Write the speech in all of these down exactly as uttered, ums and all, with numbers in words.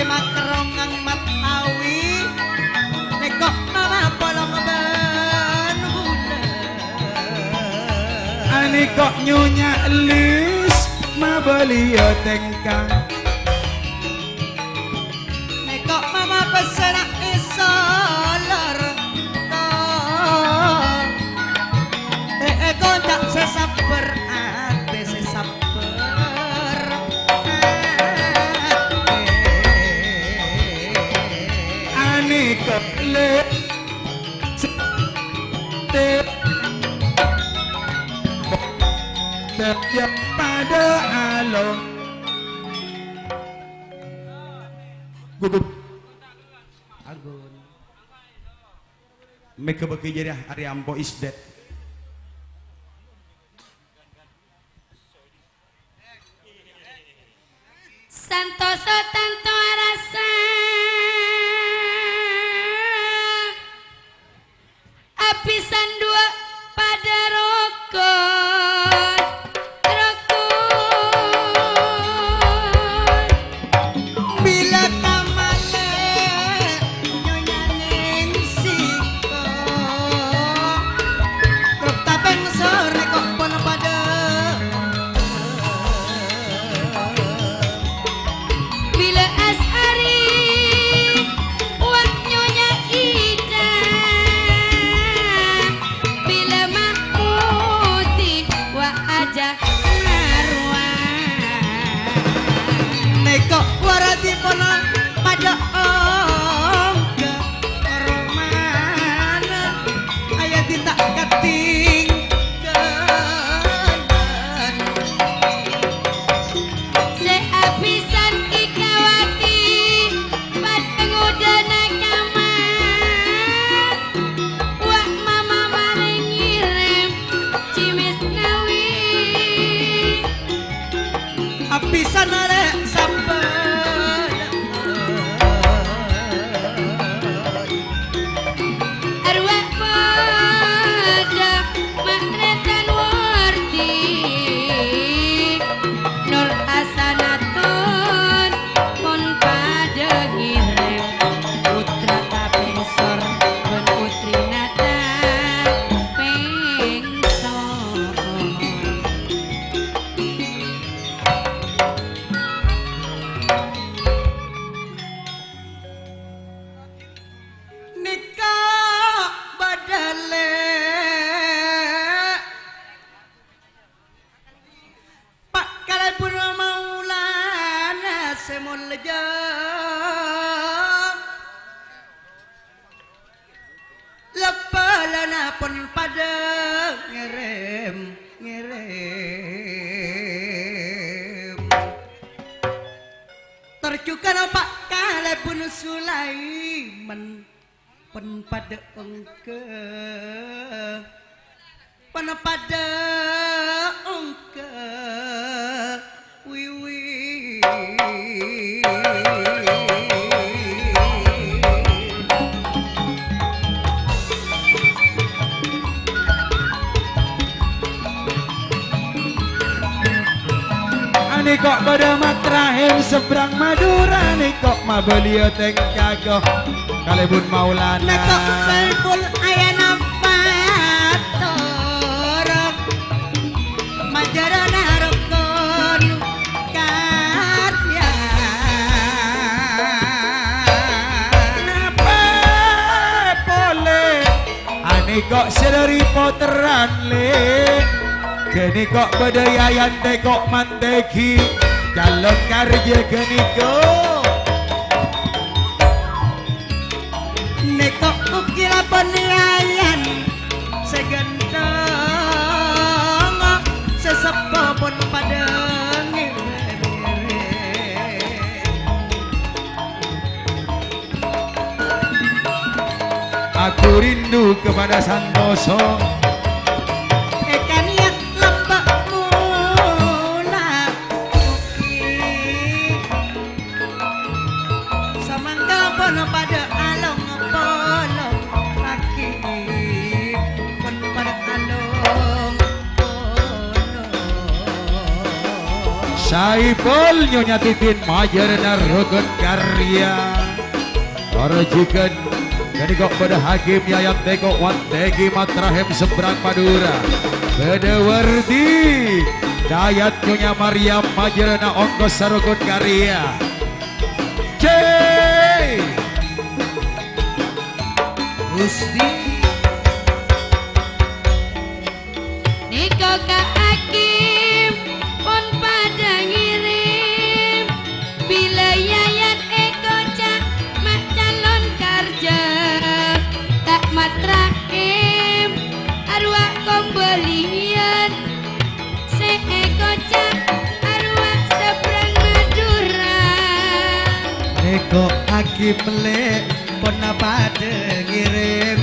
Makrong angmat awi, nèko' mama polong bân bulâ. Anèko' Nyonya Lis, mabâliyâ tèngka. Nèko' mama pèssèna èsolor. È, è, konca' sè sabbhâr, atè sè sabbhâr. Anèko' lè-, sè-, tè-, tè-, yâ padâ along. Gugup. Agun. Mèghâ bâgi jârèya arè ampo is dead. Santosa tanto arassa, abhisan duwâ' padâ rokon. Rokon. Bilâ tamalè nyonyaning siko. Truk tapèng sore kok pon padâ. Bilâ As'ari wa' Nyonya Ida. Bilâ Mahmudi wa' Aja Marwan. Nèko' waradhi pon padâ ongghâ romana, ayadi ta' katinggalan. Sè abhisan èkawati padâ ngodâna kamar. Wa' mama marè ngèrèm cimis nawi. Abhisan arè sabbhâr. Arwah padâ ma'rètan wardi. Nur Hasanatun pon padâ ngèrèm putra tapèngsor bân putrina tapèngsor. Nèka bâdâ lè'. Pa' kalèbun Maulana sè molja. Lebbâlâna pon padâ ngèrèm, ngèrèm. Tor jhughâna pa' kalèbun Sulaiman. Pon padâ ongghâ, pon padâ ongghâ, wi, wi. Anèko' bâdâ Mat Rahim seberang Madura, nèko' mabâliyâ tèngka ko kalèbun Maulana. Nèko' Saiful Ayana Pator, majarana rokon karya. Napa polè? Anèko' sè dhâri potèran, Lè'. Ghânèko' bâdâ Yayan tèko' mantèghi. Calon karjâ ghânèko'. Nèko' ukilabân Yayan sè ghântheng, sè seppo pon padâ ngèrèm-ngèrèm. Aku rindu kepada Santoso. Èkaniyat lamba' mola mugi. Samangka pon padâ along polong lagi. Pon padâ along polong. Saipol Nyonya Titin majârâna rokon karya. Parjhâghân ghâniko bâdâ Hakim Yayan Teko Wantegi Matrahem seberang Madura. Bâdâ Wardi, Dayat Nyonya Maryam majârâna ongkos sarokon karya. Cek! Gusti. Nèko ka Hakim pon padâ ngèrèm. Bilâ Yayan èkoca' ma' calon karjâ, ta' matrahem arowa kombâliyân. Sè èkoca' arowa seberang Madura. Nèko Hakim lè' pon padâ ngèrèm.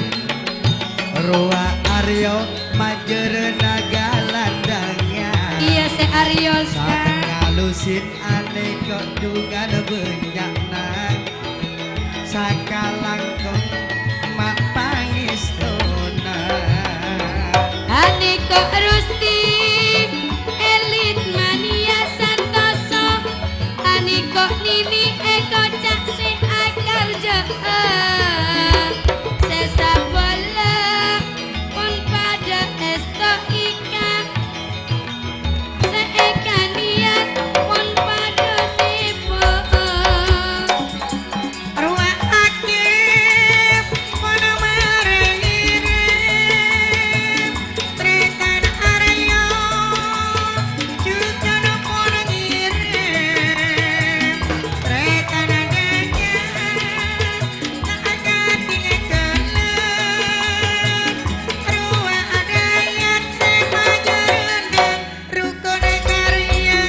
Rowa Aryo majârâna galandangnga. Iyâ, sè Aryo, Ustaz. Sakalusin anèko dhungan bânnya'na. Sakalangkong ma' pangèstona. Anèko Rusti, Elit Mania Santoso. Anèko Nini èkoca' sè akarjâ'â. Sè sabâlâ pon padâ èsto ika. Sè èkaniyat pon padâ tèbâ. Rowa Hakim pon marè ngèrèm. Tarètan Aryo jhughân pon ngèrèm. Tarètan Dayat ta' kadhi èkellem. Rowa Dayat sè majârâna rokon karya.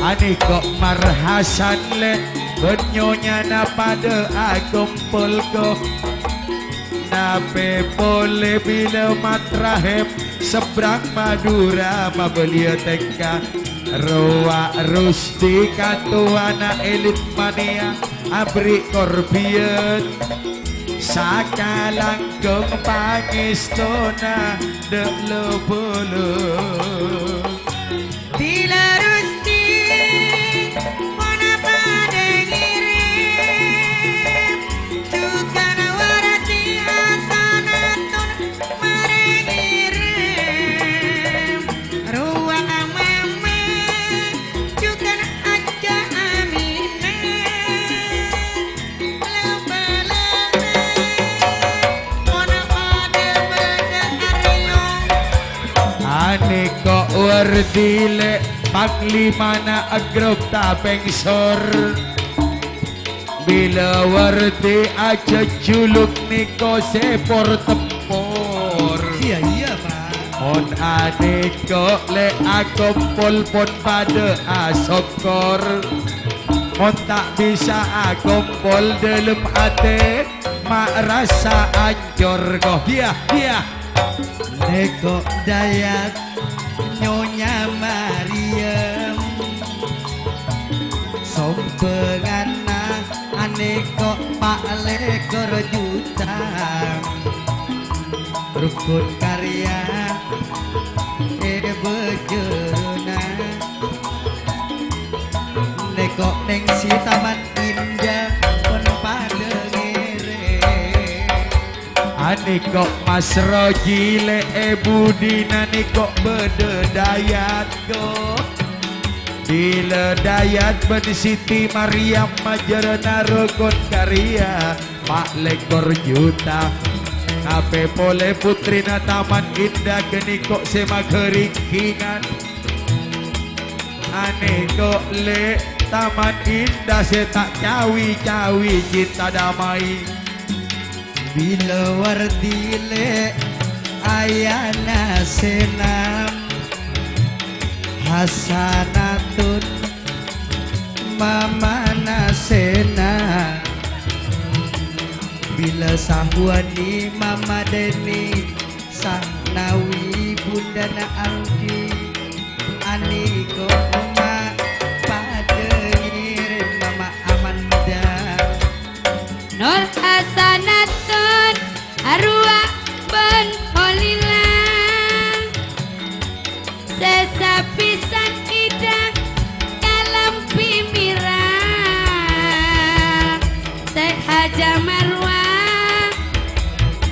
Anèko Marhasan lè' bân nyonyana padâ akompol ko. Napè polè bilâ Matrahem seberang Madura mabâliyâ tèngka. Rowa Rusti katowana Elit Mania aberri' korbiyân. Sakalangkong pangèstona dâ' lo-bolo. Bilâ Rusti pon padâ ngèrèm. Jhughân Wardi Hasanatun marè ngèrèm. Rowa Mama jhughân Ajjhâ Aminah. Anèko Wardi lè' panglimana grup Tapèngsor. Bilâ Wardi ajhâjhuluk nèko sè por-tempor. Iyâ, iyâ, Pak. Mon anèko lè' akompol pon padâ asokkor. Mon ta' bisa akompol dâlem atè, ma' rassa ancor ko. Iyâ, iyâ. Nèko Dayat Nyonya Maryam. Sombhânganna anèko pa' lèkor juta. Rokon karya è bâjârâna. Nèko neng si Taman Indah pon padâ ngèrèm. Anèko Mas Roji lè' è budina nèko bâdâ Dayat ko. Bilâ Dayat bân Siti Maryam majârâna rokon karya. Pa' lèkor juta. Tapè polè putrina Taman Indah ghâniko sè maghârikhingan. Anèko lè' Taman Indah sè ta' cawi-cawi cinta damai. Bilâ Wardi lè' ayana Senam. Hasanatun mamana Sena. Bilâ Sahwani Mama Deni, Sahnawi bundana Aldi. Anèko ma' padâ ngèrèm Mama Amanda. Nur Hasanatun arowa bân Holila. Sè sapisan Ida Raja Marwa,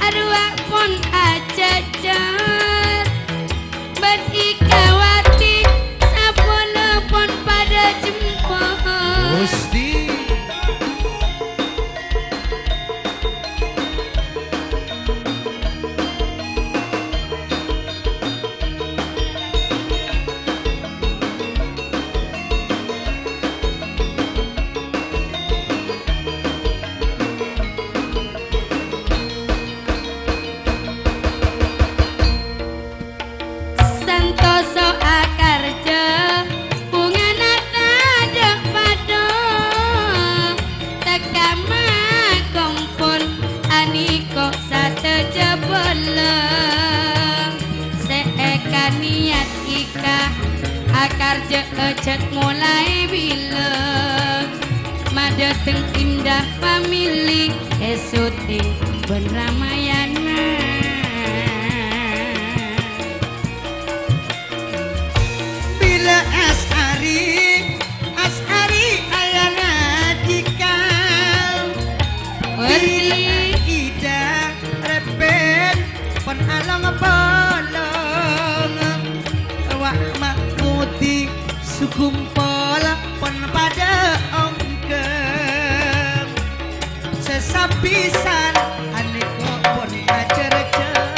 arowa pon ajhâjhâr. Bân Ikawati, sapolo pon padâ jempol. Gusti. Santoso akarjâ, bhungana tadâ' padâ. Tekka makompol anèko sadhâjâ bhâlâ. Sè èkaniyat Ika, akarjâ ajhât molaè bilâ. Madâteng Indah Family, è syuting bân Ramayana. Bilâ As'ari, As'ari ayana Dika. Werdi. Bilâ Ida, Rèbèn, pon along-polong. Wa' Mahmudi, Sukumpol, pon padâ ongghâ. Sè sapisan anèko pon ajhâr-jhâjhâr.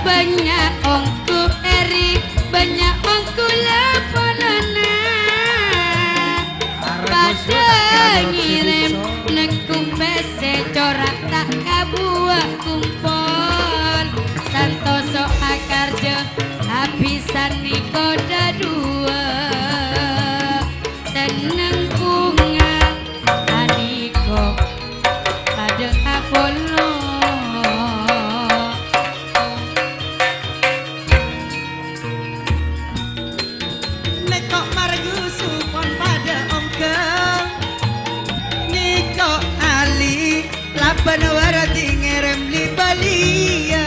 Bânnya' ongghu èrè, bânnya' ongghu lapolana. Padâ ngèrèm nèko pèssè cora' ta' kabuwâ kumpol. Santoso akarjâ abhisan nèko dhâduwâ. Senneng bhunga anèko padâ apolong. Nèko Margusu pon padâ ongghâ. Nèko Ali labân Wardi ngèrèm li-bâliyân.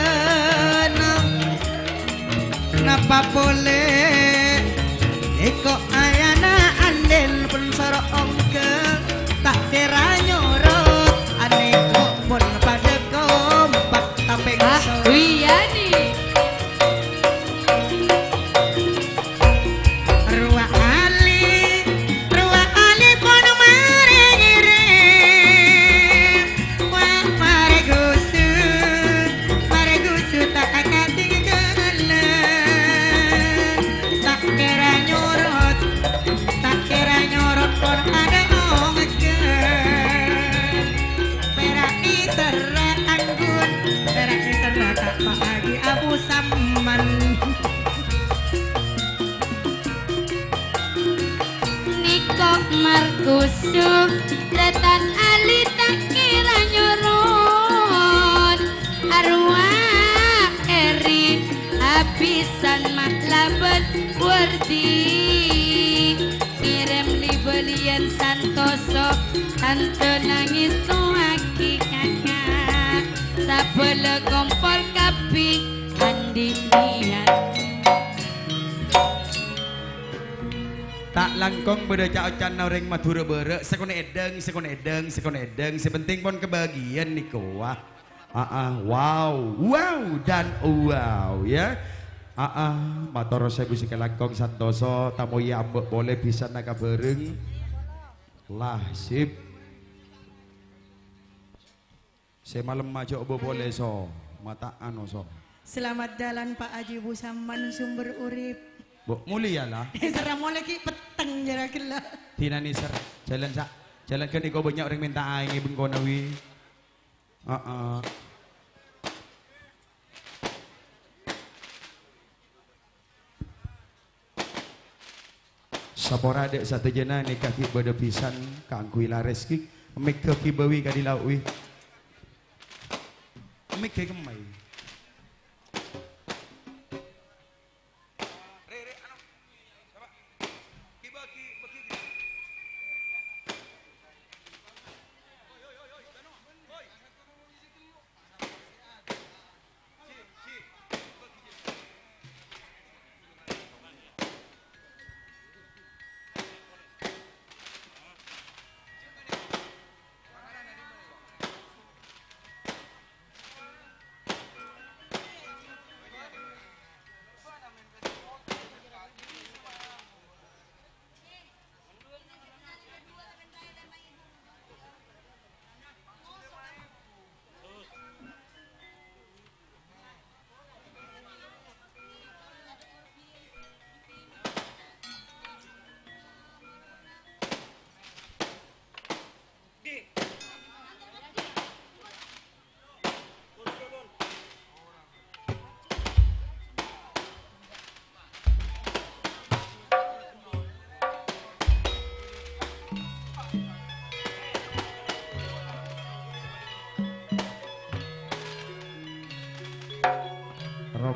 Napa polè nèko ayana andhel pon soro ongghâ. Ta' kèra nyorot anèko pon padâ kompak tapèng. Ah, Wiyani. Rowa ali, rowa ali pon marè ngèrèm. Wa' marè gusu, marè gusu ta' akatinggalan. Ta' kèra nyorot, ta' kèra nyorot pon padâ ongghâ. Pèra' èserra anggun, pèra' èserra ta' pa'aghi Abu Samman. Nèko Margusu, Rètan Ali ta' kèra nyorot. Arowa èrè abhisan ma' labân Wardi. Ngèrèm li-bâliyân Santoso, tandhâ nangès towaghi kaka'. Sabâlâ kompol kabbhi andi' niyat. Ta' langkong bâdâ ca'-oca'na orèng Madhurâ bârâ', sè konè' èdhâng, sè konè' èdhâng, sè konè' èdhâng, sè pentèng pon kabâgiyân nèko, wah. Aa, wow, wow, dan wow, ya. Aa, mator sèbu sè kalangkong Santoso, tamoyya amba' polè bhisanna ka bhâreng. Lah, sip. Sè malem aja' obo polè, so. Mata'an, so. Selamat jalan, Pak Haji Busamman, sumber urip. Mbok, molèya, la. Èserra molè ghi' petteng, jârâ ghellâ'. Dinah nèser. Jhâlân sa-, jhâlân ghânèka bânnya' orèng mènta aèng è bengkona, wi. Heeh. Saporana sadhâjâna nèka ghi' bâdâ bhisan kaangghuy larès ghi. Mèghâ ghi bâwi kadhi lao' wi. Mèghâ kemmay.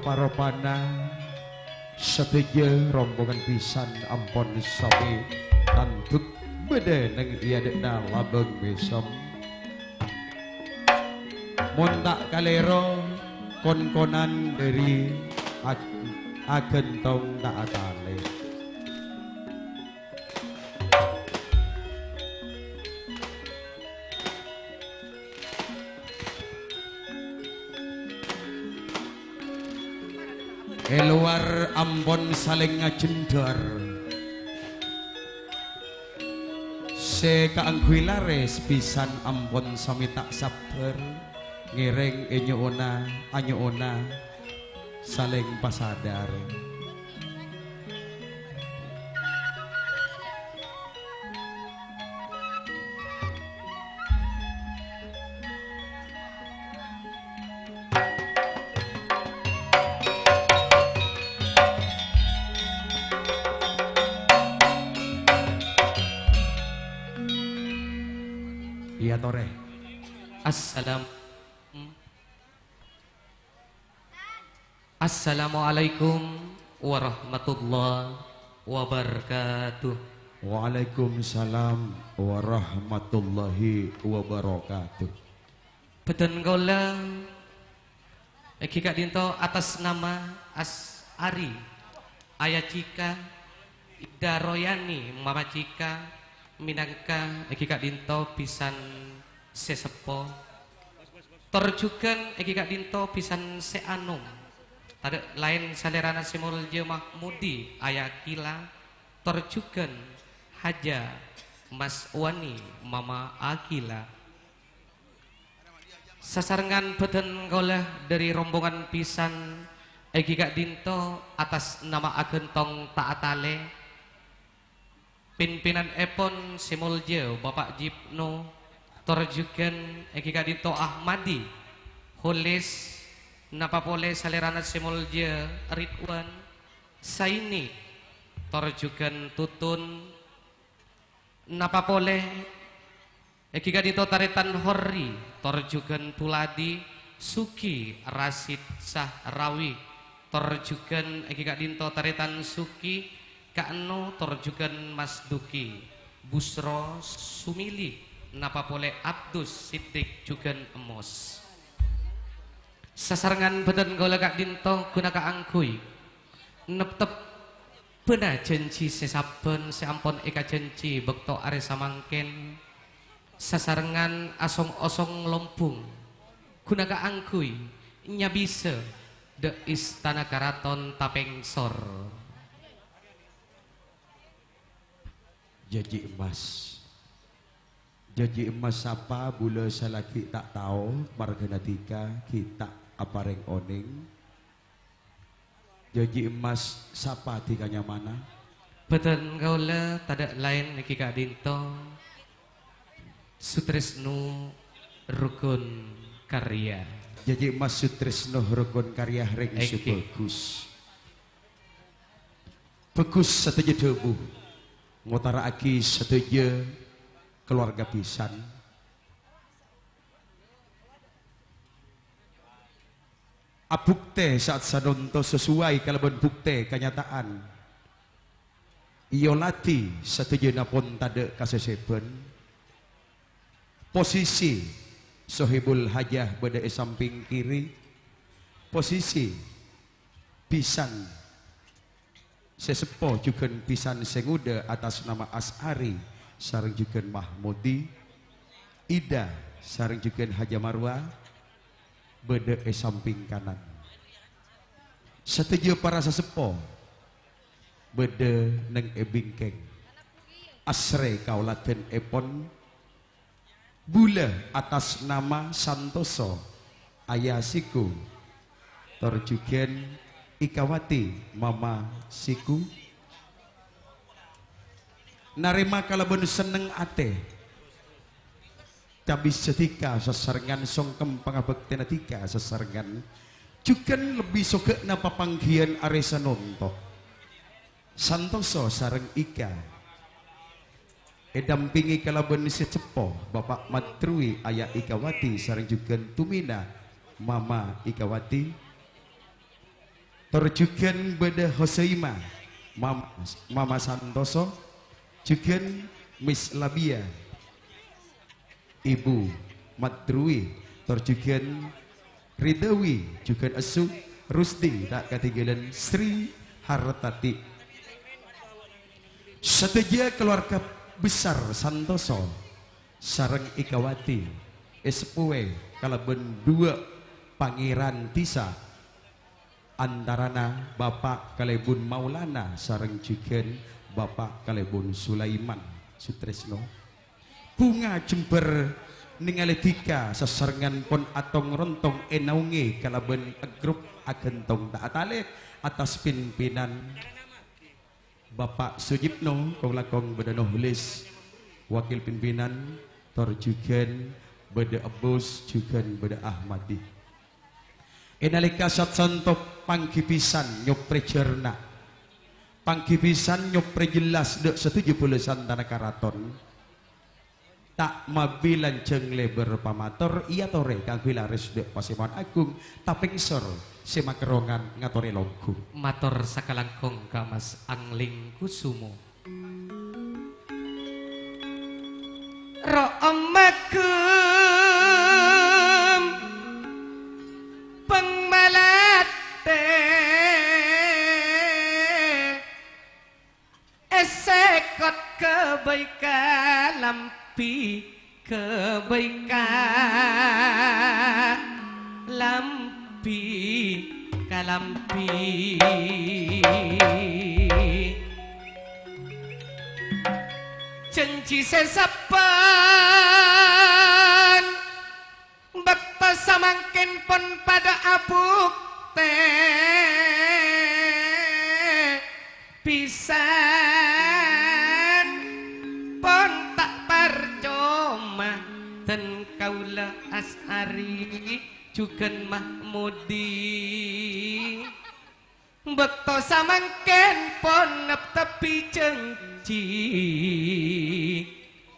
Paropana sadhâjâ rombongan bhisan ampon sami tandhuk bâdâ neng è adâ'na labâng mèsem. Mon ta' kalèro, kon-konan dâri ag-, aghântong ta' atalè. È lowar ampon salèng ngajhendhâr. Sè kaangghuy larès bhisan ampon sami ta' sabbhâr, ngèrèng è nyo'ona, anyo'ona, salèng pasadhâr. Iyâ, torè. Assalam. Assalamualaikum warahmatullahi wabarakatuh. Waalaikumsalam warahmatullahi wabarakatuh. Bhâdhân kaulâ èngghi ka'dinto atas nama As'ari, Aya Cika, Ida Royani, Mama Cika, mènangka èngghi ka'dinto bhisan sè seppo. Tor jhughân èngghi ka'dinto bhisan sè anom. Tadâ' laèn salèrana sè molja Mahmudi, Aya Kila, tor jhughân Haja Mas Wani, Mama Akila. Sasarengngan bhâdhân kaulâ dâri rombongan bhisan èngghi ka'dinto atas nama aghântong ta' atalè. Pinpinanèpon sè molja Bapak Jipno, tor jhughân èngghi ka'dinto Ahmadi, Holis, napa polè salèrana sè molja Ridwan, Saini, tor jhughân Tutun, napa polè èngghi ka'dinto tarètan Horri, tor jhughân Puladi, Sugi, Rasid, Sahrawi, tor jhughân èngghi ka'dinto tarètan Sugi, Ka'no, tor jhughân Mas Duki, Busro, Sumili, napa polè Abdus, Siddiq, jhughân Emos. Sasarengngan bhâdhân kaulâ ka'dinto ghuna kaangghuy neptep bâna jhânjhi sè sabbhân sè ampon èkajhânjhi bâkto arè samangkèn, sasarengngan asong-osong lombung, ghuna kaangghuy nyabisa dâ' Istana Karaton Tapèngsor. Jhânjhi emmas. Jhânjhi emmas sapa bulâ salaghi ta' tao, marghâna dhika ghi' ta' aparèng onèng. Jhânjhi emmas sapa dhika nyamana? Bhâdhân kaulâ tadâ' laèn èngghi ka'dinto Sutresno Rukun Karya. Jhânjhi emmas Sutresno Rukun Karya rèng sè Èngghi. Bhâghus. Bhâghus sadhâjâ dhâbu, ngotara'aghi sadhâjâ kalowarga bhisan. Abhuktè sa'at sanonto sasuwai kalabân bhuktè kanyata'an. Èoladhi sadhâjâna pon tadâ' kasèsèbhân. Posisi Sohibul Hajah bâdâ è sampèng kiri. Posisi bhisan sè seppo jhughân bhisan sè ngodâ atas nama As'ari sareng jhughân Mahmudi, Ida sareng jhughân Haja Marwa bâdâ è sampèng kanan. Sadhâjâ para saseppo bâdâ neng è bingkèng. Asrè kaoladhânèpon Bulâ atas nama Santoso, Aya Siku, tor jhughân Ikawati, Mama Siku. Narèma kalabân senneng atè. Cabis sadhika sasarengngan songkem pangabhâktèna dhika sasarengngan. Jhughân lebbi sogâ'na papangghiyân arè sanonto. Santoso sareng Ika. Èdampèngè kalabân sè ceppo, Bapa' Madrui, Aya Ikawati, sareng jhughân Tumina, Mama Ikawati. Tor jhughân bâḍâ Hosoima, Mam-, Mama Santoso, jhughân Miss Labia, Ibu Madrui, tor jhughân Ridawi, jhughân Esu, Rusdi, ta' katinggalan Sri Hartati. Sadhâjâ keluarga besar Santoso sareng èkawadi èsepowè kalabân ḍuwâ' pangèran dhisa, antarana Bapa' Kalèbun Maulana sareng jhughân Bapa' Kalèbun Sulaiman Sutresno. Bhunga jembhâr nèngalè dhika sasarengngan pon atong-rontong ènaongè kalabân grup aghântong ta' atalè attas pimpinan Bapa' Sujipno, kong-langkong bâḍâ Nohlis, wakil pimpinan, tor jhughân bâḍâ Ebbus, jhughân bâḍâ Ahmadi. È nalèka sat-santo pangghi bhisan nyoprè jhârna, pangghi bhisan nyoprè jellas ḍâ' sadhâjâ bhâlâssan tana karaton. Ta' mabi lanjhâng lèbâr pamator, èyatorè kaangghuy larès ḍâ' Pasemowan Agung, tapèngsor sè makerrongan ngatorè longghu. Mator sakalangkong ka Mas Angling Kusumo. Ro'om maghem pangmalattè. Èsèkot ka bâi kalambi, ka bâi kalambi, kalambi. Janji sè sabbhân. Bâkto samangkèn pon paḍâ abuktè bhisan, pon ta' parcoma, dân kaulâ Asy'ari jhughân Mahmudi. Bâkto samangkèn pon neptebbhi janji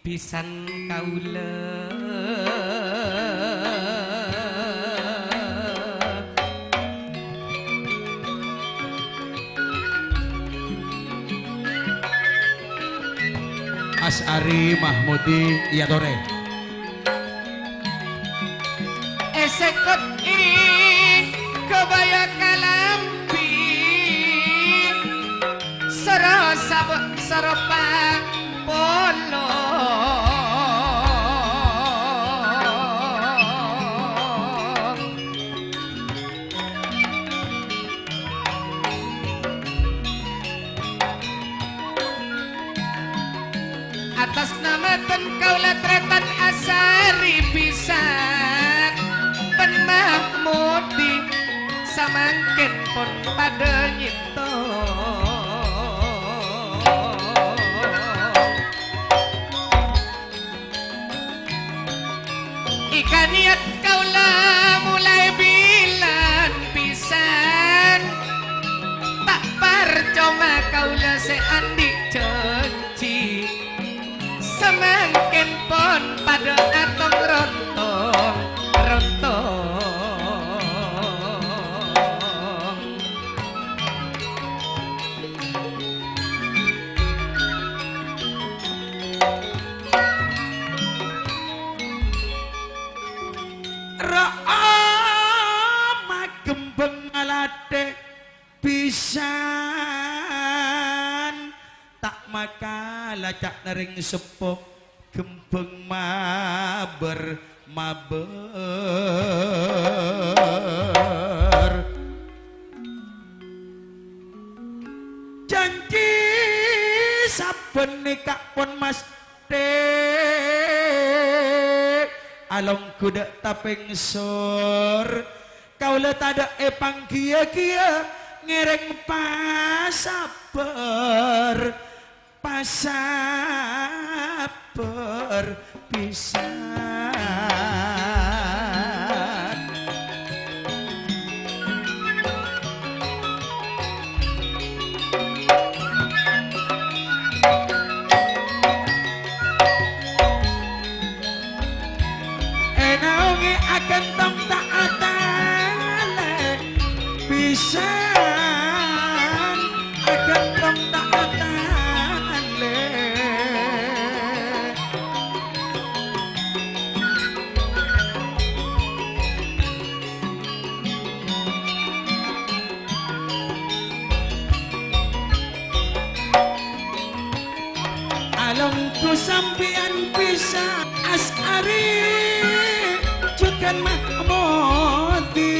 bhisan kaulâ. Asy'ari Mahmudi, èyatorè. Èsèkot è kabâjâ kalambi, soro sab-, soro pa-, polo. Attas nama dân kaulâ trètan Asy'ari bhisan, bân Mahmudi samangkèn pon paḍâ nyèttong. Èkaniyat kaulâ molaè bilân bhisan, ta' parcoma kaulâ sè anḍi' janji. Samangkèn pon paḍâ atong-rontong, rontong. Ro'om maghem pangmalattè bhisan, ta' makala ca'na rèng seppo. Ghembhâng mabâr-mabâr. Janji sabbhân nèka pon masthè alongghu ḍâ' tapèngsor. Kaulâ taḍâ' èpangghiyâ-ghiyâ ngèrèng pasabbhâr. Pasabbhâr bhisan. Ènaongè aghântong ta' atalè bhisan. ta' atalè. Alongghu sampèyan bisa As'ari, jhughân Mahmudi.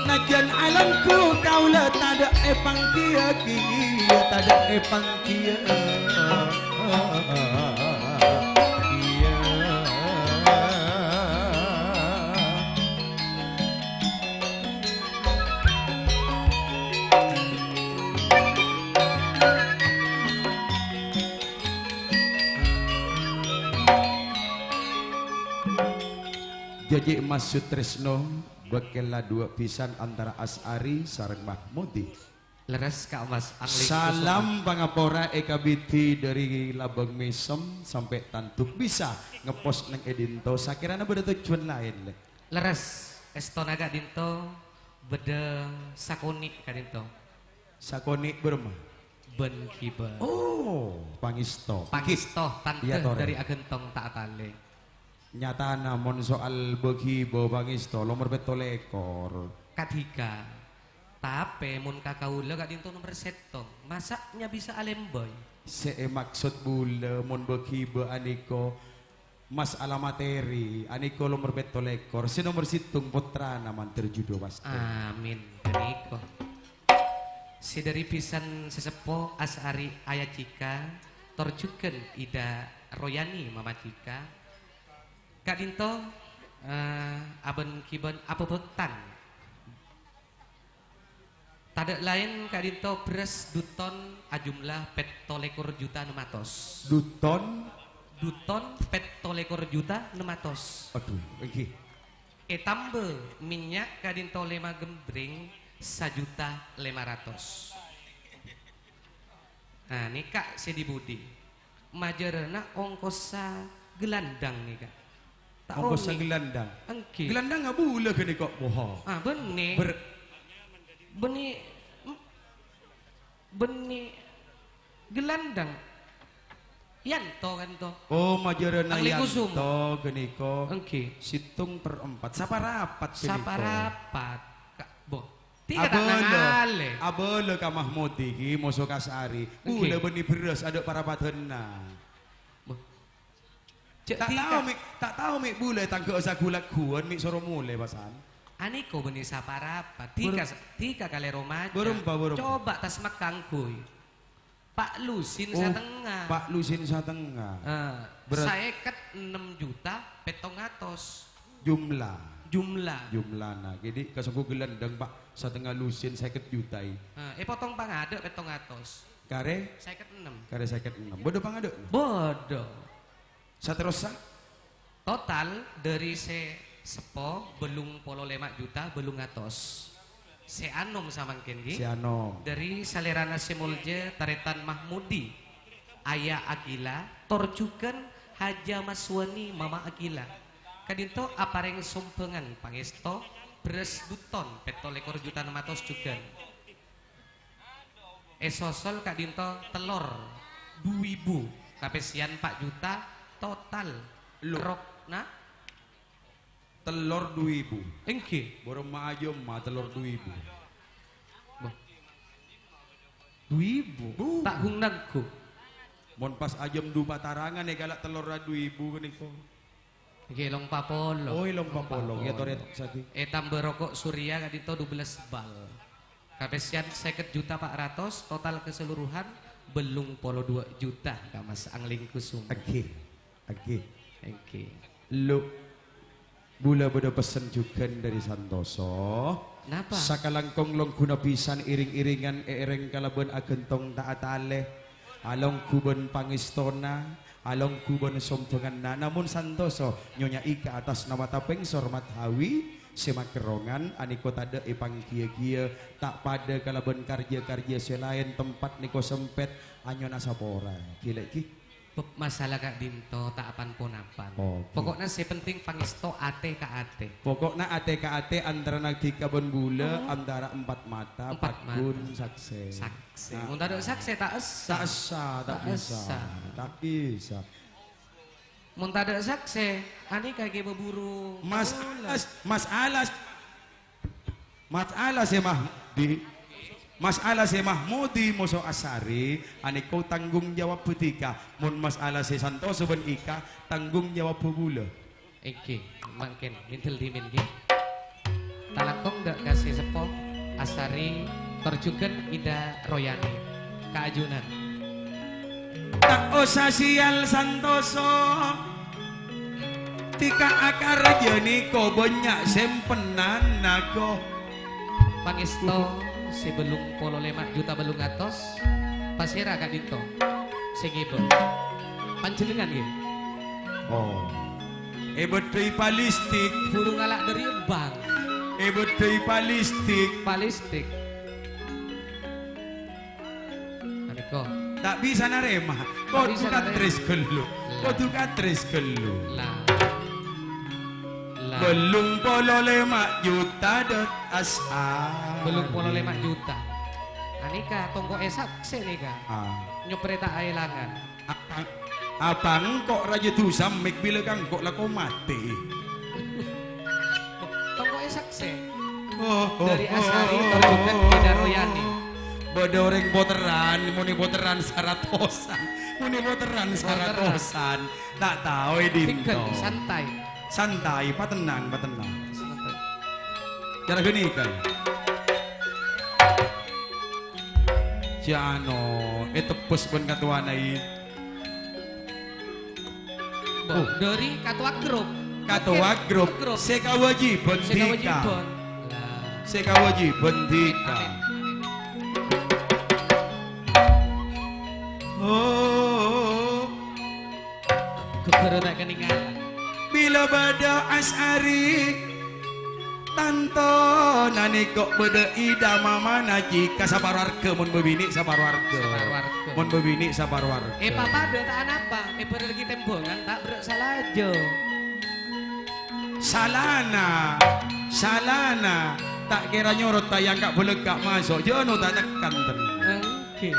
Najjhân alongghu kaulâ tadâ' èpangghiyâ, tadâ' èpangghiyâ. Jhâjhi' Mas Sutresno, bâkkèl la duwâ' bhisan antara As'ari sareng Mahmudi. Lerres, Ka' Mas Angling Kusuma. Salam pangapora èkabidhi dhâri Labâng Mèsem sampè' Tandhuk bisa ngepos neng è dinto. Sakèrana bâdâ tojjhuwân laèn, Lè'. Lerres, èstona ka'dinto bâdâ sakonè' ka'dinto. Sakonè' bârâmma? Bân ghibâ. Oh, pangèsto. Pangèsto, tandhâ, iyâ, torè, dhâri aghântong ta' atalè. Nyatana mon soal bâghibâ pangèsto, lomor pètto lèkor. Kadhika. Tapè mon ka kaulâ ka'dinto nomer sèttong, masa' nya bisa alèmbâi? Sè èmaksod bulâ mon bâghibâ anèko Mas Alamateri, anèko lomor pètto lèkor, sè nomer sèttong pottrana mandhâr judhu pastè. Amin, ghânèko. Sè dhâri bhisan sè seppo As'ari Ayacika, tor jhughân Ida Royani Mamacika. Ka'dinto, eh, abân-ghibân abhâbhâktang. Tadâ' laèn ka'dinto bherrâs du ton ajumlah pètto lèkor juta ennem atos. Du ton? Du ton pètto lèkor juta ennem atos. Adhu, èngghi. Ètambâ mènnya' ka'dinto lèma ghembring sajuta lèma ratos. Nah, nèka sè dhi-budhi. Majârâna ongkossa ghâlandhâng nèka. Ta' Ongkossa onèng. Ghâlandhâng? Èngghi. Ghâlandhângnga bulâ ghânèka, moho. Ah, bânnè. Ber- Bânnè, m-, bânnè ghâlandhâng. Yanto, kanto. Oh, majârâna Angling Kusuma. Yanto ghânèka. Èngghi. Sèttong per empat. Saparapat ghânèka. Saparapat. Ka-, bo. Ti kata abâlâ, nangalè. Abâlâ ka Mahmudi ghi, moso ka Sari. Èngghi. Bulâ bânnè bherrâs adâ' parapadhânna. Bo. Cè' ta' dika. Tao, mè', ta' tao, mè' bulâ tangghâ'â sagu-lagghuwân, mè' soro molè, pasan. Anèko bânnè saparapat. Dika, bâr-, dika kalèro maca. Bârâmpa, bârâmpa? Coba tas mèkkangguy. Pa' lusin, oh, satengnga. Pa' lusin satengnga. Eh, berat. Saèket ennem juta pèttong atos. Jumlah. Jumlah. Jumlahna. Jadi, kasanggu ghâlandhâng, Pa', satengnga lusin saèket juta, è. Eh, èpotong pangadâ' pèttong atos. Karè? Saèket ennem. Karè saèket ennem. Bâdâ pangadâ'na? Bâdâ. Saterrossa? Total dhâri sè seppo bâllung polo lèma juta bâllung atos. Sè anom samangkèn, ghi? Sè anom. Dhâri salèrana sè molja Tarètan Mahmudi, Aya Akila, tor jhughân Haja Maswani, Mama Akila. Ka'dinto aparèng sombhângan pangèsto bherrâs du ton pètto lèkor juta ennem atos jhughân. Èsosol ka'dinto tellor du èbu, kapèssèyan pa' juta total. Lo. Rokna? Tellor du èbu. Èngghi. Bârâmma ajâm ma tellor du èbu. Bâh. Du èbu? Bu. Ta' ghun-nangghung. Mon pas ajâm du patarangan èkala' tellorra du èbu ghânèka. Èngghi, long papolo. Oh, long papolo. Long papolo. Iyâ, torè sadi. Ètambâ roko' Surya ka'dinto dubellâs bal. Kapèssèyan sèket juta pa' ratos, total keseluruhan bâllung polo duwâ' juta, Ka' Mas Angling Kusuma. Èngghi. Èngghi. Èngghi. Lo, bulâ bâdâ pessen jhughân dhâri Santoso. Napa? Sakalangkong longghuna bhisan èrèng-èrèngan èèrèng kalabân aghântong ta' atalè. Alongghu bân pangèstona, alongghu bân sombhânganna, namong Santoso nyonya'è ka attas nama tapèngsor madhawi sè makerrongan anèko tadâ' èpangghiyâ-ghiyâ, ta' padâ kalabân karjâ-karjâ sè laèn, tempat nèko sempèt, anyona sapora. Ghi, Lè', ghi. Bab masalah ka'dinto ta' pan-ponapan. Oke. Pokokna sè penting pangesto atè ka atè. Pokokna atè ka atè antarana ghika bân bulâ, Oh. antara empat mata, Empat mata. paghun saksè. Saksè. Nah. Mon tadâ' saksè, ta' essa. Ta' essa, ta' Ta' bisa. essa. Ta' bisa. Mon tadâ' saksè, anèka ghi' bhâbhuru. Mas Alas, Mas Alas. Mas Alas sè Mahmudi. Mas Alas sè Mahmudi moso Asari, anèka tanggung jawab bhâdhika. Mon Mas Alas sè Santoso bân Ika, tanggung jawab bhâbhulâ. Èngghi, mangkèn, mindel dhimèn, ghi. Talakong dâ' ka sè seppo, Asari, tor jhughân Ida Royani. Ka ajunan. Ta' osa sèyal Santoso. Dhika akarjâni ko bânnya' sèmpennan nago. Pangesto sè bâllung polo lèma' juta bâllung atos. Pasèra ka'dinto sè ngèbâ? Panjhennengngan, ghi? Oh. Èbâddhâi palistik. Buru ngala' dâri embang. Èbâddhâi palistik. Palistik. Panèka. Ta' bisa narèma. Ta' Kodhu bisa narèma. Katris ghâllu. Lah. Kodhu katris ghâllu. Lah. Lah. Bâllung polo lèma' juta dâ' asa. Bâllung polo lèma' juta. Anèka tongko'è saksè nèka. Ah. Nyoprè ta' aèlangan. Apa, apa engko' rajâ dhusa mèk bilâ ka engko' la ko matè? Tongko'è saksè. Oh, oh, Dâri Asari oh, tor jhughân oh, Ida Royani. Bâdâ orèng poterran, monè poterran saratosan. Monè poterran Poterran. saratosan. Ta' tao è dinto. Tinggal santai. Santai, patennang, patennang. Santai. Cara ghânèka. Jhâ' ano, ètebbhâs bân katowana, i. Bo, Oh. dâri katowa grup. Katowa Oke, grup. grup. Sè kawâjibhân Sè dhika. kawâjibhân. Lah. Sè kawâjibhân dhika. Amin. Oh. Ghâgghârâ ta' kanèngal. Bilâ bâdâ Asari, tanto nanèko bâdâ Ida Mamana jhika saparo arghâ, mon bâbinè' saparo arghâ. Saparo arghâ. Mon bâbinè' saparo arghâ. Eh, papa dâ' ta' anapa, eh, bârâ' ghi' tèmbhângan, ta' berrâ' sala jâ. Salana, salana, ta' kèra nyorot tayang ka' bâlâkka' maso', jâ' no ta' tekan, ten. Engghi.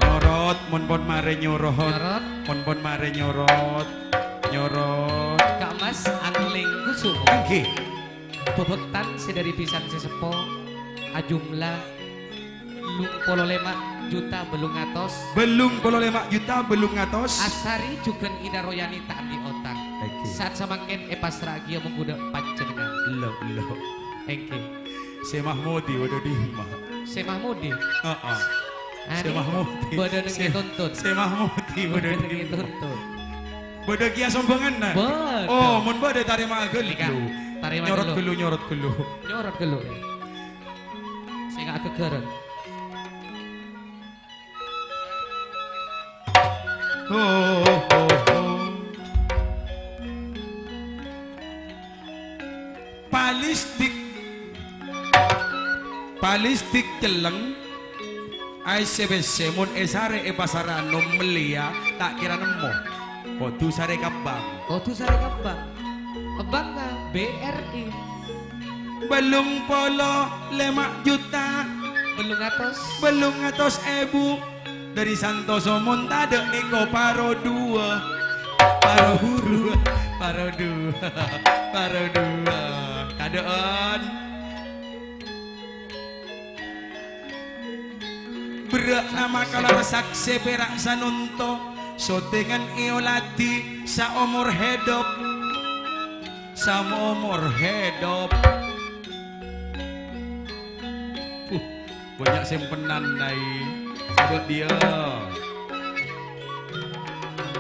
Nyorot, mon pon marè nyorot. Nyorot. Mon pon marè nyorot. Nyorot. Ka' Mas Angling Kusuma. Engghi. Bobottan sè dâri bhisan sè seppo ajumlah bâllung polo lèma' juta bâllung atos. Bâllung polo lèma' juta bâllung atos. Asari jhughân Ida Royani ta' andi' otang. Engghi. Saat samangkèn èpassra'aghiyâ mongghu dâ' panjhennengngan. Lo, lo. Engghi. Sè Mahmudi bâdâ dimma? Sè Mahmudi? Heeh. Sè Ani, Mahmudi. bâdâ neng Sè, ètuntut. Sè Mahmudi bâdâ Bâdâ neng dimma? ètuntut. Bâdâ kèya sombhânganna? Bâdâ. Oh, mon bâdâ tarèma'a ghâllu. Nèka, tarèma Nyorot ghâllu. ghâllu, nyorot ghâllu. Nyorot ghâllu. Sènga' aghâghârân. Ho, ho, ho. Palistik. Palistik celleng. Aèssè-pèssè mon èsarè è pasar Anom mellèya, ta' kèra nemmo. Kodhu sarè ka bank. Kodhu sarè ka bank. Ka bank ka B R I. Bâllung polo lèma' juta. Bâllung atos. Bâllung atos èbu. Dâri Santoso mon tadâ' nèko paro duwâ. Paro duwâ. Paro duwâ. Paro duwâ. Tadâ'ân. Berrâ'na makalar saksè pèra' sanonto, sotengan èoladhi saomor hedop. Saomor hedop. Uh, bânnya' sèmpennan, Nay. Sabâ' dhiyâ.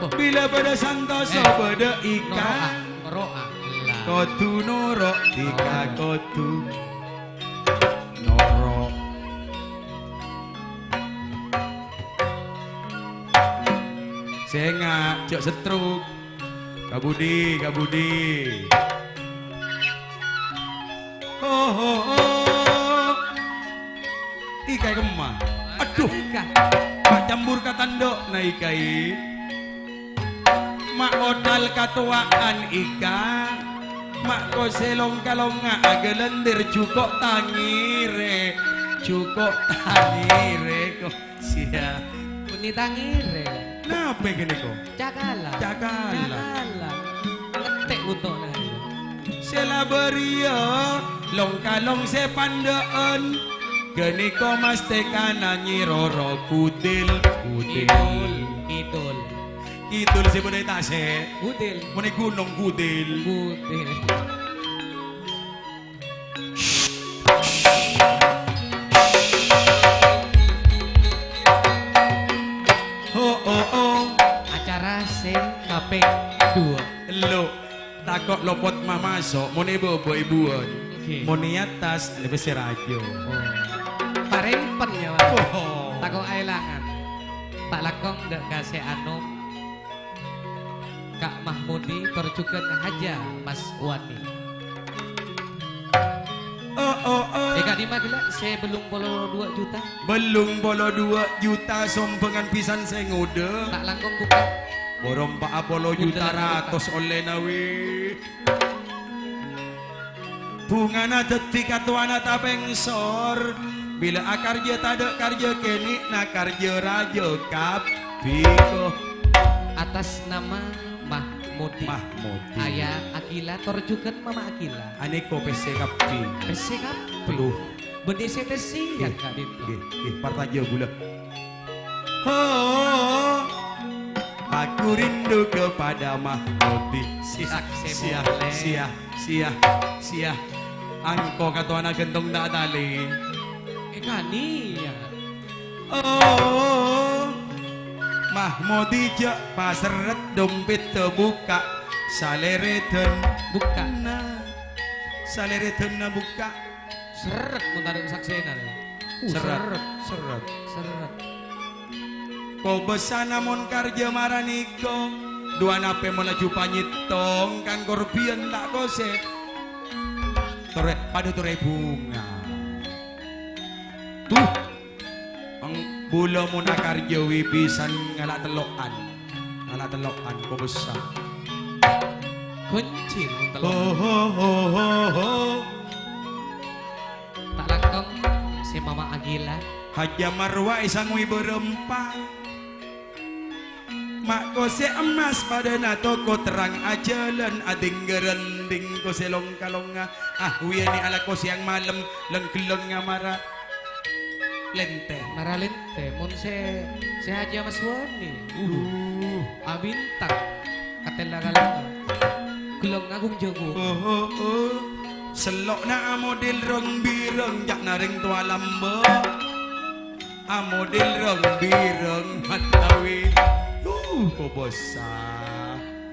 Oh. Bilâ bâdâ Santoso, Eh, bâdâ Ika. Noro'a, noro'a. Lah. Kodhu noro', Ika Noro'. kodhu. Noro'. Sènga', jhâ' setruk. Ka budi, ka budi. Ho, ho, ho. Ika kemma. Aduh. Ika. Cambur ka tandhâ' naèkaè. Ma' odal katowa'an èka. Ma' kosè long-kalongnga agalèndir jhuko' tangèrè. Jhuko' tangèrè ko. Siya. Bunyi tangèrè. Napè ghânèka? Cakalan. Cakalan. Cakalan. Ngettè' bunto'na. Sè la bâriyâ, long-kalong sè pandhâ'ân. Ghânèka mastèkana Nyi Roro kudil, kudil. Kidul, kidul. Kidul sè bâdâ è tasè'. Kudil. Mon è ghunong kudil. Kudil. Ho, oh, oh. Acara sè kapèng duwâ'. Lo', tako' lopot mamaso', mon è bâbâ è buwân. Oke. Mon è attas, lebbi sè rajâ. Oh. Parèmpen ya, Pak. Oh. Tako' aèlangan. Ta' langkong dâ' ka sè anom. Ka' Mahmudi tor jhughân Hajjah Maswani. Oh, oh, oh. È, ka'dimma ghellâ' sè bâllung polo duwâ' juta? Bâllung polo duwâ' juta sombhângan bhisan sè ngodâ. Ta' langkong bukka'. Bârâmpa polo juta ratos ollèna, wi. Bhungana dhâddhi katowana tapèngsor, bilâ akarjâ tadâ' karjâ kènè'na karjâ rajâ kabbhi, ko. Atas nama Mahmudi. Mahmudi. Aya Akila tor jhughân Mama Akila. Anèko pèssè kabbhi. Pèssè kabbhi. Aduh. Bânnè sè tèssèyan, Nggih, ka'dinto. Nggih, nggih, partajâ ghulâ. Ho, aku rindu kepada Mahmudi. Siah, Saksè siah, polè. Siah, siah, siah. Angko katowana ghântong ta' talè. Èkani, ya. Oh, Mahmudi jhâ' paserret dompètta bukka'. Salèrèdhân. Bukka'. Nah, salèrèdhânna bukka'. Serret mon tadâ' saksèna, rè. Uh, Serret, serret. Serret. Serret. Kobâsana mon karjâ maranèka, duwâ' napè mon laju panyèttong kan korbhiyân ta' kosè. Torè, padâ torè bhunga. Tuh. Eng-, bulâ mon akarjâ wi bhisan ngala' tello'an. Ngala' tello'an, kobâsa. Ghunjhing mon tello'. Ho, ho, ho, ho, ho. Ta' langkong sè Mama Agila. Hajjah Marwa èsangoè bârâmpa. Ma' kosè emmas padâna toko terrang ajhâlân adhingghârân dhing kosè long-kalongnga. Ah, wiyâni alako sèyang malem, lèng-ghellèng ngamara lèntè. Mara lèntè, mon sè, sè Hajjah Maswani. Uh. Abintang. Katella kalèna. Ghellèng agung jago. Oh, oh, oh. Sello'na amodel rong-birong, ca'na rèng towa lambâ'. Amodel rong-birong matawi. Uh, kobâsa.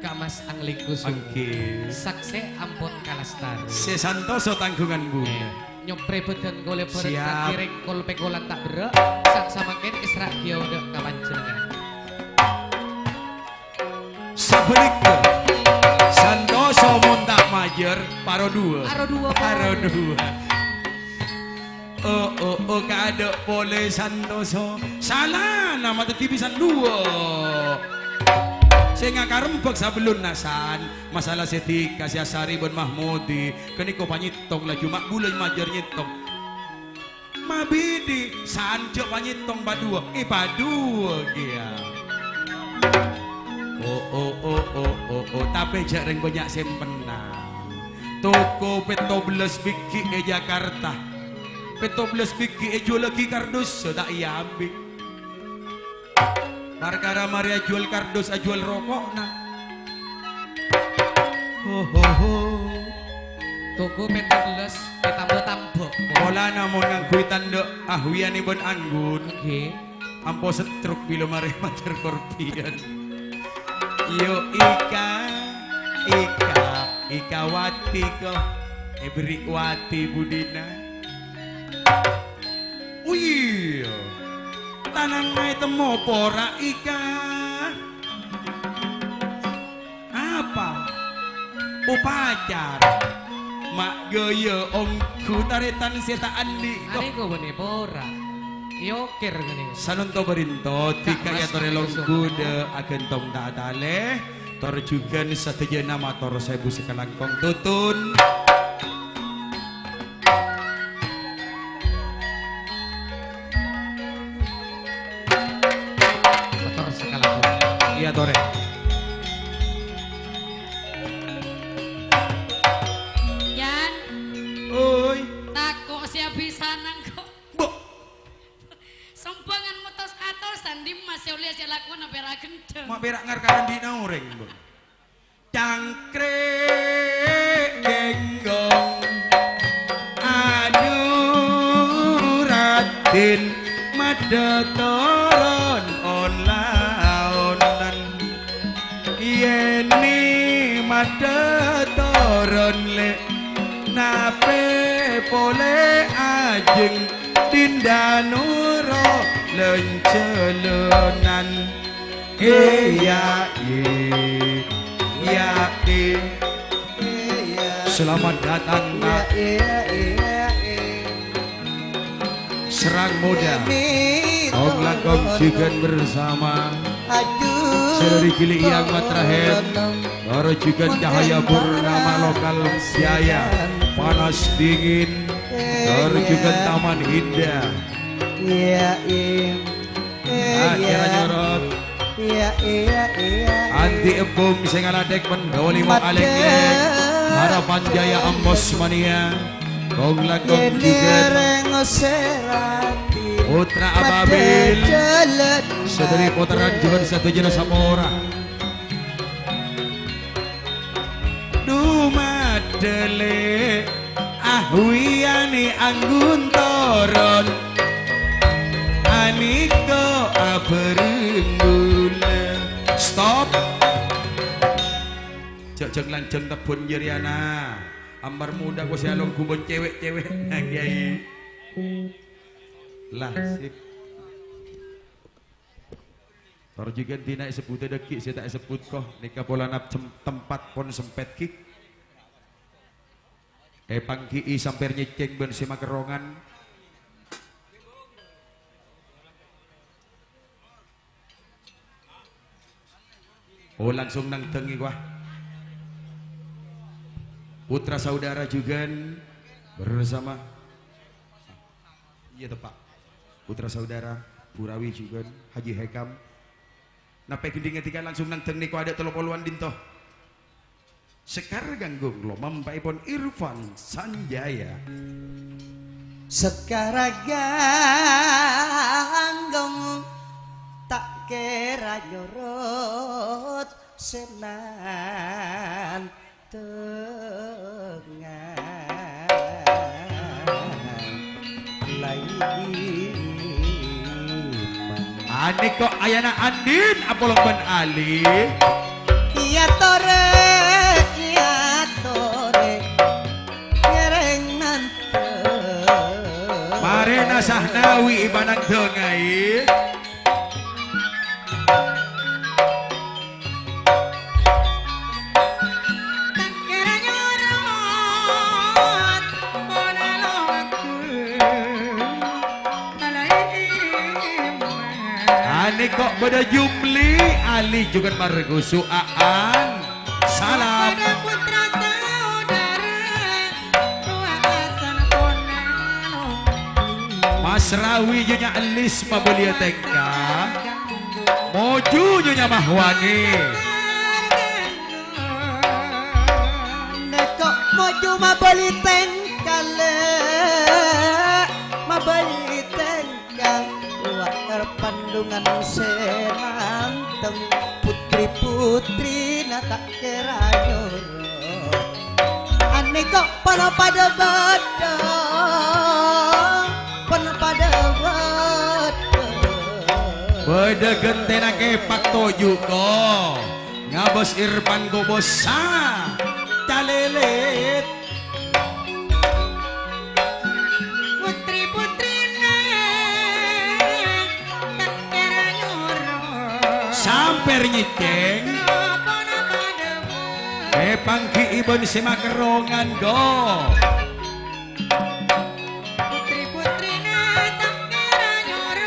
Ka Mas Angling Kusuma. Anggih. Saksè ampon kalastarè. Sè santosa tangghungan bhunga. Eh, nyoprè bâdân kolè bâreng Siap. Kaki rèng kol-pèkolan ta' berrâ'. Sa-, samangkèn èsra'aghi odâ' ka panjhennengngan. Sabhâligghâ, santosa mon ta' majâr, paro duwâ'. Paro duwâ', Paro pon. Duwâ'. Oh, oh, oh, kaadâ' polè santosa. Salana madhâddhi bhisan duwâ'. Sè ngakarembhâk sabellunna san, masala sè dhika sè asarè bân Mahmudi. Ghânèka panyèttong laju ma' bulâ majâr nyèttong. Mabidi, san jhâ' panyèttong paduwâ', eh, paduwâ' kèya. Oh, oh, oh, oh, oh, oh, tapè jhâ' rèng bânnya' sèmpenna. Toko pètto bellâs bighi' è Jakarta. Pètto bellâs bighi' èjhuwâllaghi kardus, ta' èyabi. Parkara marè ajhuwâl kardus, ajhuwâl roko'na. Ho, ho, ho. Toko pètto bellâs ètambâ tambhâk. Polana mon ngangghuy tandhâ' ahwiyani bân anggun. Ngghi. Ampo setruk bilâ marè majâr korbhiyân. Yo Ika, Ika, Ika wati ko. Èberri' wati budina. Oh iyâ. Tanangnga ètemmo pora, Ika? Apa? Opacara. Ma' ghâjâ ongghu tarètan sè ta' andi'. Arèya kobâna pora. Yokir ngene. Sanonto barinto, dika ya tore longghu dha agantong ta' atale, tor jugan sadhâjâna mator sèbu sakalangkong tutun. Mator sakalangkong. Iya, tore. Yan. Oi. Tako' sè abisan engko'. Mbok. Sombangan motos atosan, dimma sè ollè sè lakona pèra' gendheng. Ma' pèra' ngarkaran dina orèng, Mbok. Cangkrè' genggong. Adu raddhin madhâ toron on-laonan. Yèn ni madhâ toron lè', napè polè ajeng dinda noro' lan-jhâlânan. Iyâ, iyâ, iyâ. Selamat datang, Pak. Serang Muda. Kong Langkong Jugan bersama Saudari Gili Iyang Matrahem. Tor jugan Cahaya Purnama Lokal Jaya. Panas dingin. Tor jugan Taman Indah. Iya, iya. Ah, kèra nyorot. Iya, iya, iya. Andi' ebbung sè ngaladhek mendoli mo aleng-leng. Harapan Jaya Embos Mania. Kong Langkong Jugan. Putra Ababil. Saudari Potaran Jugan sadhâjâna sapora. Dumadhâlè ahwiyani anggun toron, aniko abareng ghulâ. Stop. Jhâ' jhâng-lanjhâng tebbhun jâriyana. Amar muda kosè along gumon cewek-cewek, nah, Kiai. Lah, sip. Tor jugan dina èsebbhut dhâggi' sè ta' èsebbhut, ko. Nèka polana cem-, tempat pon sempet, ghi. Èpangghi'i sampèr nyècèng bân sè makerrongan. Oh, langsung nangdhâng, ghi, wah. Putra saudara jugan bersama. Iyâ, teppa'. Putra saudara, Burawi jugan, Haji Hekam. Napè gendhing ghâdhika langsung nangdhâng nèko adâ' tello polowan dinto. Sekar Ganggung, lo mampa'èpon Irfan Sanjaya. Sekar Ganggung, ta' kèra nyorot sè nan- Tengnga laiman. Anèko ayana andin apolong bân ali. Iyâ torè, iyâ torè, ngèrèng nantè. Marèna Sahnawi ipanang dongai. Anèko bâdâ Jumli, Ali jugan Margusu, Aan. Salam. Mas Rawi Nyonya Elis mabâliyâ tèngka. Moju Nyonya Mahwani. Nèko moju mabâli tèngka, lè'. Mabâli tèngka. Wah, pandungan sè manteng. Putri-putrina ta' kèra nyorot. Anèko pola padâ bâdâ, pola padâ bâdâ. Bâdâ ghântèna kèpak toju', ko. Ngabâs Irfan Kobosa, calèlèt. Putri-putrina, ta' kèra nyorot. Sampèr nyècèng. Èpangghi'i bân sè makerrongan, go. Putri-putrina ta' kèra nyorot.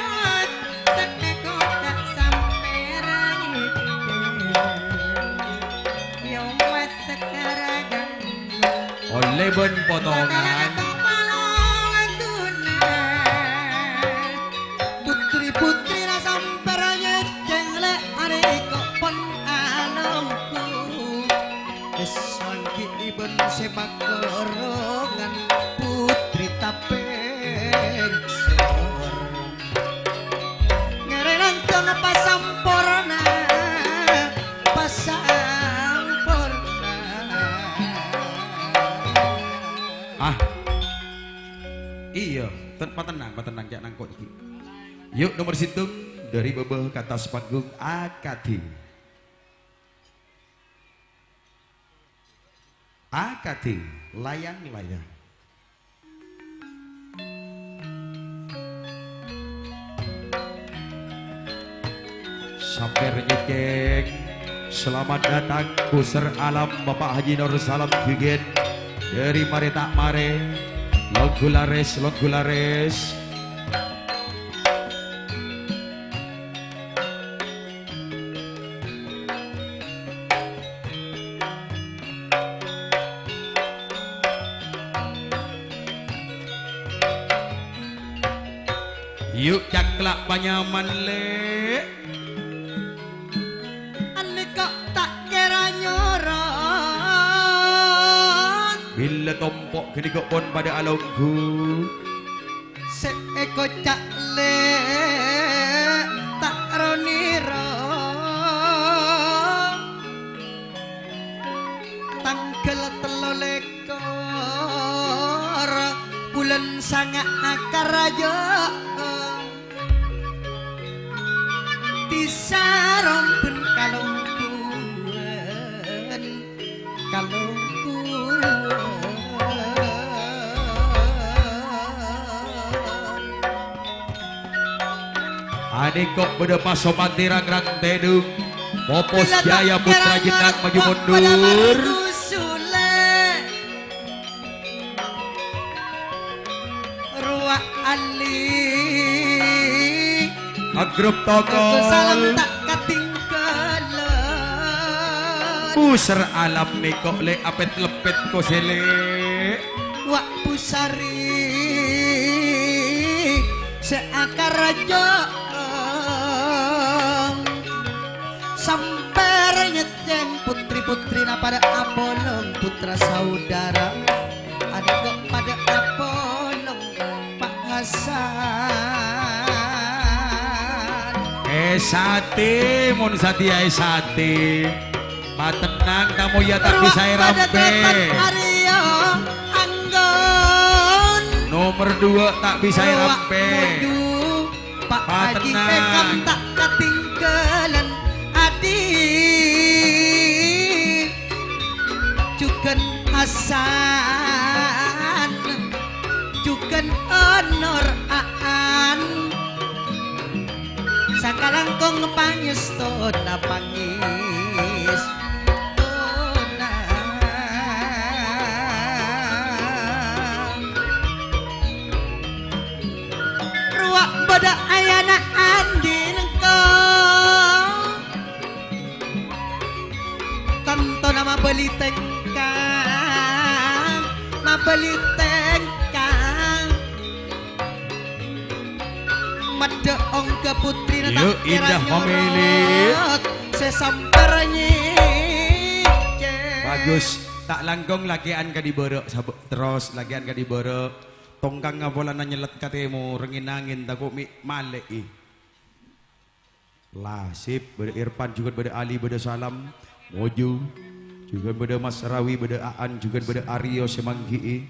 Potongan. Putri-putrina sampèr nyècèng lè' arèko pon alongku. Èsangghi'i bân sè pakorongan putri tapèngsor. Ngèrèng nangkong pasamporna, pasamporna. Ah. Iyâ, ten-, patennang, patennang, ca'na engko' iki. Yu, nomer sèttong, dhâri bâbâ ka attas panggung, A K D. A K D, layang-layang. Sampèr nyècèng. Selamat datang, Pusar Alam, Bapak Haji Nur Salam Jugen. Dhâri marè ta' marè. Longghu larès, longghu larès. Yu, cakla' panyaman, Lè'. Anèka ta' kèra nyorot. Bilâ tompo' ghânèka pon padâ alongghu. Sè èkoca' lè' ta' ro-nèro. Tangghâl tello lèkor bulân sanga' akaraja. Disarong bân kalongguwân. Kalongguwân. Anèko bâdâ pasopati rang-rang tèdung. Popos Jaya Putra Jennang maju mundur. Rowa ali Agrep tokol. Salam ta' katinggalan. Pusar Alam nèko lè' apèt-leppèt ko sè lè'. Wa' Pusari sè akaraja. Sampèr nyècèng putri-putrina padâ apolong putra saudara. Anèko padâ apolong. Pak Hasan. Eh, satè, mon satèya, eh, satè. Patennang, tamoy ya ta' bisa èrampè. Arèya anggon. Nomer dua ta' bisa èrampè. Pak Haji Ekam ta' katinggalan, Adi. Jhughân Hasan, jhughân Onor Aan. Sakalangkong pangèstona, pangèstona. Rowa bâdâ ayana andi' nèngko. Tantona mabâli tèngka, mabâli tèngka. Maddhâ ongghâ putrina ta' kèra nyorot. Sè sampèr nyècèng. Bagus. Ta' langkong lakè'an kadhi bârâ', sab-, terros lakè'an kadhi bârâ'. Tongkang ngapolana nyellèt ka tèmor, ngèn-angèn tako' mè' malè'i. Lasip, bâdâ Irfan, jhughân bâdâ Ali, bâdâ Salam, moju. Jhughân bâdâ Mas Rawi, bâdâ Aan, jhughân bâdâ Aryo sè mangghi'i.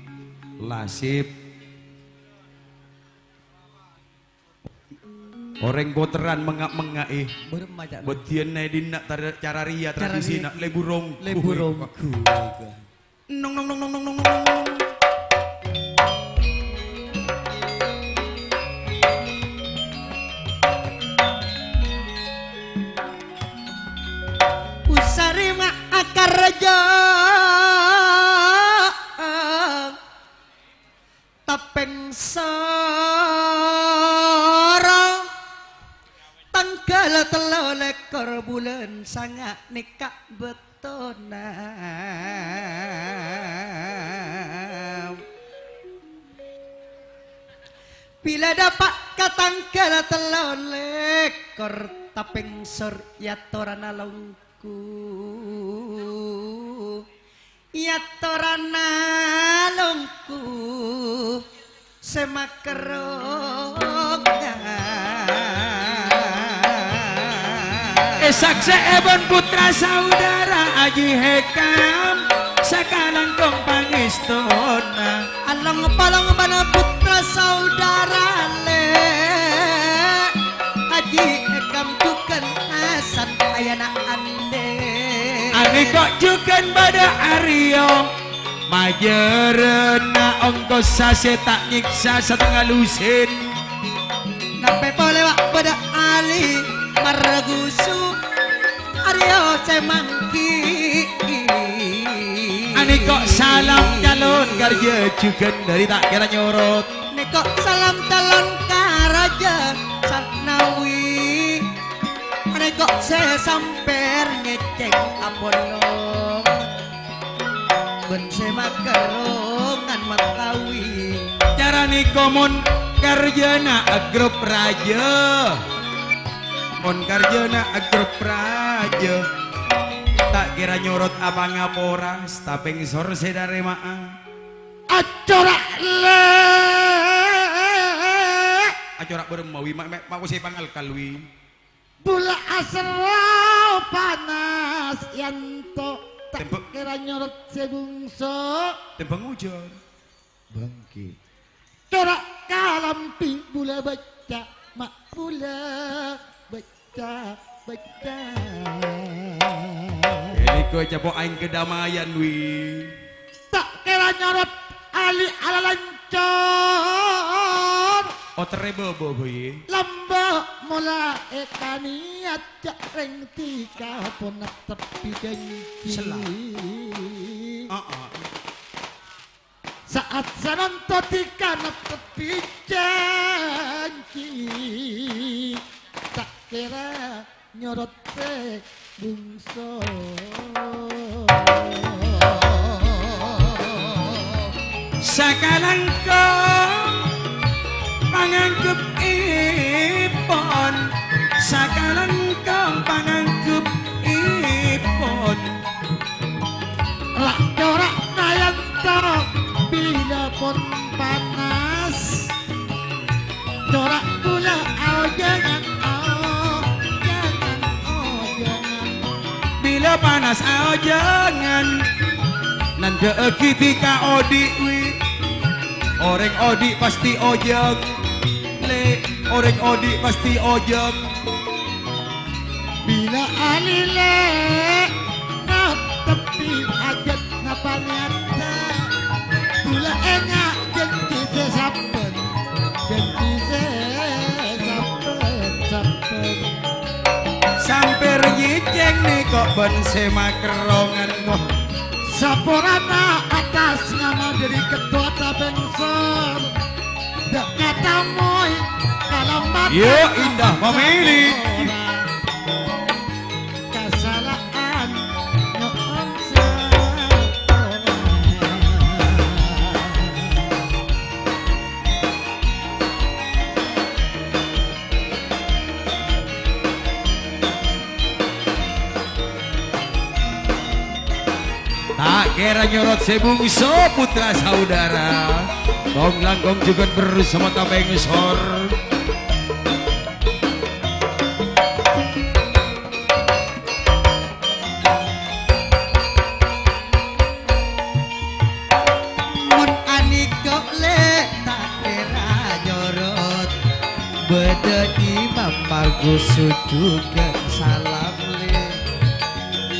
Lasip. Orèng potèran mengnga'-mengnga'i. Bâdâ maca. Bâdhiyân è dinna' tar-, cara rèya tradisina lebu ronggu. Lebu ronggu. Nong, nong, nong. Usarè ma' akaraja. Tapèng soro tangghâl tello lèkor bulân sanga' nèka bâktona. Bilâ dâpa' ka tangghâl tello lèkor tapèng sor èyatorana longku. Èyatorana longku sè makerrongan. È saksèèpon putra saudara Aji Hekam, sakalangkong pangèstona. Along-palong bân putra saudara lè', Aji Hekam jhughân Hasan ayana andhi'. Anèko jhughân bâdâ Aryo, majârâna ongkosa sè ta' nyèksa satengnga lusin. Napè polè wa' bâdâ Ali Margusu, Aryo sè mangghi. Anèko salam calon karjâ jhughân dâri ta' kèra nyorot. Nèko salam calon karjâ Sanawi. Nèko sè sampèr ngècèng apolong. Bân sè makerrongan matawi. Cara nèko mon karjâna agrop rajâ. Mon karjâna agrop rajâ. Ta' kèra nyorot apa ngapora, tapèng sor sè tarèma'a. Acora' lè'. Acora' bârâmma wi, ma', ma', ma' kosè pangalkal wi. Bulâ aserra panas yanto, ta' Tembhâng. Kèra nyorot sè bungso. Tembhâng ojhân. Bângkè. Cora' kalambhi bulâ bâcca, ma' bulâ bâcca, bâcca. Èniko capo' aèng kadammayan, wi. Ta' kèra nyorot ali alalancor. Oterrè bâbâ, Boy. Lambâ' mola èkaniyat jhâ' rèng dhika pon netteppi jhânjhi. Sella. Heeh. Sa'at sananto dhika netteppi jhânjhi. Ta' kèra nyorot sè bungso. Sakalangkong pangangghep ipon, sakalangkong pangangghep ipon. La' cora' nayanto bilâ pon panas. Cora' bulâ aojhângan, aojhângan, aojhângan. Bilâ panas aojhângan, nandhâ'aghi dhika odi', wi. Orèng odi' pastè ojhâng, lè'. Orèng odi' pastè ojhâng. Bilâ alilè' netteppi hajhât napa niyatta, bulâ enga' jhânjhi sè sabbhân, jhânjhi sè sabbhân-sabbhân. Sampèr nyècèng nèko bân sè makerrongan, ko. Saporana attas nyama dâri kettowa tapengsor. Dâ' katamoy kalamat. Yo, indah pamèlè. Kasala'an nyo'on sapora. Ta' kèra nyorot sè bungso, putra saudara. Kong-langkong jhughân bersama tapengsor. Mon anèko lè' ta' kèra nyorot, bâdâ Imam Margus jhughân salam lè'.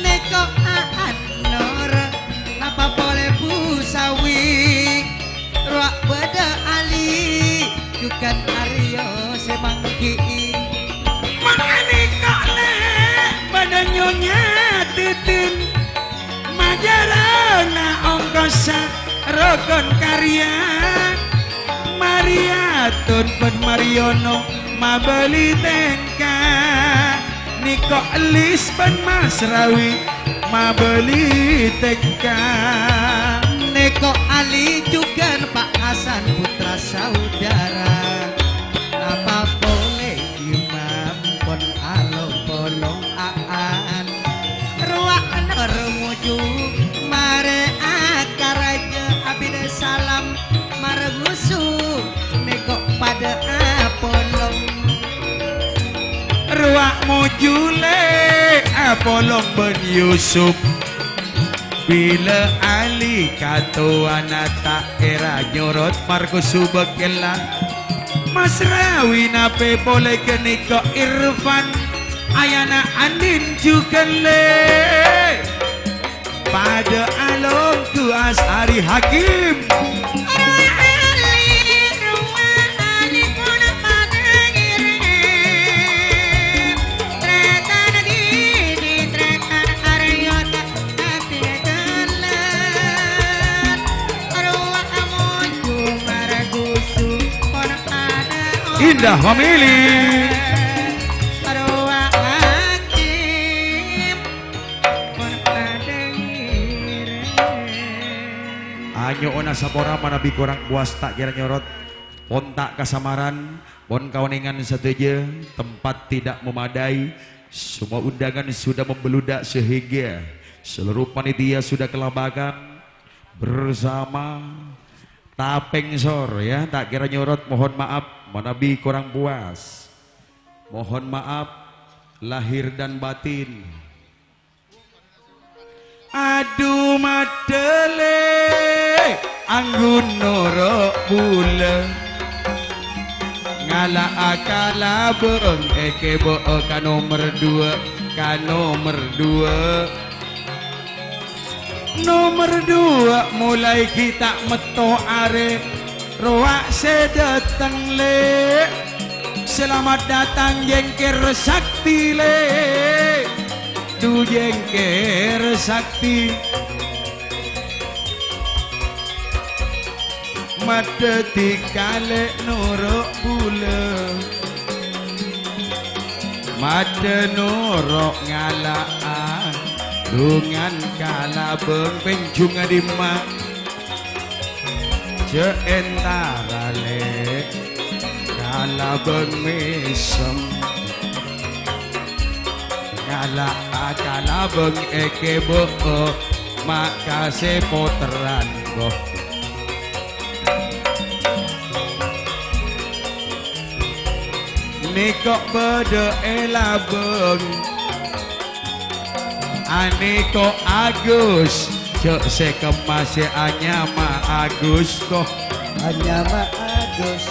Nèko a'an nor, napa polè Bu Sawi? Rowa bâdâ Ali, jhughân Aryo sè mangghi'i. Mon anèko lè' bâdâ Nyonya Titin, majârâna ongkosa rokon karya. Mariyatun bân Mariono mabâli tèngka. Nèko Lis bân Mas Rawi mabâli tèngka. Nèko Ali jhughân Pa' Hasan putra saudara. Julè apolong bân Yusuf. Bilâ Ali katowana ta' kèra nyorot marko subâ' kella. Masrawi napè polè ghânèka Irfan, ayana Andin jhughân lè. Padâ alongghu As'ari Hakim. Indah Family. Anyo'ona sapora manabi korang puas ta' kèra nyorot. Pon ta' kasamaran, pon kaonèngan sadhâjâ, tempat tidak memadai, semua undangan sudah membeludak sehingga seluruh panitia sudah kelabakan bersama tapèng sor, ya, ta' kèra nyorot, mohon maaf manabi korang puas. Mohon maaf lahir dan batin. Adu madhâlè, anggun noro' bulâ. Ngala'a kalabâng èkèbâ'â ka nomer duwâ', ka nomer duwâ'. Nomer duwâ' molaè ghi' ta' metto arè. Rowa' sè dâteng, Lè'. Selamat datang, Jengker Sakti, Lè'. Du Jengker Sakti. Madâddhi kalè noro' bulâ. Madâ noro' ngala'a. Dungan kalabâng pènjhungnga dimma. Jhâ' entara, Lè', kalabâng mèsem. Ngala'a kalabâng èkèbâ'â, ma' ka sè potteran, bo. Nèko bâdâ è labâng. Anèko Agus, jhâ' sè kemma sè anyama Agus, ko. Anyama Agus.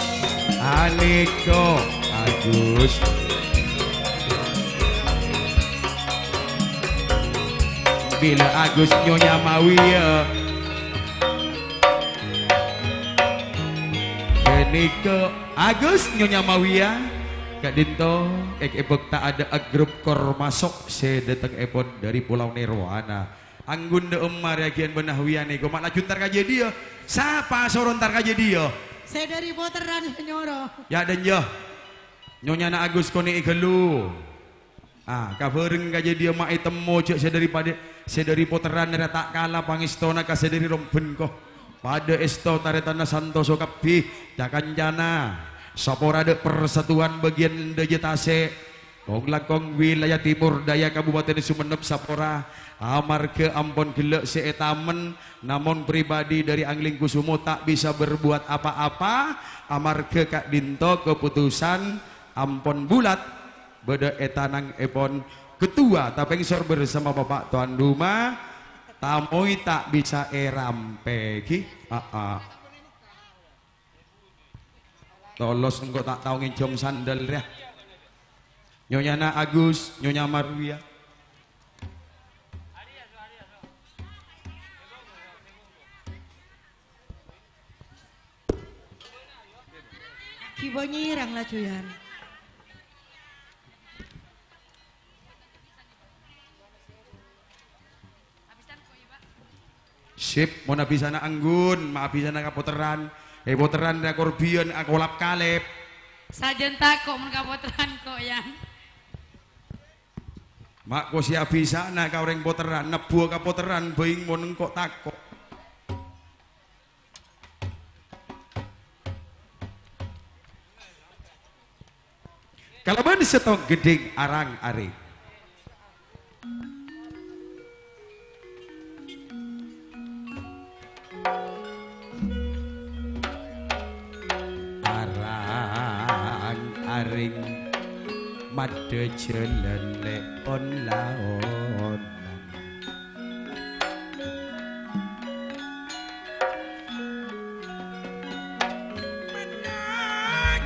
Anèko Agus. Bilâ Agus Nyonya Mawiya. Ghânèka Agus Nyonya Mawiya, ka'dinto èkèbâk ta' adâ'â grup Kormasok sè dâtengngèpon dâri Polao Nirwana. Anggun dâ'emma rèaghiyân bân Nahwiya nèko ma' laju entar ka jâdiyâ. Sapa soro entar ka jâdiyâ? Sè dâri Potteran sè nyoro. Ya', dânjâ. Nyonyana Agus konè'è ghâllu. Ah, kabhâreng ka jâdiyâ ma' ètemmo jhâ' sè dâri padâ, sè dâri potteran rèya ta' kala pangèstona ka sè dâri rombân, ko. Padâ èsto tarètanna santoso kabbhi, ca-kancana. Sapora dâ' persatuan bâgiyân dâjâ tasè'. Kong-langkong wilayah Timur Daya Kabupaten Sumenep sapora, amarghâ ampon ghellâ' sè ètamen, namong pribadi dâri Anglingkusumo ta' bisa berbuat apa-apa, amarghâ ka'dinto keputusan ampon bulat. Bâdâ è tanangngèpon ketua Tapèngsor bersama Bapak Tuan Rumah, tamoy ta' bisa èrampèghi. Aa. Tolos engko' ta' tao ngènjhâm sandal rèya. Nyonyana Agus, Nyonya Marwia. Ghibâ nyèrang laju, Yan. Sip, mon abisana anggun, ma' abisana kapotteran. È, potteran rèya korbiyân akolap-kalèp. Sajân tako' mon kapotteran ko', Yan. Ma' ko sè abisana ka orèng potteran, nebbhuwâ kapotteran, bhâi mon engko' tako'. Kalabân sèttong ghedhing arang-arèng. Arang-arèng. Maddhâ jhâlân lè' on-laonan. Maddhâ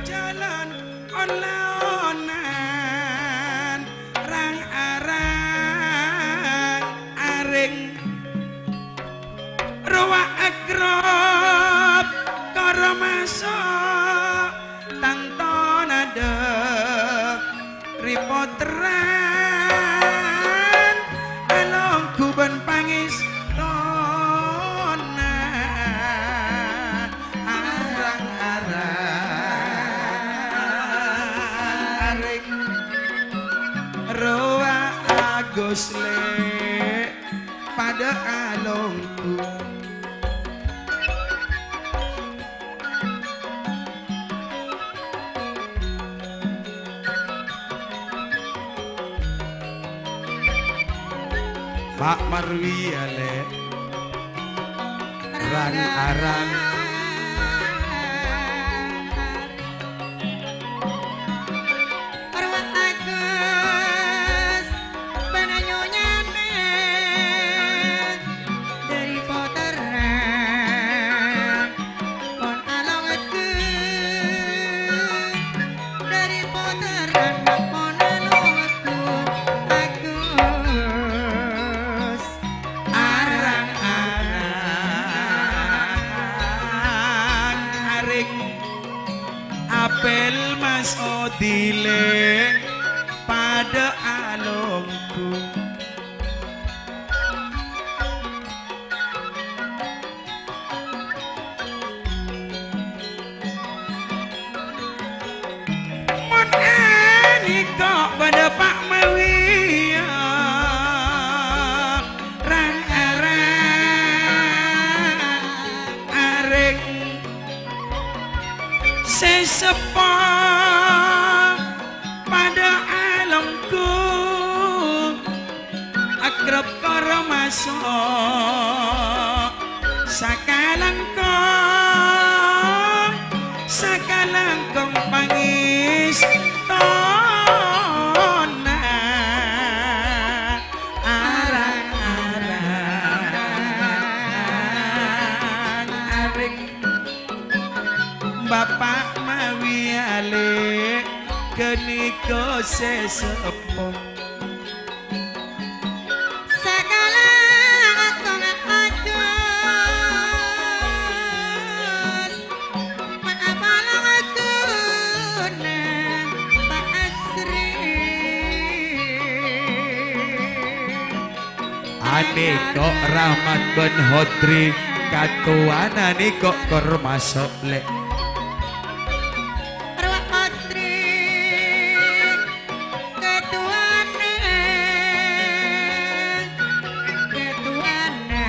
jhâlân on-laonan, rang-arang arèng. Rowa agrop kor maso', tanto nadhâ' ri pottrana, alongghu bân pangèstona. Arang-arang arèng, rowa Agus lè' padâ alongghu. Pa' Marwiyâ lè', rang-arang. Arwah Agus bân nyonyana dâri pottrana pon alongghu, dâri pottrana pon alongghu Agus. Arang-arang arèng, Apel Mas Odi lè' padâ alongghu. Mon èniko' bâdâ Pa' Mawiya, rang-arang arèng sè seppo padâ alongghu. Agrep kor maso' sakalangkong, sakalangkong pangèstona. Arang-arang arèng, Bapa' Mawiya lè' ghâniko sè seppo. Sakalangkong Agus, maaf alongghu Pa' Asri. Aniko' Rahmat bân Hodri, katowana niko' kor maso' lè'. Rowa Hodri. Katowana, katowana,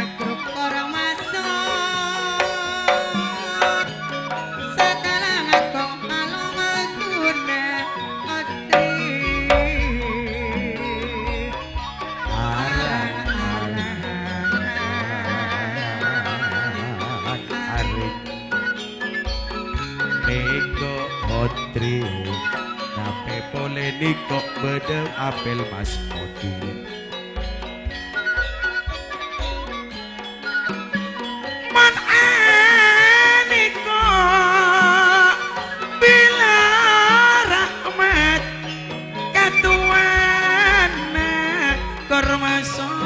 agrep kor maso', sakalangkong alongghu Hodri. Arang-arang arèng. Niko' Hodri, napè polè niko' bâdâ Apel Mas Hodri. Mon èniko' bilâ Rahmat, katowana kor maso',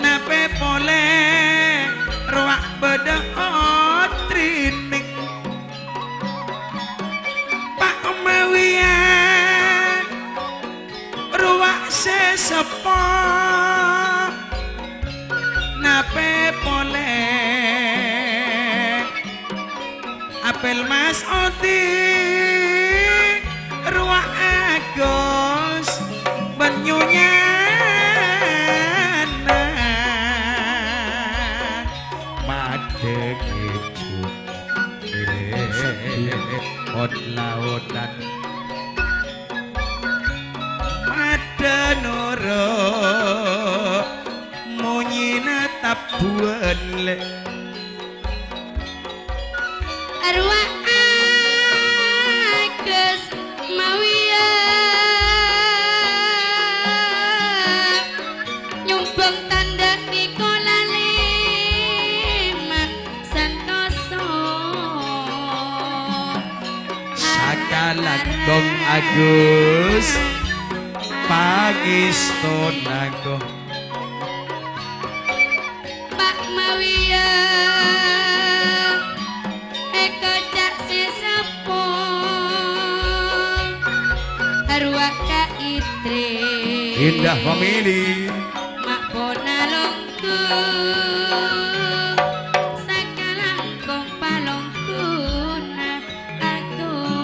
napè polè rowa bâdâ Otrining. Pa' Mawiya rowa sè seppo, napè polè Apel Mas Odi, rowa Agus bân nyonyana. Maddhâ ngèjhuk on-laonan. Maddhâ noro' monyèna tabbhuwân lè'. Arwah Langkong Agus, pangèstona kong. Pak Mawiya, èkoca' sè seppo, arowa ka istri. Indah famili. Ma' pona longkong, sakalangkong palongkona Agus.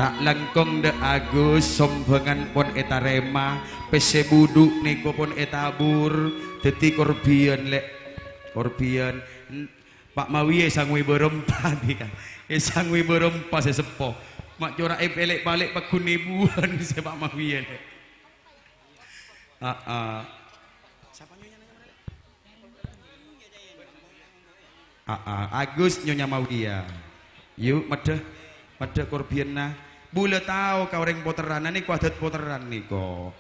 Ta' langkong, Dâ' Agus, sombhângan pon ètarèma, pèssè budhu' nèko pon ètabur, dhâddhi korbhiyân, Lè'. Korbhiyân. N-, Pa' Mawiya èsangoè bârâmpa, dhika. Èsangoè bârâmpa sè seppo. Ma' cora' èpèlè'-palè' pagghun èbuwân sè Pa' Mawiya, Lè'. Aa. Sapa Nyonya namanya, Lè'? Aa, Agus Nyonya Mawiya. Yu, maddhâ, maddhâ korbhiyânna. Bulâ tao ka orèng potèran, nèko adât potèran nèko.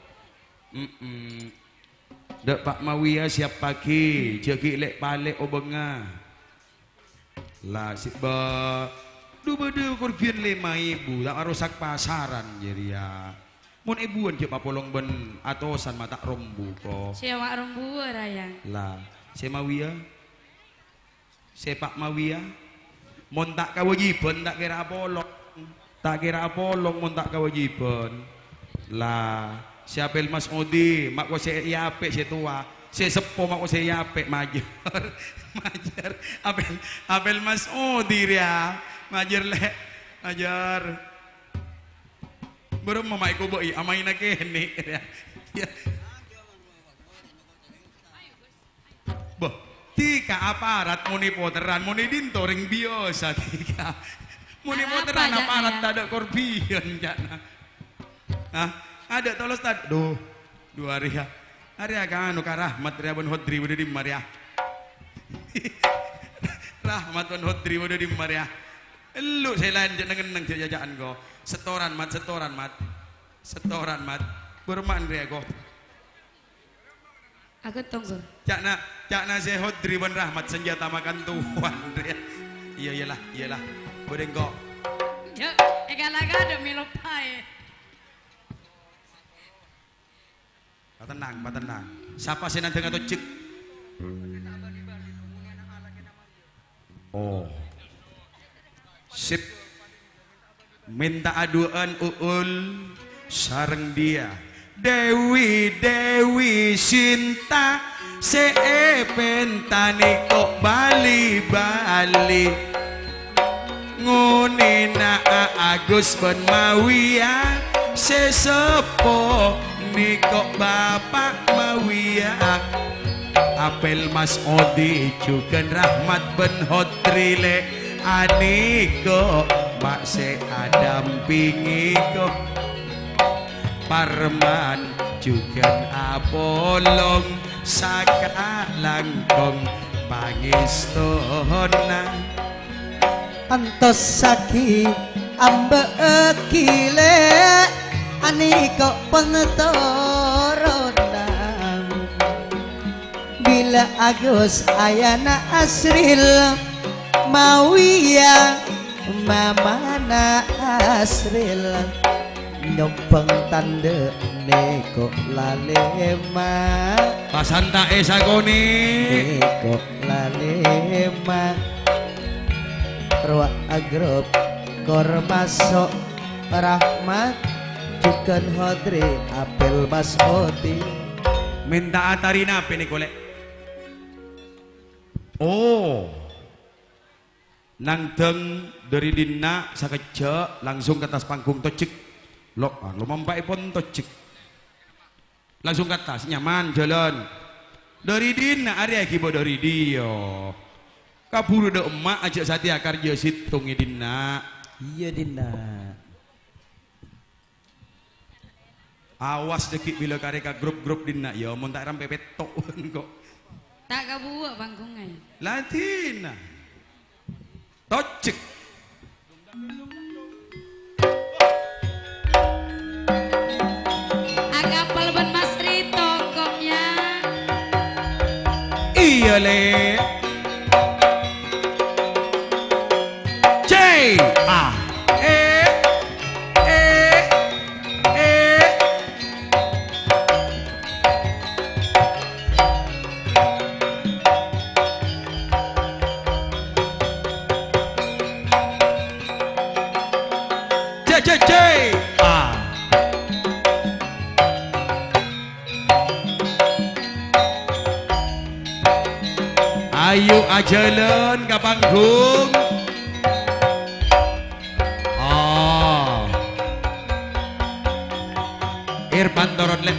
Mm-mm. Dâ' Pa' Mawiya, siap pagi, jhâ' ghi' lè'-palè' obângnga. La, si-, ba-, du bâdâ korbhiyân lèma èbu, ta' arosak pasaran jârèya. Mon èbuwân jhâ' papolong bân atosan ma' ta' rombu, ko. Sè wa' rombuwâ, Rayang. La, sè Mawiya? Sè Pa' Mawiya? Mon ta' kawâjibhân, ta' kèra apolong. Ta' kèra apolong mon ta' kawâjibhân. La, sè apèl Mas Odi, ma' ko sè èapè' sè towa. Sè seppo ma' ko sè èapè' majâr. Majâr. Apèl, apèl Mas Odi rèya. Majâr, Lè'. Majâr. Bârâmma ma' èkobâ'i amaina kènè' rèya. Yâ. Bâh, dhika aparat mon è potèran, mon è dinto rèng biyasa dhika. Mon è potèran aparat tadâ' korbhiyân, ca'na. Hah? Adâ' tolos tad-, duh, du arèya. Arèya ka anu, ka Rahmat rèya bân Hodri bâdâ dimma rèya? Rahmat bân Hodri bâdâ dimma rèya? Ellu' sè laèn jhâ' neng-enneng jhâ' caca'an ko. Setoran, Mat, setoran, Mat. Setoran, Mat. Bârâmma rèya ko. Aku tonggo. Ca'na, ca'na sè Hodri bân Rahmat sanjhâta makan towan, rè. Iyâ, iyâlah, iyâlah. Bâdâ engko'. Jhâ', èkala-kala mèlo paè. Patennang, patennang. Sapa sè nandhângnga tojjhek? Oh. Sip. Mènta adu'â'ân Uul sareng Diya. Dewi, Dewi Sinta sè èpènta nèko bali-bali. Ngonèna Agus bân Mawiya sè seppo nèko Bapa' Mawiya. Apèl Mas Odi jhughân Rahmat bân Hodri lè', anèko ma' sè adampingè ko. Parman jhughân apolong sakalangkong pangèstona. Antossaghi, amba'aghi, lè', anèko pangatoronang. Bilâ Agus ayana Asril, Mawiya mamana Asril. Nyombhâng tandhâ nèko lalèma. Pasanta è sakonè'. Nèko lalèma. Rowa agrop kor maso' Rahmat jhughân Hodri apèl Mas Odi. Mènta atarèna apè nèko, lè'? Oh. Nangdhâng dâri dinna' sakejjhâ' langsung ka attas panggung tojjhek. Lo-, ah, lomampa'èpon tojjhek. Langsung ka attas, nyaman, jhâlân. Dâri dinna' arèya ghibâ dâri dhiyâ. Kabhuru dâ' emma' ajhâ' satèya karjâ sèttong è dinna'. Iyâ, dinna'. Awas dhâggi' bilâ karè ka grup-grup dinna', yâ, mon ta' èrampè pètto' engko'. Ta' kabuwâ' panggungnga, yâ. Ladina. Tojjhek. Akapal bân Mas Rito, kok, yâ. Iyâ, Lè'. C A. Jhâlân ka panggung. Oh. Irfan toron, Lè'.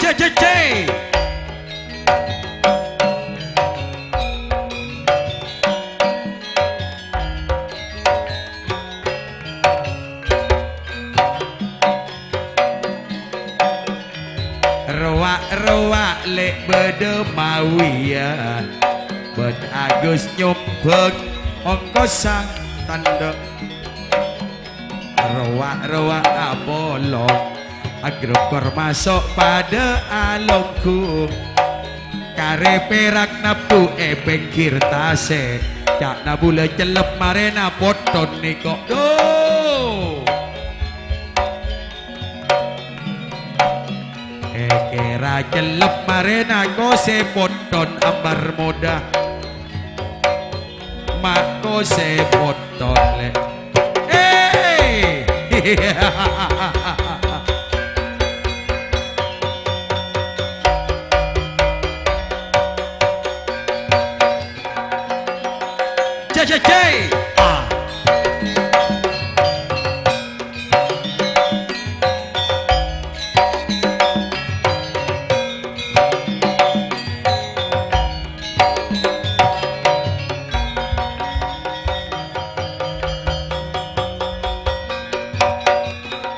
Cè, cè, cè. Rowa'-rowa' Lè' bâdâ Mawiya, bân Agus nyombhâng ongkosan tandhâ. Rowa'-rowa' apolong, agrokor maso' padâ alongghu. Karè pèrak nabbhu è pèngghir tasè', ca'na bulâ cellep marèna potton nèko. Dhu! Èkèra cellep marèna kosè potton ambar moda. Ma' kosè potton, Lè'. Hei! Cè, cè, cè. Ah.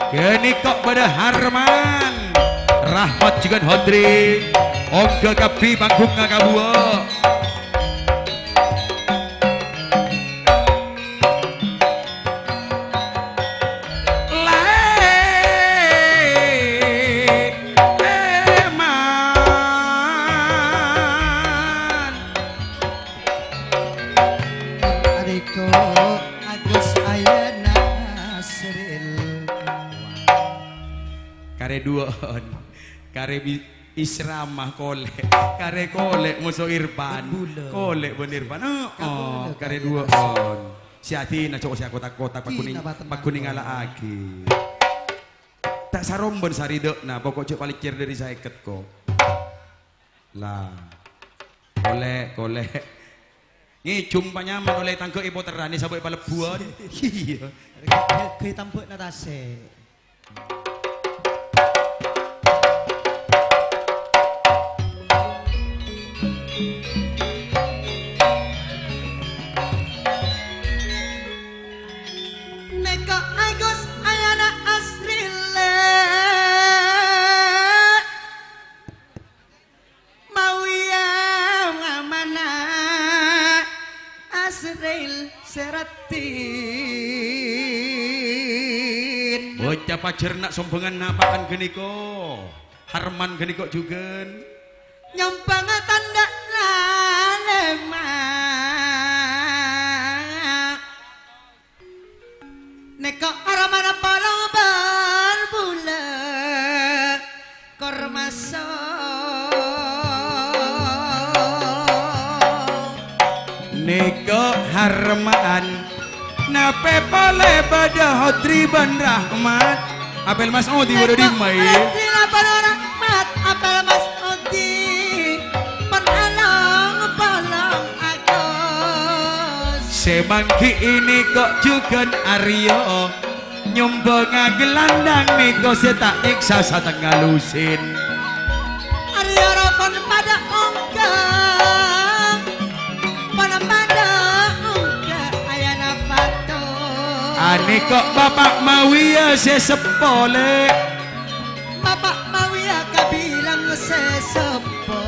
Ghânèka bâdâ Harman, Rahmat jhughân Hodri, ongghâ kabbhi pangghungnga kabuwâ. Leman. Ariko Agus Ayana Asril. Karè duwâ'ân. Karè bi-, Isramah kolè'. Karè kolè' moso Irfan. Bân bulâ. Kolè' bân Irfan. Heeh, kabulâ karè duwâ'ân. Sè adina co' sè akotak-kotak, paghun-, paghun ngala'aghi. Ta' sarombân saridhâ'na, poko' jhâ' palècèr dâri saèket, ko'. La. Kolè', kolè'. Ngèjhum panyaman ollè tangghâ èpoterranè sabâ' è palebbuwân. Iyâ. Ghâ-, ghâ-, ghâ-, tambâ'na tasè'. Nèko Agus Ayana Asril. Mawiya mamana Asril sè raddhin. Bocah pajhâr na' sombhângan napa'an ghânèka. Harman ghânèka jhughân. Nyombhângnga tandhâ lalèma'. Nèko armana polong bân bulâ kormaso. Nèko harmaan, napè polè bâdâ Hodri bân Rahmat. Apel Mas Odi bâdâ dimma, yâ? Mat, apel Mas Odi, pon along-polong Agus. Sè mangghi' ènèko jhughân Aryo, nyombhângnga gelandang nèko sè ta' nyèksa satengnga lusin. Aryo ro pon padâ ongghâ, pon padâ ongghâ ayana pato. Anèko Bapa' Mawiya sè seppo, Lè'. Bapa' Mawiya kabilang sè seppo.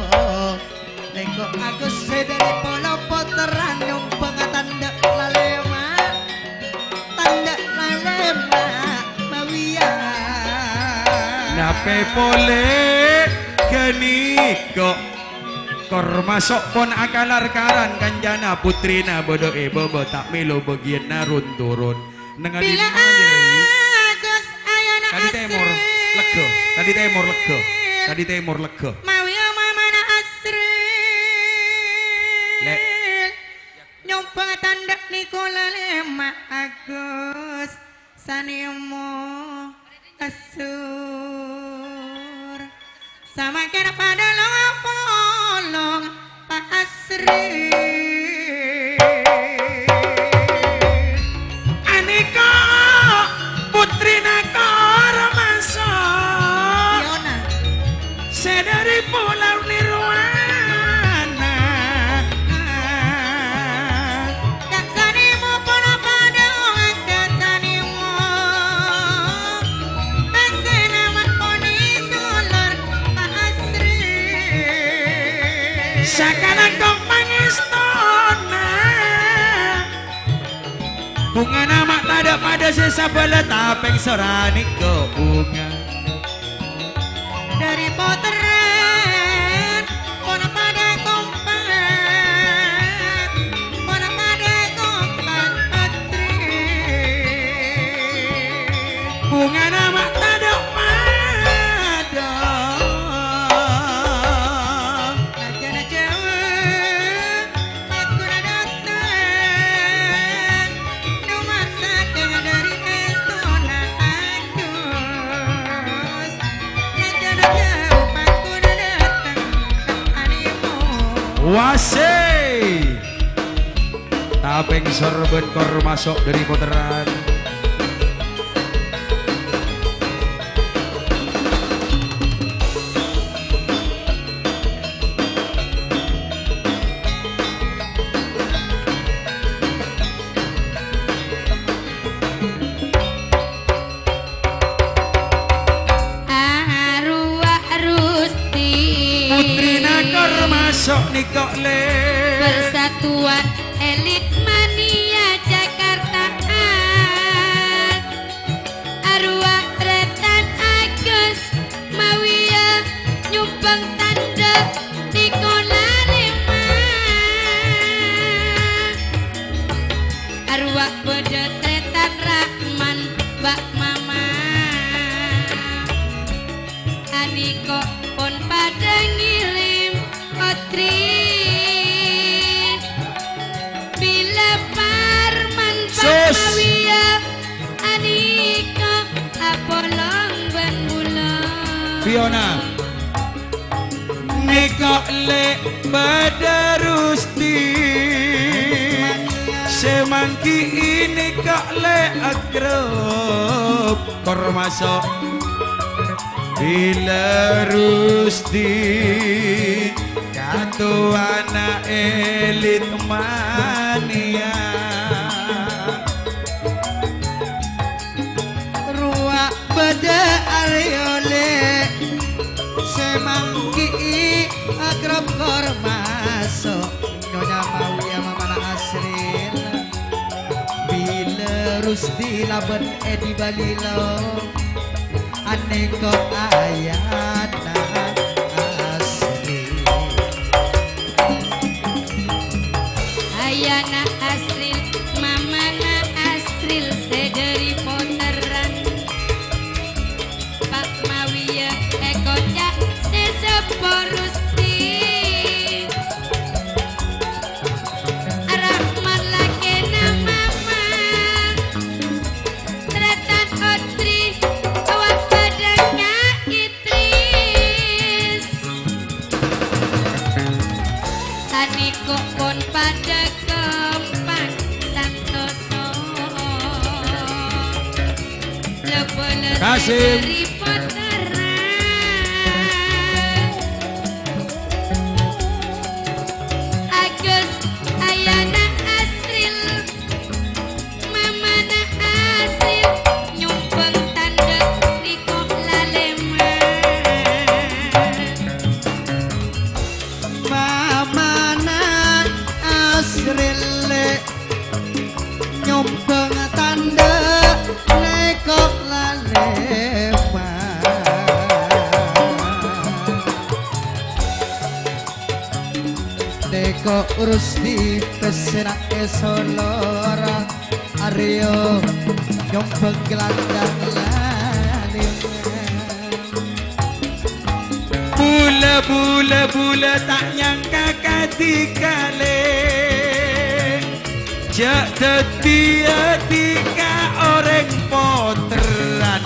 Nèko Agus sè dâri Polo Potteran nyombhângnga tandhâ lalèma'. Tandhâ lalèma' Mawiya. Napè polè ghânèko. Kormaso' pon akalar-karan kancana putrina bâdâ è bâbâ ta' mèlo bâgiyânna run-turun. Neng adi Bilâ dimma, Yai? Agus ayana Kadi Tèmor, Asril. Lega. Kadi Tèmor, lega. Kadi Tèmor, lega. Mawiya mamana Asril. Lè'. Nyombhângnga tandhâ nèko lalèma' Agus sanèmo assur. Samangkèn padâ long-polong Pa' Asri. Anèka putrina Karmaso. Yona. Sè dâri Pulau Nirwana. Ka' sanèmo pola padâ angka sanèmo. Pèssèna ma' ponè solor Pa' Asri. Sakalangkong pangèstona. Bhungana ma' tadâ' padâ sè sabâlâ tapèng sora nèko bhunga. Dâri potèran pon padâ kompak, pon padâ kompak patri. Bhungana ma' tadâ' padâ. Rajâna jhâu. Aku na dâteng, coma satèya dâri èstona Agus. Rajâna jhâu, aku na dâteng, ka' anèmo. Wasè! Tapèng sorbhât Karmaso dâri potèran. Arowa Rusti. Putrina Karmaso nèko lè. Persatuan Elit Mania Jakarta. Arowa Trètan Agus Mawiya nyumbang tandhâ nèko lalèma. Arowa bâdâ Trètan Rahman Bâ' Mama. Anèko pon padâ ngèrèm Otri. Bilâ Parman Sus. Mawiya anèko apolong bân bulâ. Fiona. Nèko lè' bâdâ Rusti. Sè mangghi'i nèko lè' akrab. Karmaso. Bilâ Rusti, katowana Elit Mania. Rowa bâdâ Aryo lè', sè mangghi'i akrab Karmaso, Nyonya Mawiya mamana Asril. Bilâ Rusti labân Edi Balilo, anèko ayana Asril. Ayana Asril, mamana Asril sè dâri potèran. Pak Mawiya è koca' sè seppo Rusti. Rahmat lakèna Mama. Trètan Otri, awak padâ ka Idris. Sanèko pon padâ kompak santoso. Kasim. Agus, ayana Asril, mamana Asril, nyumbang tandhâ nèko lalèma. Mamana Asril lè'. Nyombang tandhâ nèko lalèma. Nèko Rusti pèssèna è solor. Aryo nyombang gelandang lalèma. Bulâ, bulâ, bulâ ta' nyangka kadhi kalè. Jhâ' dhâddhiyâ dhika orèng potèran,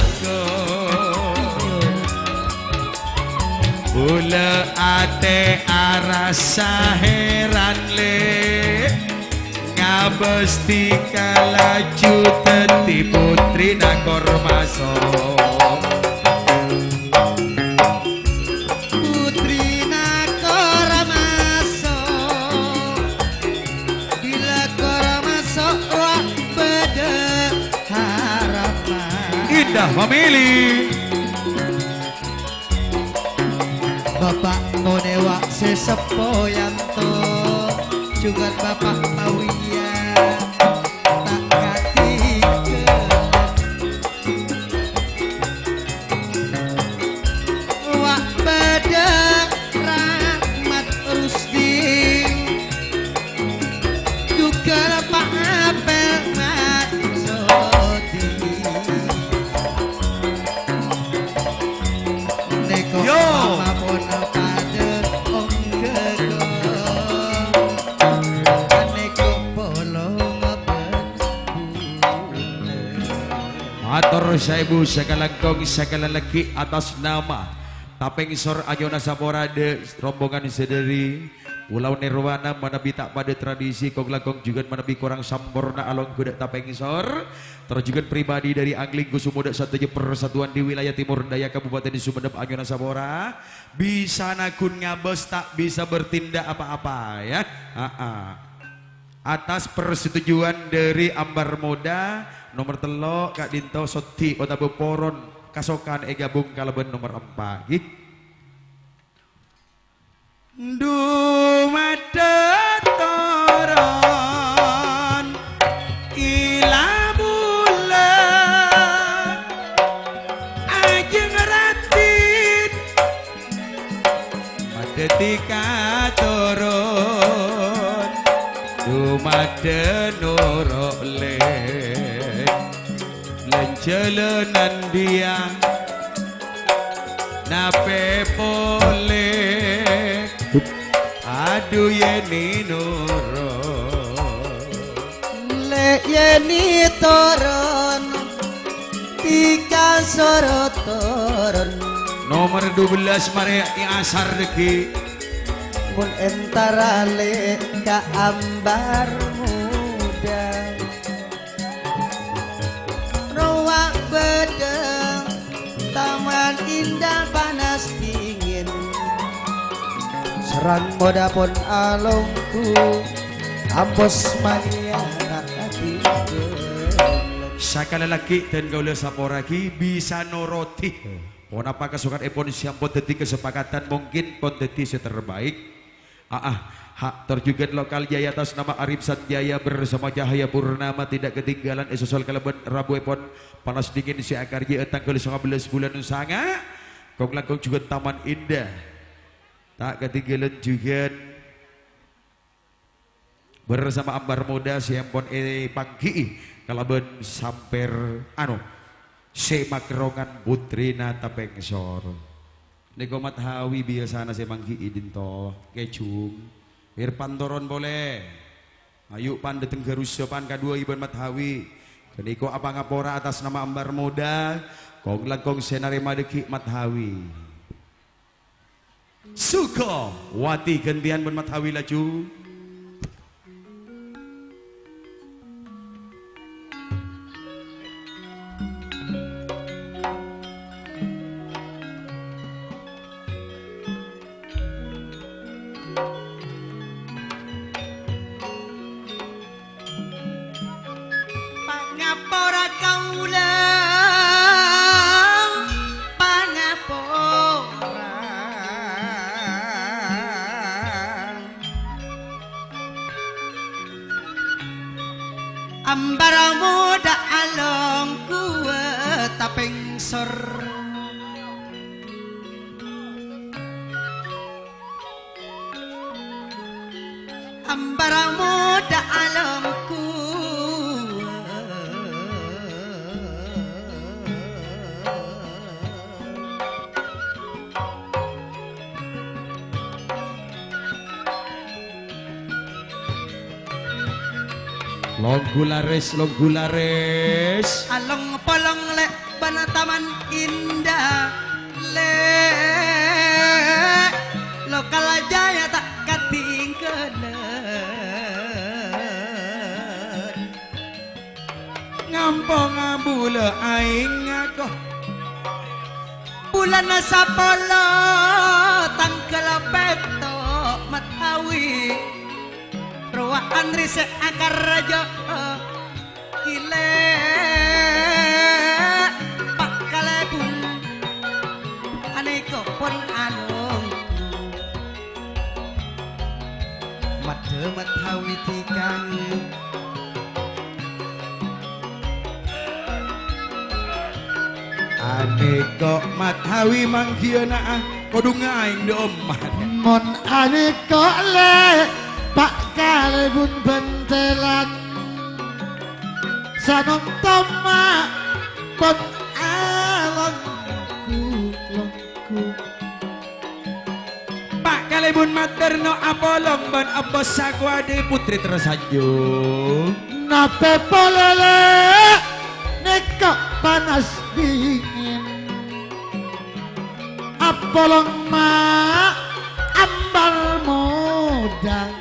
Gus. Kaulâ atè arassa hèran, Lè', ngabâs dhika laju dhâddhi puttrina Kormaso. Puttrina Kormaso, bilâ Kormaso wa' bâdâ harapan. Indah Family. Bapa' Monewa sè seppo yanto, jhughân Bapa' Pawiya ta' kadhi. Wa' bâdâ Rahmat Rusdi. Jhughân Pa' Apel Maksodi. Nèko Yo. Mama pon padâ ongghâ ko. Nèko polong bân bulâ. Mator saèbu sakalangkong sakalalagghi' atas nama Tapèng Sor Anyona Sapora dâ' rombongan sadhâri Pulau Nirwana manabi ta' padâ tradisi, kong-langkong jhughân manabi korang samporna alongghu dâ' Tapèng Sor. Tor jhughân pribadi dâri Angling Kusumo dâ' sadhâjâ persatuan di wilayah Timur Daya Kabupaten Sumenep anyona sapora. Bisa nagun ngabâs, ta' bisa bertindak apa-apa, ya. Aa. Atas persetujuan dâri Ambar Muda, nomer tello', ka'dinto soddhi otabâ poron kasokan èghâbung kalabân nomer empa', ghi. Dumadâ toron ila bulâ ajeng raddhin, madâddhi katoron dumadâ noro' lè. Lan-jhâlânan dhiyâ napè polè. Adu yèni noro'. Lè' yèni toron, dhika soro toron. Nomer dubellâs marè asar dâggi'. Mon entara lè' ka Ambar Muda. Rowa bâdâ Taman Indah panas dingin. Sareng moda pon alongghu, ampos mania ta' atinggal. Sakalalagghi' dân kaulâ saporaghi bisa norodi. Ponapa kasokanèpon sè ampon dhâddhi kasepakatan, mungkin pon dhâddhi sè terbaik. Aa, ha', tor jhughân lokal Jaya atas nama Arif Sanjaya bersama Cahaya Purnama tidak ketinggalan èsosol kalabân rabuèpon panas dingin sè akarjâ'â tangghâl sangabellâs bulân sanga'. Kong-langkong jhughân Taman Indah. Ta' ketinggalan jhughân bersama Ambar Muda sè ampon èpangghi'i kalabân sampèr, anu, sè makerrongan puttrina Tapèng Sor. Nèko Mat Hawi biyasana sè mangghi'i dinto, Kèjung. Irpan toron polè. Ayu' pan dâteng Garusa pan kaduwâ ibân Mat Hawi. Ghânèko apangapora atas nama Ambar Muda, kong-langkong sè narèma dâggi' Mat Hawi. Sugawati ghântèyan bân Mat Hawi laju. Pangapora kaulâ, pangapora. Ambar Muda alongghu Tapèng Sor. Ambar Muda alongghu. Longghu larès, longghu larès. Along-polong lè' bân Taman Indah, lè'. Ampon abulâ aèng ngako. Bulân sapolo tangghâl pètto' Mattawi. Rowa andri sè akaraja. Gilè, Pa' Kalèbun, anèko pon alonggu. Madhâ Mattawi dhikang. Anèko Mattawi manggiyâ na'a, kodhu ngaèng dâ' ommat. Mon anèko lè', Pa' Kalèbun bhântèlan. Sanongtoma pon alonggu-longgu. Pa' Kalèbun materno apolong bân abbâs sakowadhi putri tersanjung. Napè polè lè' nèko panas dingin. Apolong ma' ambal modâ.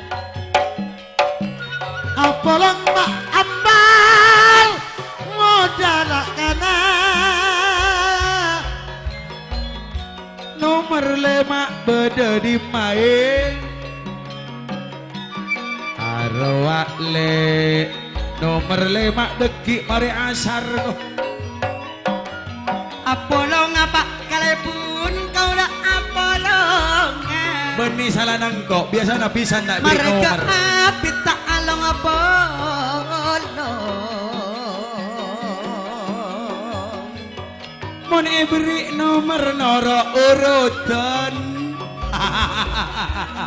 Apolong ma' ambal modâ la kana. Nomer lèma' bâdâ dimmaè? Arowa lè', nomer lèma' dâggi' marè asar, to. Apolonga Pa' Kalèbun, kaulâ apolonga. Bânnè salana engko', biyasana bhisan ta' èberri' nomer. Marghâ abit ta' along apolong. Mon èberri' nomer noro' urutan.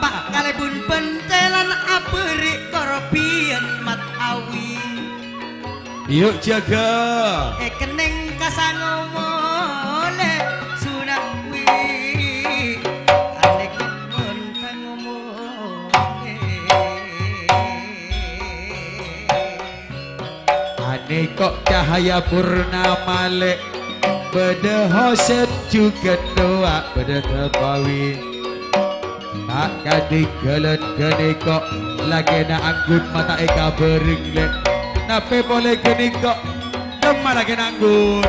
Pa' Kalèbun bhântèlan aberri' korbhiyân Mattawi. Yu' jâgâ. Èkennèng ka sangomolè Sunawi. Alèkon sangomolè. Anèko' cahaya purnama lè', bâdâ Hosèn jhughân Nowa, bâdâ Mattawi. Ta' kadhingghâlân ghânèko', lakèna anggun ma' ta' èkabhâreng lè'. Napè polè ghânèko', dâmma lakèna anggun.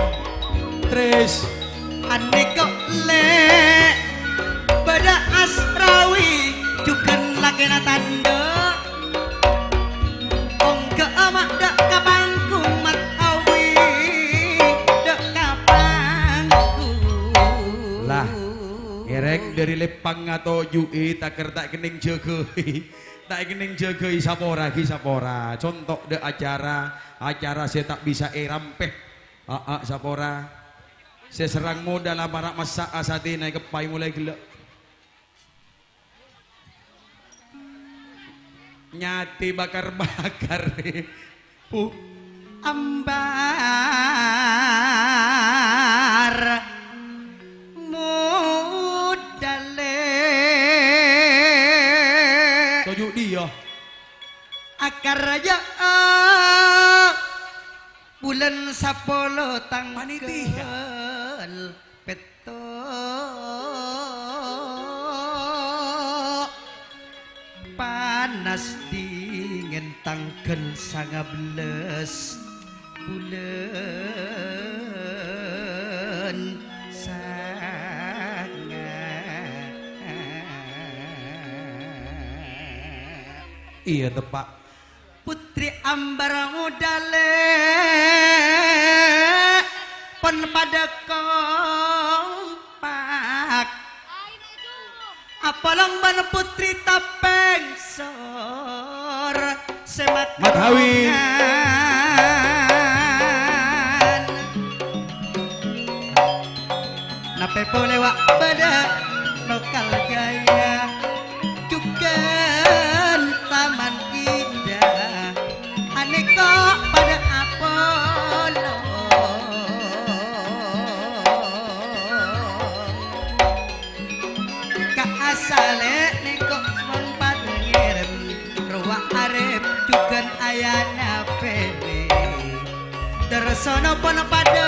Tres. Anèko' lè' bâdâ Asrawi, jhughân lakèna tandhâ. Ongghâ'â ma' dâ' ka panggung, Mattawi, dâ' ka panggung. Lah, ngèrèng dâri Lèppang ngatoju'i, takèr ta' kennèng jâgâi. Ta' kennèng jâgâi sapora ghi sapora. Conto' dâ' acara, acara sè ta' bisa èrampè. Aa, sapora. Sè serrang modâ la para' massa' asatèna èkeppaè molaè ghellâ'. Nyatè bakar-bakar. Pu. Ambar modâ lè'. Toju' dhiyâ. Akaraja. Bulân sapolo tangghâl pètto'. Panas dingin tangghâl sangabellâs bulân sanga'. Iyâ, teppa'. Putri Ambar modâ lè' pon padâ kompak. Apolong bân Putri Tapèng Sor sè Mat Hawi. Matongan. Napè polè wa' bâdâ Lokal Jaya, jhughân Taman Indah, anèko' padâ apolong. Ka asalè nèko' mon padâ ngèrèm, rowa arep jhughân ayana pèrè. Dârsana pon padâ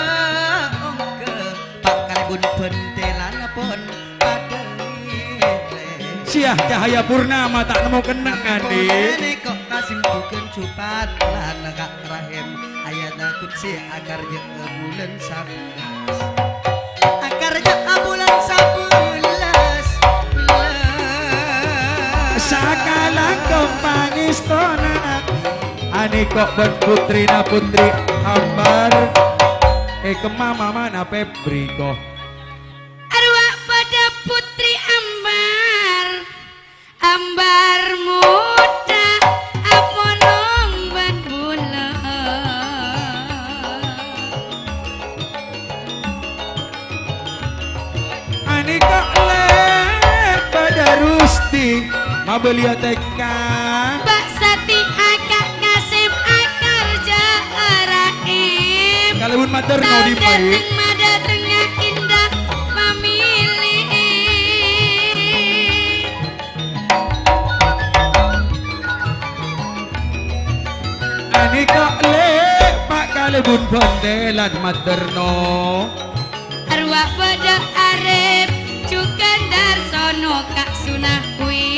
ongghâ, Pa' Kalèbun bhântèlan pon padâ ngèrèm. Siah cahaya purnama ta' nemmo kennengngan, Di'. Nèko' kas Bukan jupat lan ka' rahim, ayana kutsi akarja bulan sabellâs. Akarja bulan sabellâs, belâs. Sakalangkong pangèstona. Anèko' bân putrina Putri Ambar. È kemma mamana Febri ko'. Arowa padâ Putri Ambar. Ambar moddhâ aponong bân bulâ. Anèko' lè' padâ Rusti mabâliyâ tekka. Bâ' Sati aka' Kasim akarja Rahim. Kalabun mator nodi, Pak. Dâteng madâtengnga Indah mamili. Anèko' lè' pa' kalabun bhândhèlan materno. Arowa padâ Arif, jhughân Darsono ka' Sunawi.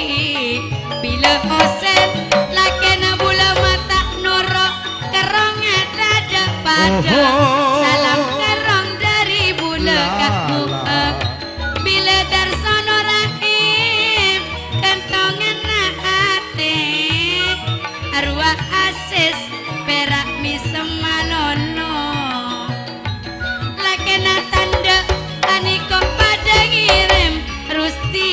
Bilâ Hosen, lakèna bulâ mata noro', kerrongnga tadâ' padâ. Oho. Salam kerrong dâri bulâ ka' bu'â. Bilâ Darsono Rahim, kantonganna atè, arowa Asis, pèra' mèsem malolo. Lakèna tandhâ anèko' padâ ngèrèm Rusti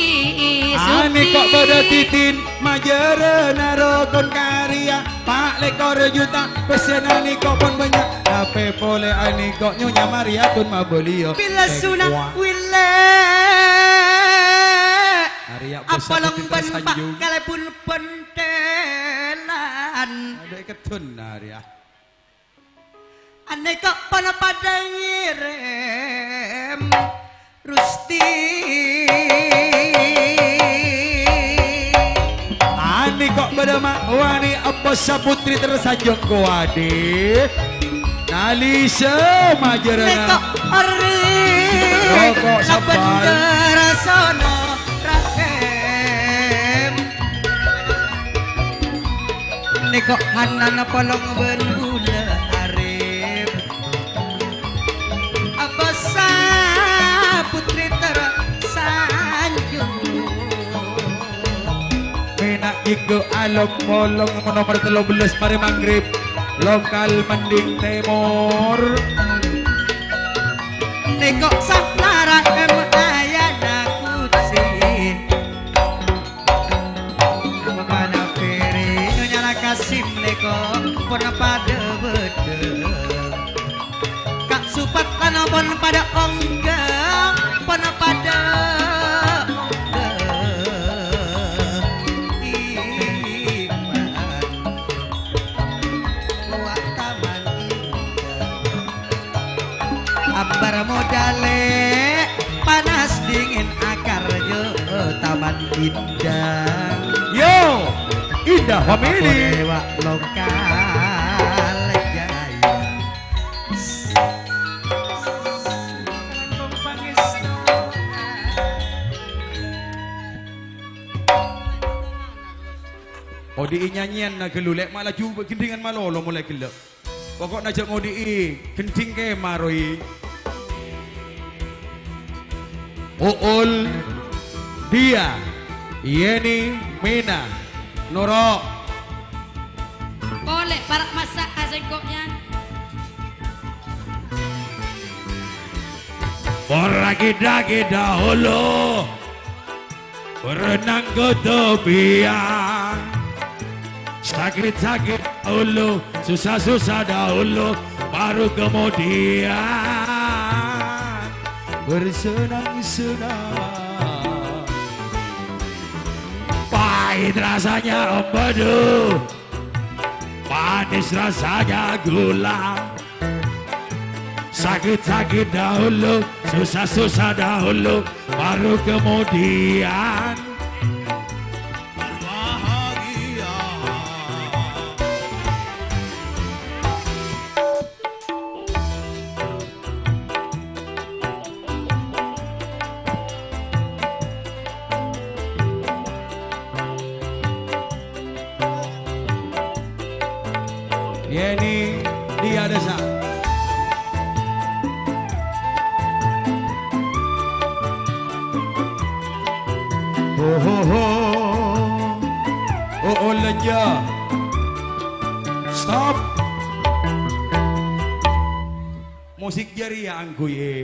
Suti. Anèko' padâ Titin, majârâna rokon karya. Pa' lèkor juta, pèssèna anèko' pon bânnya', tapè polè anèko' Nyonya Mariatun mabâliyâ. Bilâ Sunawi lè'. Arèya apolong bân pa' kalabun bhândhèlan. Adâ' èkeddhun arèya. Anèko' pon padâ ngèrèm. Rusti. Anèko' padâ ma' wani eppo saputri tersanjung kowadi. Nalisa majârâna. Nèko' ori. Roko' sabbhâr. Darsono Rahim. Nèko' Hanan polong bân bulâ Arif. Abasa putri tersanjung. Mèna' ghi' alok-polong mon nomer tello bellâs marè maghrib. Lokal Mending Tèmor. Nèko' Saplara M ayana Kutsi. Mangkana Peri Nyonya Rakasim nèko pon padâ bâdâ. Ka' Supat lan pon padâ ongghâ, pon padâ ongghâ. Iman. Wa' Taman Indah. Ambar modalè, panas dingin akarjo Taman Indah. Yo, Indah Family. Wa' lokal jaya. Odi'i nyanyiyanna ghâllu, lè' ma' laju ghendhingan malolo molaè ghellâ'. Poko'na jhâ' ngodi'i ghendhing kèma rowa. Uul, Dia, Yeni, Mina, noro'. Polè para' massa' ka sèngko', Yan. Pora ghi-dâghi dahulu. Berenang ke tepian. Sakit-sakit dahulu, susah-susah dahulu, baru kemudian bersenang-senang. Pahit rasanya empedu, manis rasanya gula. Sakit-sakit dahulu, susah-susah dahulu, baru kemudian bahagia. Yeni Diadesa. Ho, ho, ho. Oh, oh, lenja. Stop. Musik jârèya angghuy, è.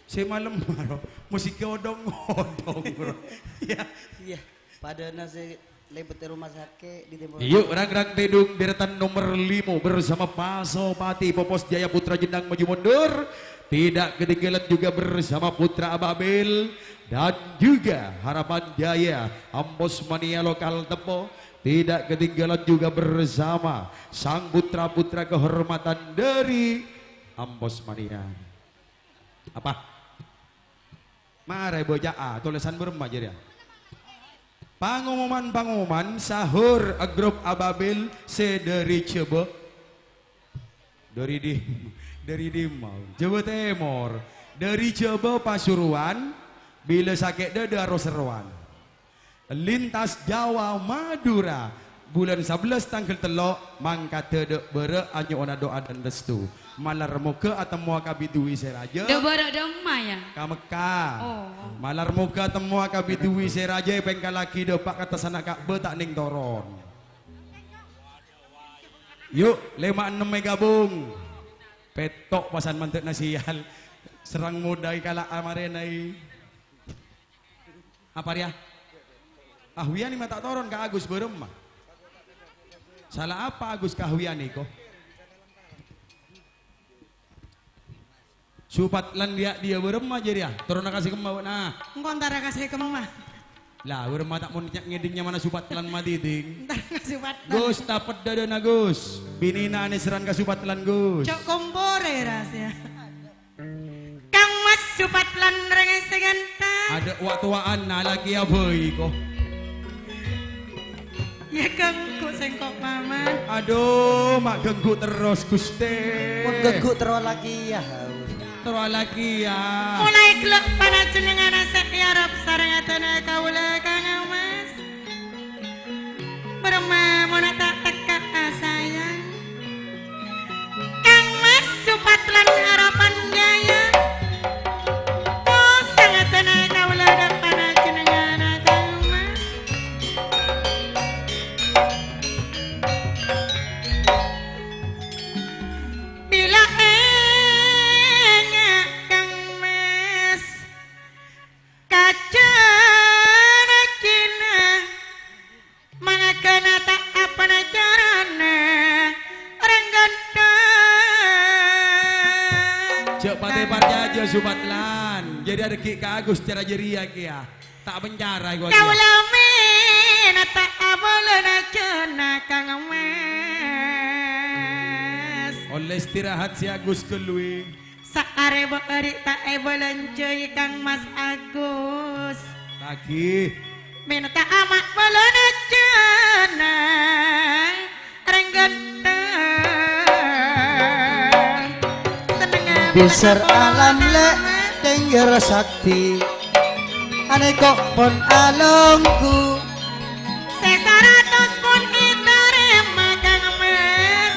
Sè malem, ro. Musiknya odong-odong, ro. Iya. Iya. Padâna sè lèbât è rumah sakè' di Timor. Iyâ, rang-rang tèdung dèrètan nomer lima bersama Pasopati Popos Jaya Putra Jendang maju mundur. Tidak ketinggalan juga bersama Putra Ababil dan juga Harapan Jaya Ambos Mania Lokal Tempo. Tidak ketinggalan juga bersama sang putra-putra kehormatan dari Ambos Mania. Apa? Mara bâca'a, tolèsan bârâmma jârèya? Pangomoman-pangomoman sahur grup Ababil sè dâri Jhâbâ. Dâri di-, dâri dimma? Jhâbâ Tèmor. Dâri Jhâbâ Pasuruan, bilâ sakè' dâdâ ro-serrowan. Lintas Jawa Madura, bulân sabellâs tangghâl tello', mangkadhâ dâ' bârâ' anyo'ona du'a dan restu. Malar moghâ atemmowa kabiduwi sè rajâ. Dâ' bârâ' dâmma, ya? Ka Mekkah. Oh. Malar moghâ atemmowa kabiduwi sè rajâ èpèngkallaghi dâpa' ka tasanna Ka'bah ta' nèng toron. Yu, lèma' ennem è gabung. Pètto' pasan mandâ'na sial. Serrang modâ è kala'a marèna, è. Apa rèya? Ahwiyani ma' ta' toron ka Agus bârâmma? Sala apa Agus ka Ahwiyani, ko? Supatlan diyâ-diyâ bârâmma jârèya? Toronna ka sè kemma, bâ'na. Engko' entara ka sè kemma. Lah, bârâmma ta' mon nya-, ngèdhing nyamana Supatlan madiding? Entara ka Supatlan. Gus, tapet dâdâna, Gus. Binèna anèserran ka Supatlan, Gus. Cok komporè, rahasia. Kang Mas Supatlan rèng sè ganteng. Adâ' wa'-towa'an, nalakèya bhâi, ko. Ya, ganggu sèngko', Mama. Adhu, ma' ganggu terros, Ghustè. Mon ganggu terro alakèya, haus. Terro alakèya. Molaè ghellâ' panajennengnganna sè èarep sareng atèna kaulâ, Kang Mas. Bârâmma mon ta' tekka, sayang. Kang Mas Supatlan Harapan Jaya. Posang atèna kaulâ dâ' panajennengnganna Kang Mas. Bilâ enga' Kang Mas, kajhâna jina. Mangkana ta' apana carana rèng ghântheng. Jhâ' patè parcajâ, Supatlan. Jârèya dhâggi' ka Agus cara jârèya kèya. Ta' pencara, gua. Kaulâ mènta abâlâna jhâna, Kang Mas. Ollè istirahat sè Agus ghâllu, è. Saarè bâ'âri' ta' èbâlânjhâi Kang Mas Agus. Lagi. Mènta ama' bâlâna jhâna rèng ghântheng. Sennengnga Bhâser alam lè' tèngghâr sakti. Anèko' pon alongghu. Sè saratos pon ètarèma Kang Mas,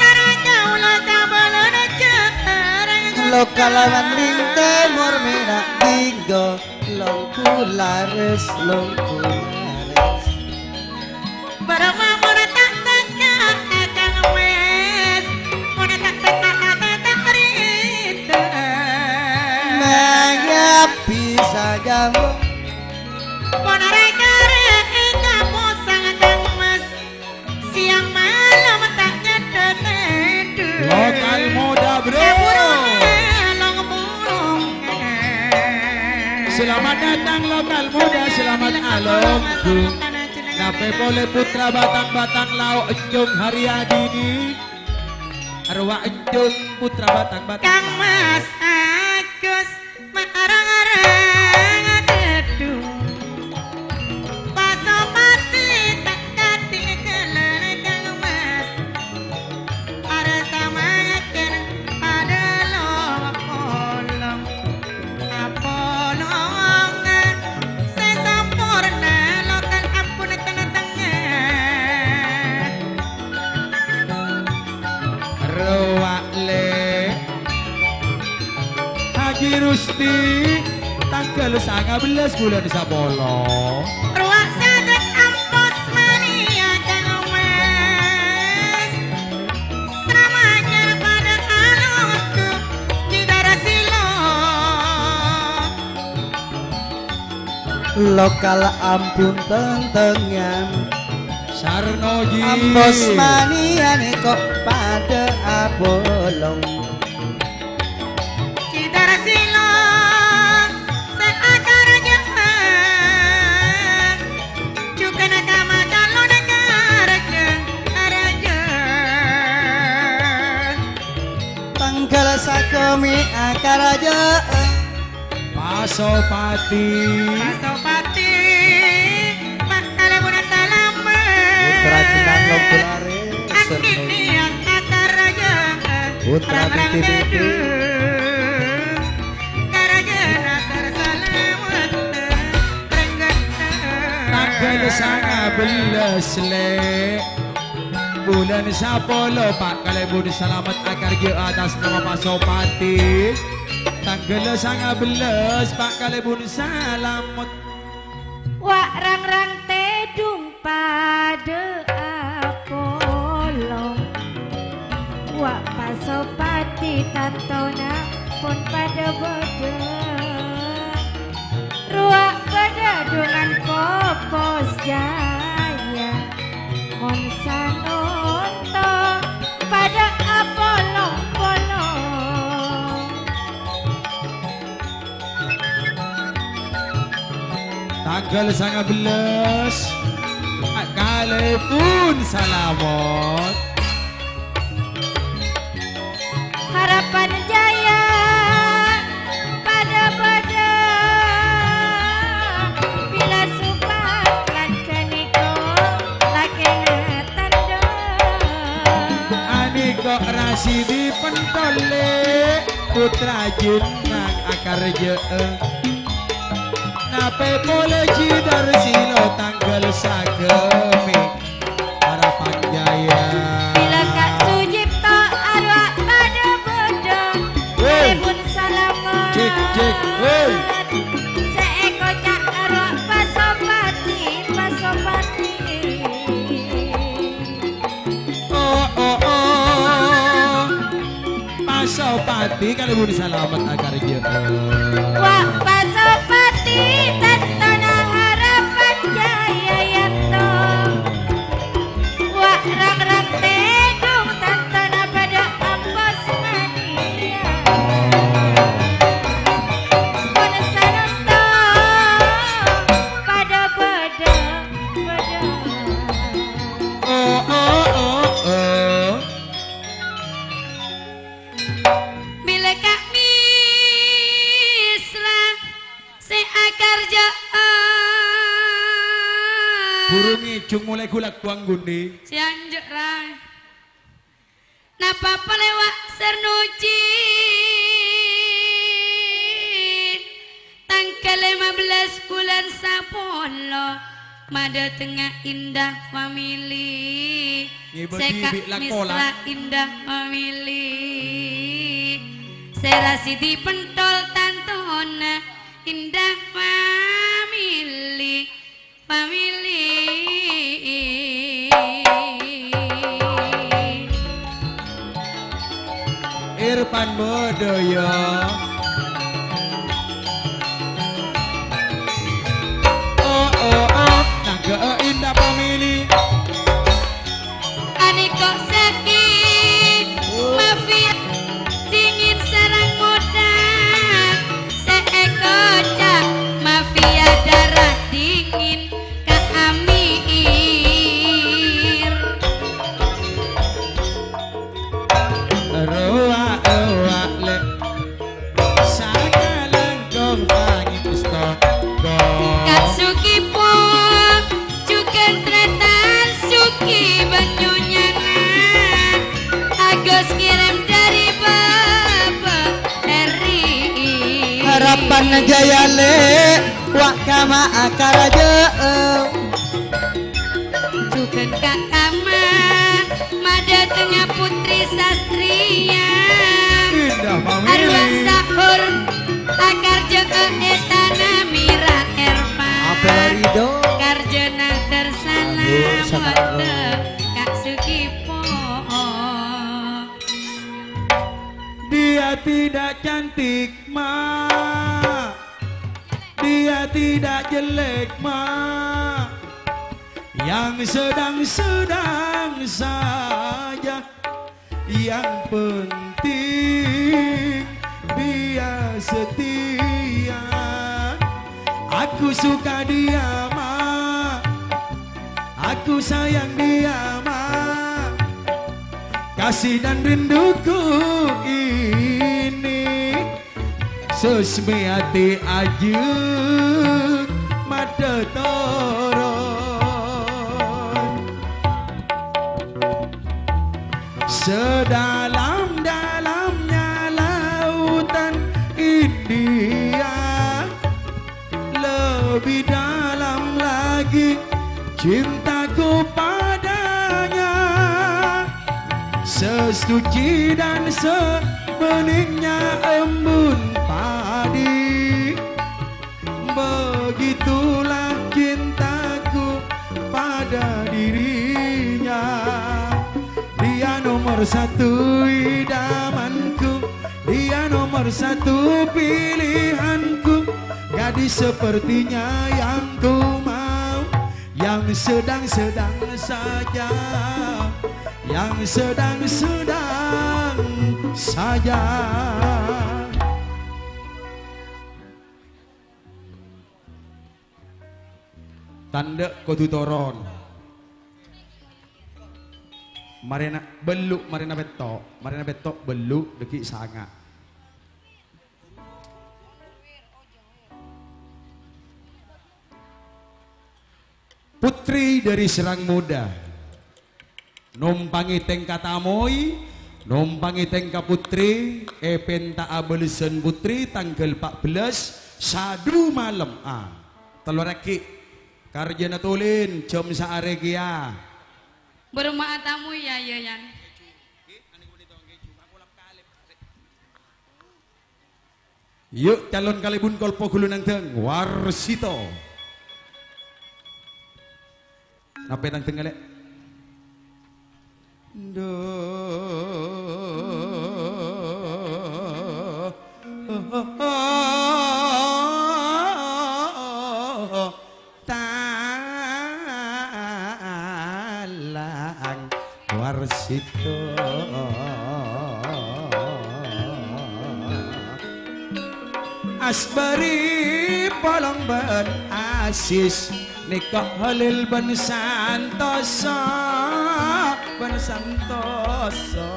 sareng kaulâ kabâlâna jhâreng. Lo kalawan ning tèmor mèra dinggo, longghu larès, longghu larès. Bârâmma mon ta' tekka Kang Mas, mon ta' tekka atè ta' rèdhâ. Mangabbi sajâ. Pon rè-karè èkaposang Kang Mas, sèyang malem ta' nyaddhâ tèdhung. Lokal Muda, Bro. Èburung along-polong. Selamat datang, Lokal Muda, selamat alongghu. Napè polè Putra Batang-Batang Lao' Enjung Haryadini. Arwah Enjung Putra Batang-Batang. Kang Mas Agus. Ma' arang-arang tèdhung. Pasopati ta' katinggalan Kang Mas. Arè samangkèn padâ lopolong. Apolong sè samporna lokal ampon tana tengnga. Gusti, tangghâl sanga bellâs bulân sapolo. Rowa saget ampos mania kang omas. Samanya padâ alongghu Ki Darasilo. Lokal ampon tèngtèngan. Sarno ji. Ampos maniyan kok padâ abolong. Ki Darasilo sè akarajâ'ân, jhughân kama kalona karajâ, karajâ. Tangghâl sagâmè akarajâ'ân. Pasopati. Pasopati, mangkala buna salamet. Putra Jenang Lombok Lare, Andini Serno. Yang akarajâ'ân. Putra Rang-rang Titi Titi. Tedung. Karajâ'ân atar salamet. Renggan. Tangghâl sanga bellâs, Lè'. Bulân sapolo, Pa' kalèbun salamet akarajâ atas nama Pasopati. Tangghâl sanga bellâs, Pa' kalèbun salamet. Wa' rang-rang tedung padâ apolong. Wa' Pasopati tantona pon padâ bâdâ. Rowa padâ dhungan Popos Jaya. Mon sanonto padâ apolong-polong. Tangghâl sanga bellâs, kalèbun salamet. Harapan Jaya padâ-padâ, bilâ supak lan ganèko lakèna tandhâ. Anèko Rasidi pentol, Lè', putra Jenang akarajâ'ân. Napè polè Ji Darsilo tangghâl sagâmè. Harapan Jaya. Bilâ Ka' Sujipto arowa padâ bâdâ. Woi. Kalèbun salamet. Cek, cek, woi. Sè èkoca' arowa Pasopati, Pasopati. Oh, oh, oh. Pasopati kalèbun salamet akarajâ'ân. Wa' Pasopati tantona harapan jaya yanto. Wa' rang-rang tedhung tantona padâ ampos mania. Mon sanonto padâ-padâ, padâ. Oh, oh, oh, oh. Bilâ Ka' Misra sè akarjâ'ân. Buru ngèjhung molaè ghulak towan ghundhi. Sè anjâ', Raè. Napa palèwa' Sarnoji? Tangghâl lèma bellâs bulân sapolo, madâtengnga Indah Family. Ngibâ Sè Ka' dibi' la Misra kola. Indah Family. Sè Rasidi pentol tantona Indah Family. Family. Irfan Bodaya. Oh, oh, oh, nangghâ'â Indah Family. Anèko Saki, mafia dingin sareng modâ, sè èkoca' mafia darah dingin ka Amir. Rowa-rowa, Lè'. Sakalangkong pangèsto. Ka' Sugi pon, jhughân Tretan Sugi bân Nyonyana. Agus ngèrèm dâri Bapa Eri. Harapan Jaya, Lè', wa' kama akarajâ'ân. Jhughân Ka' Kama, madâtengnga Putri Sastriya. Indah Family. Arowa sahur, cantik, Ma. Dia tidak jelek, Ma. Yang sedang-sedang saja. Yang penting dia setia. Aku suka dia, Ma. Aku sayang dia, Ma. Kasih dan rinduku ini. Sosmèyati ajeng madhâ toron. Sedalam-dalamnya lautan India, lebih dalam lagi cintaku padanya. Sesuci dan sebeningnya embun padi, begitulah cintaku pada dirinya. Dia nomor satu idamanku, dia nomor satu pilihanku. Gadis sepertinya yang ku mau, yang sedang-sedang saja, yang sedang-sedang saja. Tandhâ kodhu toron. Marèna bâllu', marèna pètto', marèna pètto' bâllu', dhâggi' sanga'. Putri dari Serang Muda. Nompangè tèngka tamoy, nompangè tèngka putri, èpènta'a bâlessan putri tangghâl pa' bellâs, Sadu malem. Ah, tello règhi'. Karjâna Tulin, jhâm saarè kèya. Bârâmma'a tamoy, yâ, yâ, Yan. Yu', calon kalèbun kolpo ghuluna nangghâng, Warsito. Napè nangghâng, Lè'? Ndu. Talang Warsito. Asbari polong bân Asis, nèka Holil bân Santosa, bân Santosa.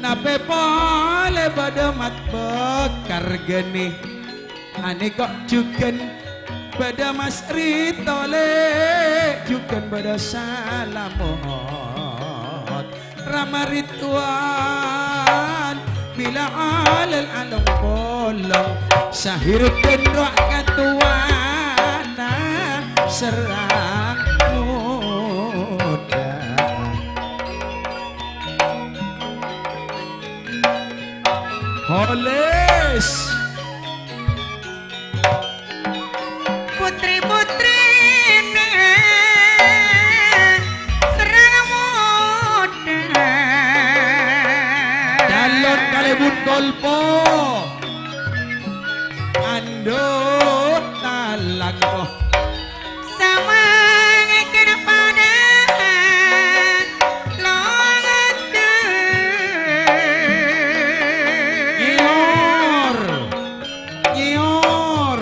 Napè polè bâdâ Mat Bâkar ghânè. Anèka jhughân bâdâ Mas Rito, Lè', jhughân bâdâ Salamot. Rama Ridwan, bilâ alèl along-polong, Sahiruddin rowa katowana Serang Muda. Holis. Putri-putrina Serang Muda. Calon kalèbun kolpo. Ando talang, oh. Samangkèn padâ longaghâ. Nyior, nyior,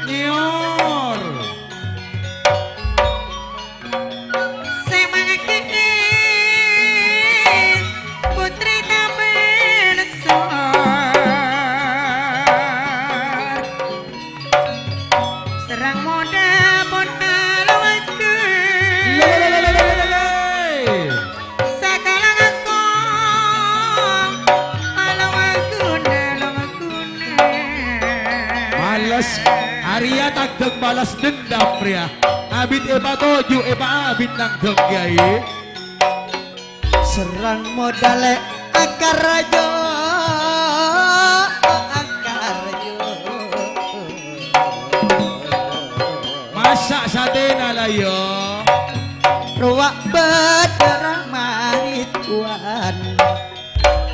nyior. Sè mangkèn putri Taman Sor. Serang Muda pon alowaktu. Sakala ngako alowaktu, alowaktu. Males. Arèya tangghâng balas dendam, rèya. Abit èpatoju', èpaabit nangghâng, Kyai. Serang Muda, Lè', akarajo, akarajo. Masa' satèna la, yâ. Rowa bâdâ Rama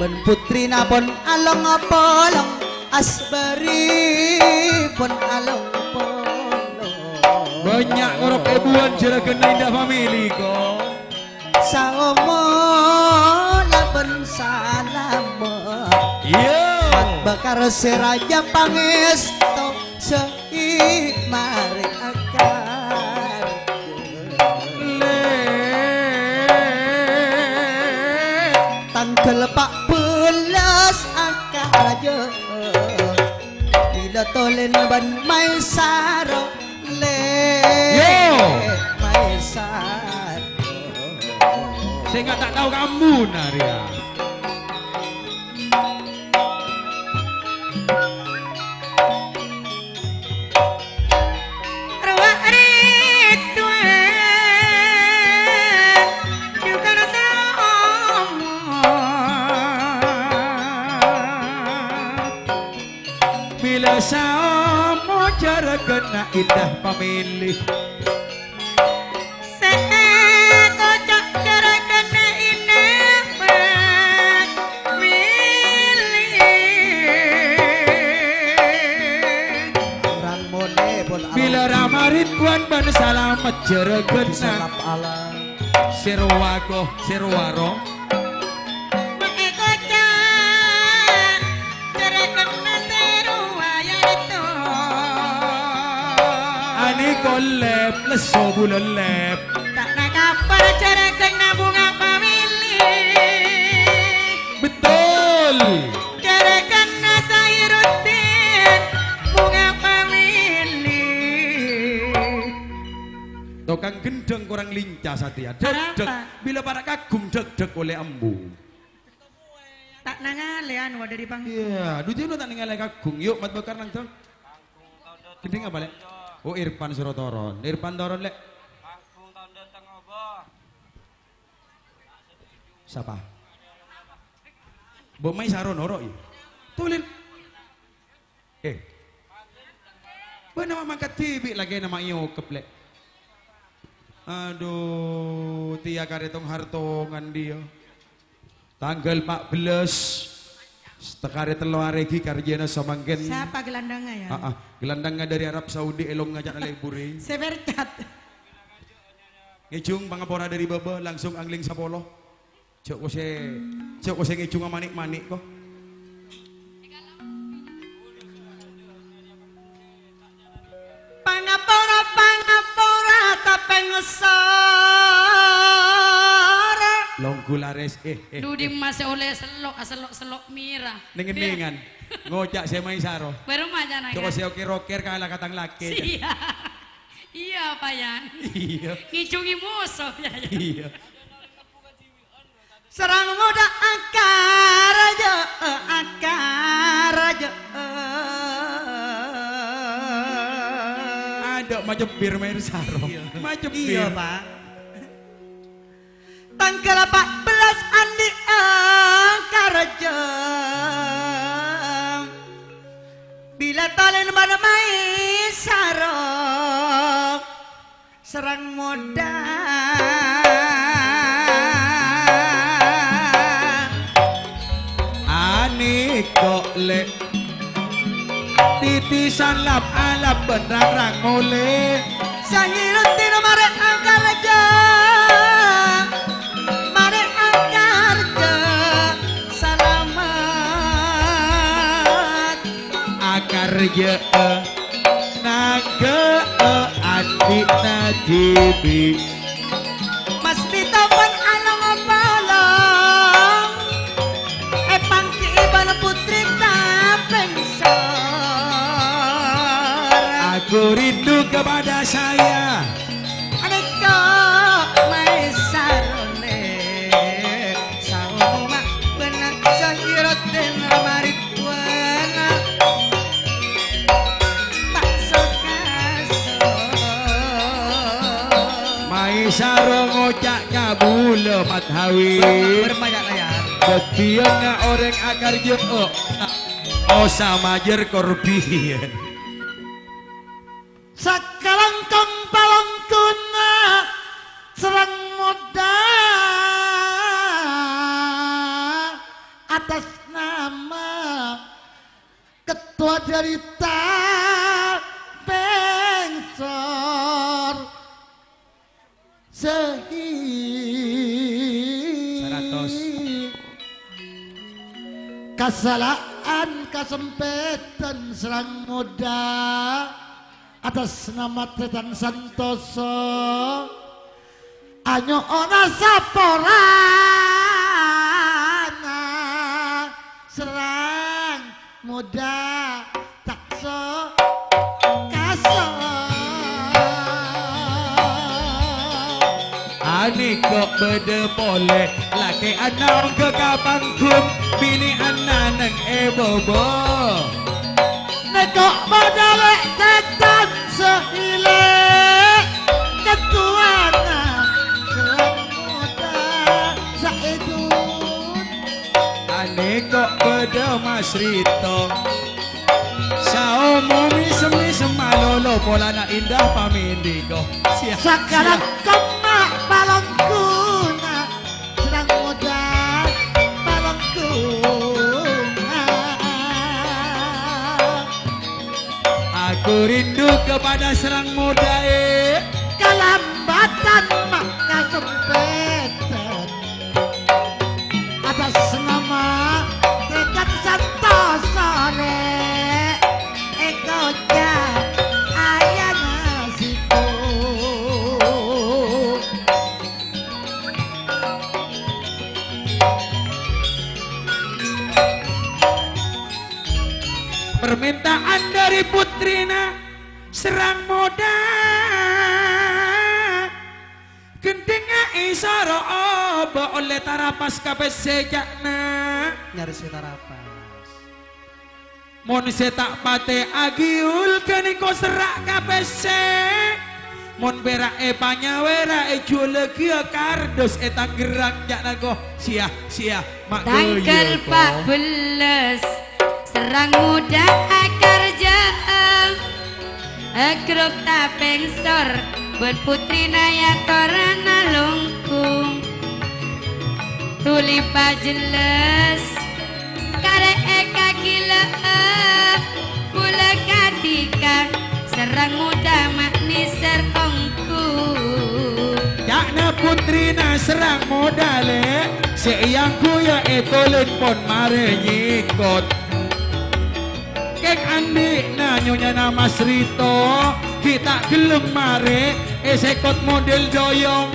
Bân puttrina pon along-polong, asbâri pon along-polong. Bânnya' ngorok èbuwân jhârâghânna Indah Family, ko'. Saomola bân salamet. Iyâ. Mat Bâkar sè rajâ pangèsto sè marè akar. Lè. Tangghâl pa' bellâs akar rajâ. Bilâ Tolèn bân Maisaro, lè. Yo. Maisaro. Sènga' ta' tao ka embuna rèya. Rowa Ridwan, jhughân saoma. Bilâ saoma jhârâghânna Indah Family. Sè èkoca' jhârâghânna Indah Family. Rang molè pon bilâ Rama Ridwan bân salamet jhârâghânna. Bisa lap ala. Sè rowa ko, sè rowa ro. Ma' èkoca', jhârâghânna sè rowa yâ to. Ani kolep, lesso bulâ lep. Ta' nakapar jhârâghânna Bunga Family. Betul. Jhârâghânna Sairuddin, Bunga Family. Tokang ghendhâng korang linca satèya. Dhek-dhek. Arapa? Bilâ para' kaghung dhek-dhek ollè ambu. Ta' nangalè anu dâri panggung. Iyâ, dhu jhâ' ta' nangalè kaghung. Yu', Mat Bâkar nang dong. Ghendheng apa, Lè'? Oh, Irfan soro toron. Irfan toron, Lè'. Sapa? Mbok Maisaro noro', yâ? Tulin. Eh. Bâ'na ma' mangkat dhibi' lakèna ma' èokep, Lè'. Adhu, tèya karè tong-hartongan dhiyâ. Tangghâl pa' bellâs, sè karè tello arè ghi' karjâna samangkèn. Sapa gelandangnga, yâ? Aa, gelandangnga dâri Arab Saudi, èlongnga ca'na lebur è. Sè percat. Ngèjhung pangapora dâri bâbâ, langsung angling sapolo. Jhâ' kosè, jhâ' kosè ngèjhunga manik-manik, ko. Pangapora, pangapora, tapè ngosor. Longghu larès, eh, eh, Dudi eh. Mas sè ollè sello', asello'-sello' mèra. Neng-ennengan. Ngoca' sè Maisaro. Baru macana, jhâ' kosè oker-oker kala ka tang lakè, jhâ'. Sia. Iyâ, Payan. Iyâ. Ngèjhungi moso, yâ, yâ. Iyâ. Sarang modâ akar jâ', akar jâ'. Adâ' macebbir, Maisaro. Iyâ. Macebbir. Iyâ, Pa'. Tangghâl pa' bellâs andi' akar jâ'. Bilâ talèn bân Maisaro. Sareng modâ. Anèko' lè'. Titisan lap-alap bân rang-rang molè. Sahiruddin marè angkarjâ. Marè angkarjâ. Salamet. Akarjâ'â, nangghâ'â andi'na dhibi'. Mastè topan along-polong, èpangghi'i bân putri tapèng sor. Aku rindu kepada saya. Anèko' Maisarone, saoma bân Sahiruddin Ramaridwan. Ta' sokaso. Maisaro ngoca' kabulâ Fathawi. Berma-, bermaya layar. Bâddhiyânna orèng akarjâ'â. Osa majâr korbiyan. Sakalangkong palangkuna sareng modâ, atas Tapèngsor sehi. Saratos. Kasala'an kasempèdhân sèrang modâ atas nama Tètan Santoso. Anyo'ona saporana sèrang modâ ta' so-kaso. Anèko bâdâ polè lakè'anna ongghâ ka pangghung, binè'anna neng è bâbâ. Nèko bâdâ lè' tètan sè ilè, kettowana sèrang modâ saèdun. Anèko bâdâ Mas Rito. Saomo mèsem-mèsem malolo polana endah pamèndhiko. Sia, sia. Sakalangkong ma' palongguna, sèrang modâ palongguna. Aku rindu kepada sèrang modâ, eh. Kalambatan ma' kasempèdhân. Atas nama Tètan Santoso lè' èkoca' ayana siko. Permintaan dari putrina sèrang modâ. Gendhingnga'è soro obâ ollè tarapas ka pèssè ca'na. Nyarè sè tarapas. Mon sè ta' patè aghiyul ghânèko serra' ka pèssè. Mon pèra' èpanyawèra èjhuwâllaghi kardus è Tangerang ca'na ko. Sia, sia. Tangghâl pa' bellâs, sèrang modâ akarjâ'â. Agrok tapèngsor, bân putrina èyatorana longkong. Tolè pajellâs, karè èkaghilâ'â, bulâ kadhika. Sèrang modâ ma' nèsèr ongghu. Ca'na putrina sèrang modâ, lè', sè èangghuya ètolèn pon marè nyèkot. Kèng andi'na nyonyana Mas Rito, ghi' ta' ghellem marè èsèkot model doyong.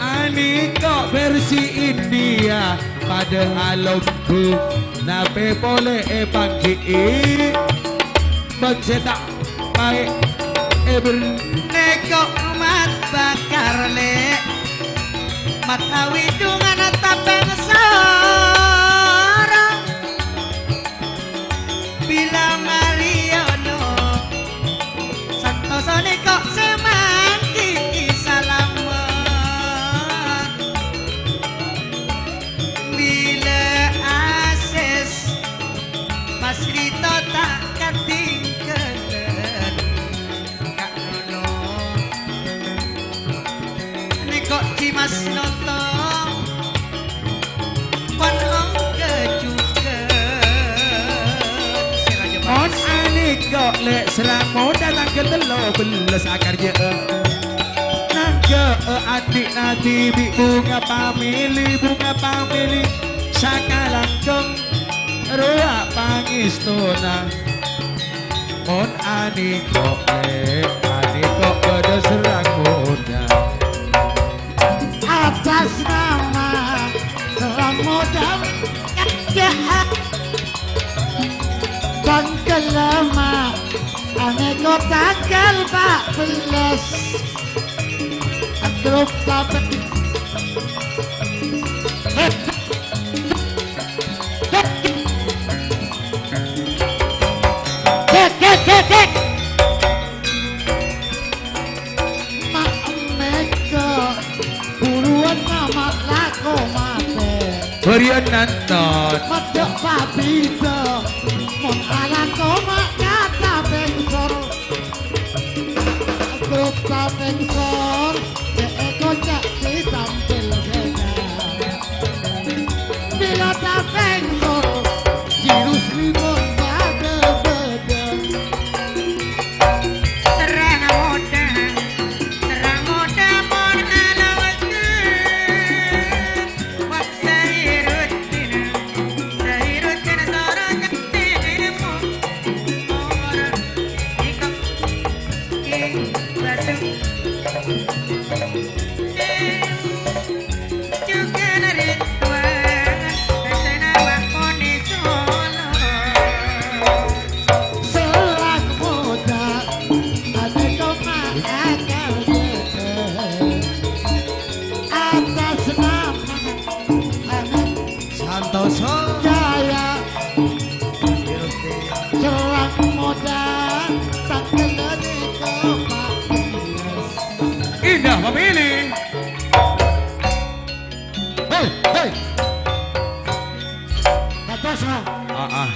Anèko versi India padâ alongghu, napè polè èpanggi'i. Bân sè ta' paè èber-, nèko mat bakar, lè', mat awidhunganna tapèngsor. Bilâ marèyana, Santoso nèko sè manggi'i salamet. Bilâ asès, Mas Rito ta' katinggalan. Ka'nono. Nèko Cimas Noto. Pon ongghâ jhughân. Mon anèko lè' sèrang modâ tangghâl tello bellâs akarjâ'â. Nangghâ'â andi'na dhibi' bhunga pamèlè, bhunga pamèlè. Sakalangkong rowa pangèstona. Mon anèko lè', anèko bâdâ sèrang modâ. Atas nama sèrang modâ, tangghâl lèma', anèko tangghâl pa' bellâs. Androp tapè. Hek. Hek. Hek, hek, hek, hek. Ma' mèkkè, buruwânna ma' lako matè. Bâriyân nonton. Maddhâ' pabidhâ, mon alako ma' kata bèngsor. Grup tapèngsor, cè' èkoca' ditampèl sènga. Bilâ tapèngsor, jirus limong bâ-, Selang Muda, ate coma akal jete. Atas nama Santoso Jaya. Selang Muda, tanggalane koma. Indah memilih. Hei, hei. Dados, no. Ah, ah.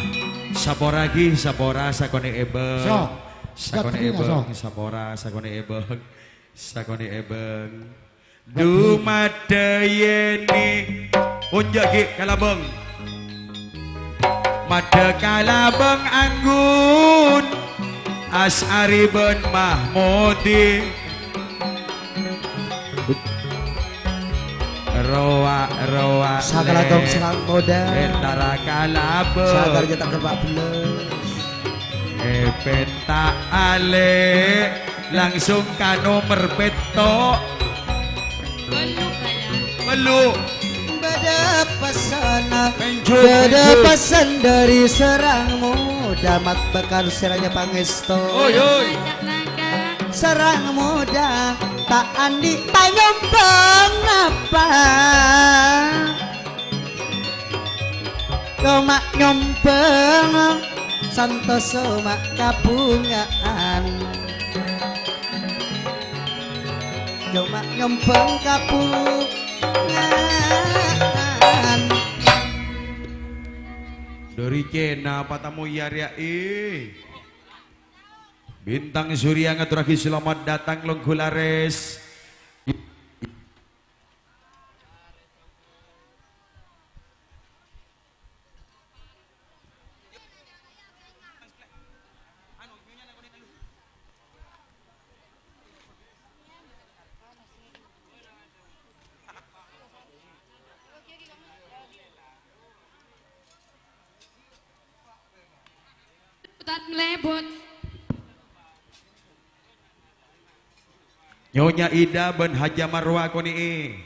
Sapora ghi, sapora sakone ebeng. So. Sakone Gatrinya, so. Ebeng, sapora sakone ebeng. Sakone ebeng. Dumadayene. Onja' ghi kalabeng. Madha kalabeng anggun. As'ari ban Mahmudi. Rowa-rowa Sakalangkong le. Selang Muda. Entara kalabeng. Sadar nyetak gerba belas. Eh, peta ale langsung ka nomor peto. Bellu, Bayan. Bellu. Bada pesan, Penjul, bada penjul. Pesan dari Selang Muda, Mat Bakar seranya pangesto. Oi, oi. Selang Muda, ta' andi' panyombang apa. Coma nyombang, santoso ma' kabungaan. Coma nyombang kabungaan. Dari Cina, patamoy ya, Ria, eh. Bintang Surya ngaturragi selamat datang, longghu lares. Tat nglebut. Nyonya Ida ban Haja Marwa kone'e.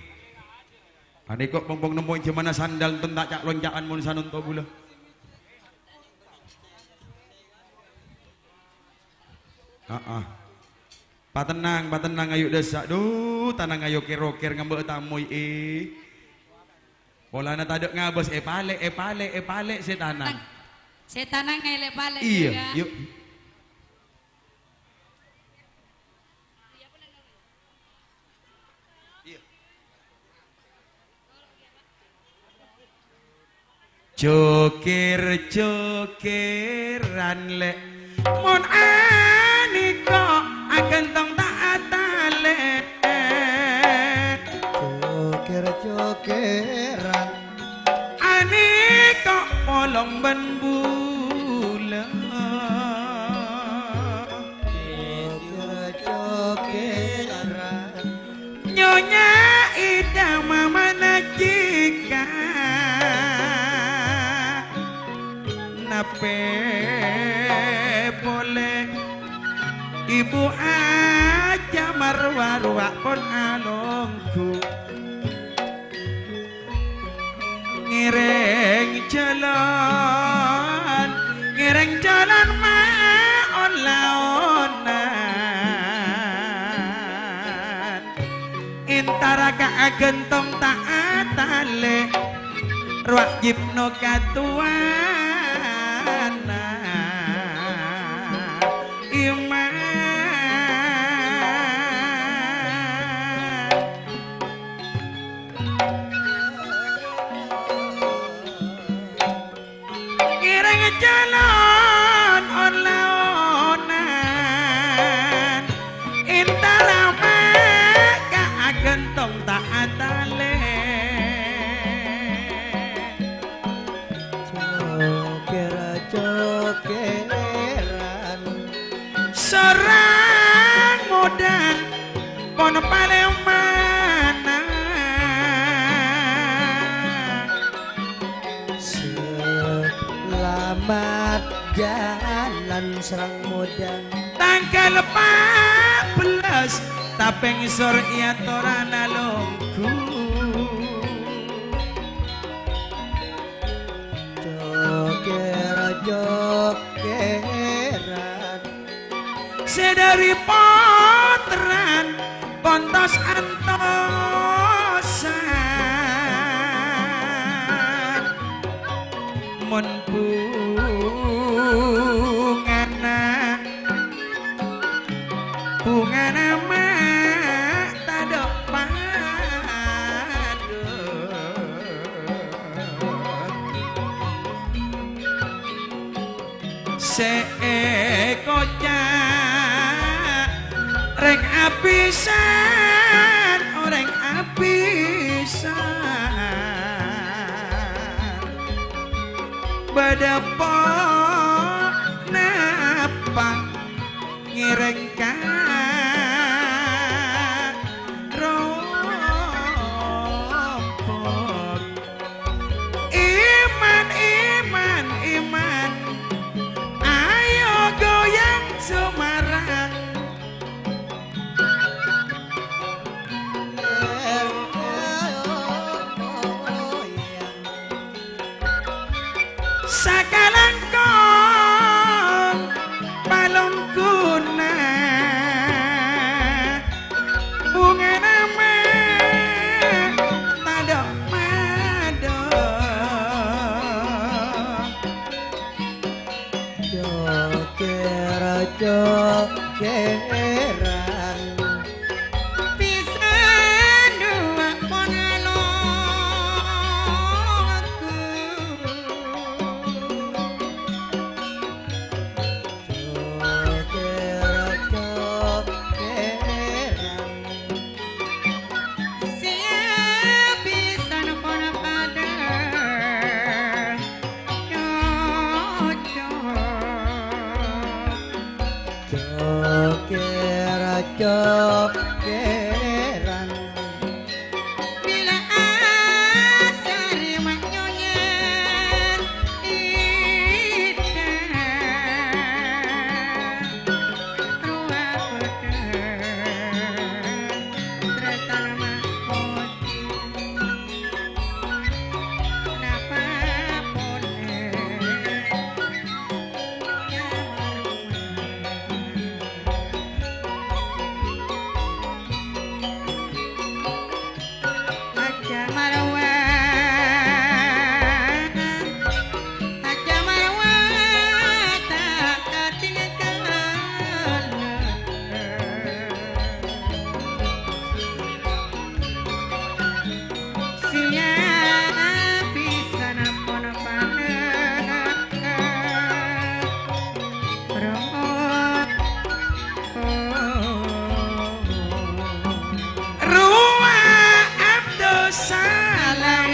Paneko pongpong nemmo e jamanna sandal enten ta' ca'-lonca'an mon sanonto bulâ. Aa. Patennang, patennang, ayu' dâssa'. Dhu, tanang ayo kèr-okèr ngambâ' tamoy, e. Polana tadâ' ngabâs, èpalè', èpalè', èpalè' sè tanang. Tang-, sè tanang èlè-palè', iyâ, jhughâ. Yu'. Iyâ. Jokèr-jokèran, Lè', mon anèko aghântong ta' atalè'. Jokèr-jokèran. Anèko polong bân bulâ. Jokèr-jokèran. Nyonya Ida mamana jika napè polè Ibu Aja Marwa rowa pon alongghu. Ngèrèng jhâlân, ngèrèng jhâlân maon-laonan. Entara ka aghântong ta' atalè, rowa jipno katowana. Iman. Ngèrèng jhâlân on-laonan, entara maka aghântong ta' atalè. Jokèr-jokèran. Sarang modhâ pon palèmana. Selamat jalan sarang modhâ. Tangghâl pa' Tapèng sor èyatorana longghu. Jokèr, jokèran. Sè dhâri pottrana pontos antosan. Mon bhungana, bhungana ma' tadâ' padâ. Sè èkoca' rèng abhisan, orèng abhisan. Bâdâ ponapa ngèrèng ka rombong? Iman, iman, iman. Ayo goyang Semarang. Sakalangkong palongguna, bhungana ma' tadâ' padâ. Jokèr, jokèran. Pisan duwâ' pon alongghu. Jokèr, jokèran. Sè abhisan pon padâ cocok. Jokèr, jokèran. Bilâ asarè ma' nyonyèn Ida, rowa bâdâ tresna ma' pojhi. Napa polè? Aja Marwa, Aja Marwa ta' katinggalana. Sè abhisan pon padâ rowa Abdus Salam.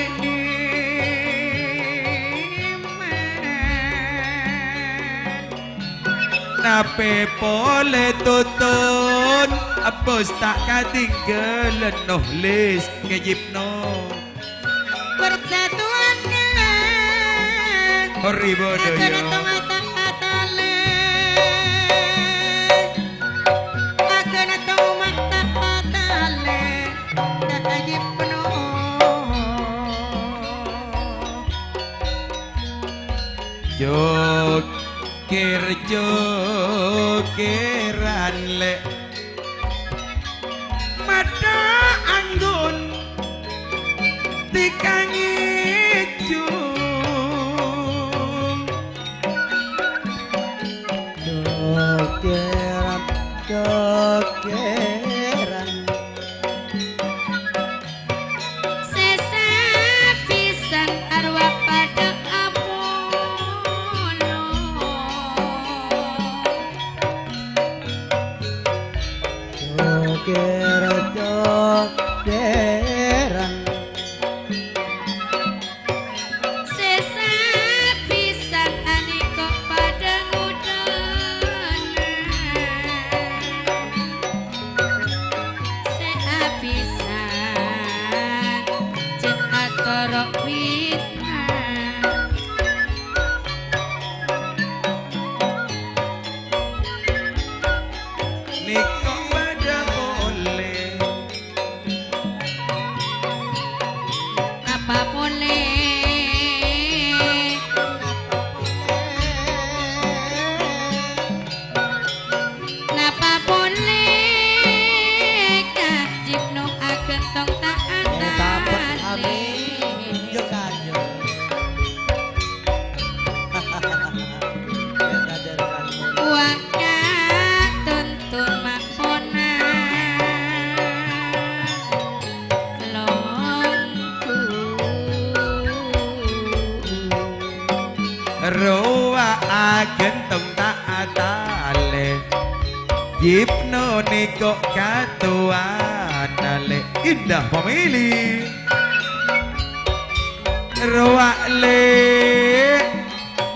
Napè polè Tutun, Abdus ta' katinggalân, noh, Lis, ngejibno. Persatuanna. Horri bodo, ya. Akan tomata atale. Akan tomata atale. Tak ajib penuh. Jok. Kèr-jokèran lè', maddhâ anggun tèkang èjhung. Jokèran, jokèran. Sè sabisân arowa padâ apolong. Jokèr-jokèran. Sè sabisân anèka padâ ngodâna. Sè abisân jhâ' atoro' fitnah. Nèko padâ Gibno nèko katowana, Lè'. Indah pamèlè. Rowa, Lè'.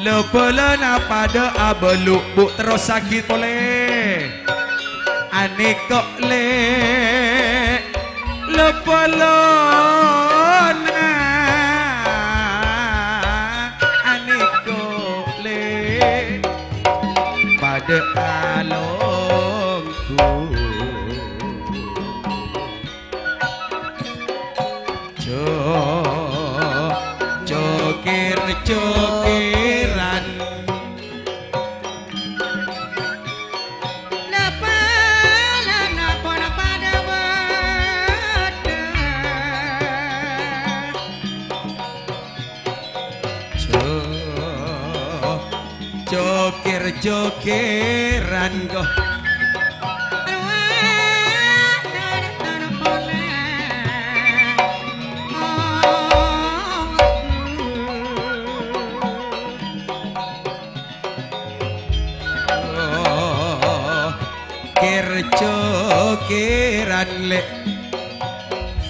Lo-polona padâ abâlu, Bu', terrossaghi polè. Anèko, Lè'. Lo-polona anèko, Lè'. Padâ alongghu. Jo-, jokir, jokiran. Napa la napa napa dawet. Jo-, jokir-jokiran, go. Jokir-jokiran, Lè'.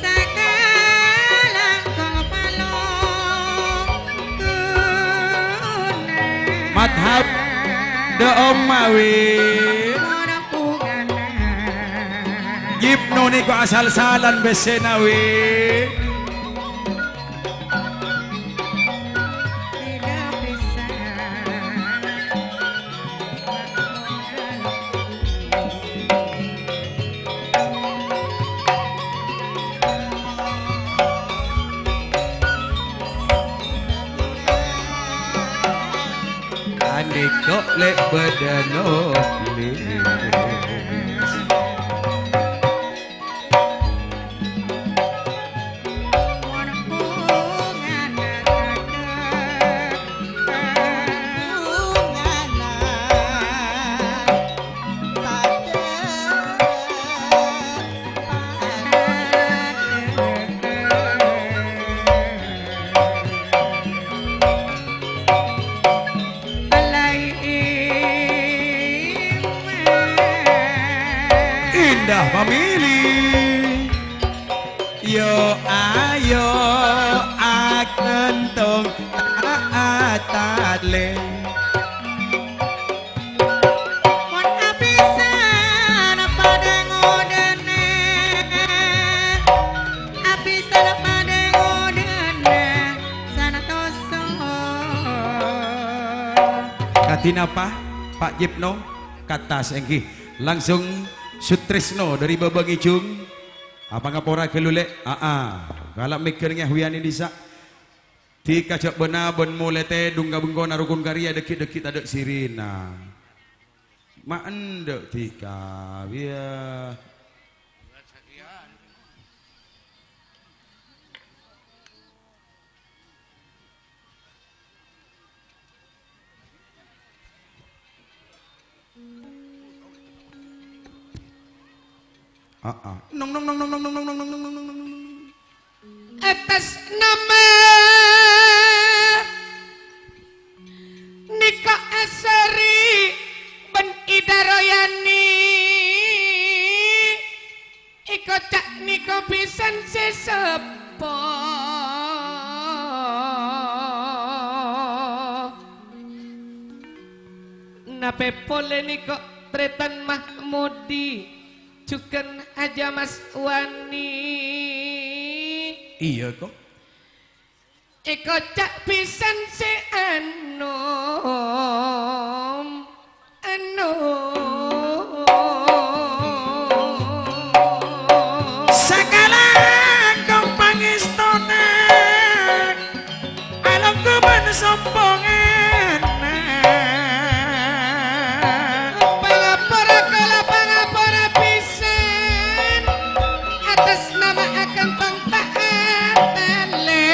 Sakalangkong palongguna. Madhab dâ' Om Mawi. Gibno nèko asal-salan bessèna, Wi. Anèko, Lè', bâdâna, Lè'. Indah pamèlè. Yo ayo akantong atalè. Mon apisan padâ ngodâna, apisan padâ ngodâna, sanatosa. Kadhi napa, Pak Gibno? Ka attas, èngghi. Langsung Sutresno dâri Bâbângèjung. Apa ngapora ghâllu, Lè'? Aa, kala' mèghâr ngèhwiyani dhisa'. Dhika jhâ' bâna bân molè tèdung ka bengkona rokon karèya dhâggi'-dhâggi' tadâ' sirina. Ma' endâ' dhika, wiyâ. Aa. Nong, nong, nong. Attas nama nèka asari bân Ida Royani. Èkoca' nèko bhisan sè seppo. Napè polè nèko Trètan Mahmudi, jhughân Haja Mas Wani. Iyâ, ko'. Èkoca' bhisan sè anom, anom. Sakalangkong pangèstona, alongghu bân sompongana. Pangapora kala pangapora bhisan, attas nama akantong ta' atalè.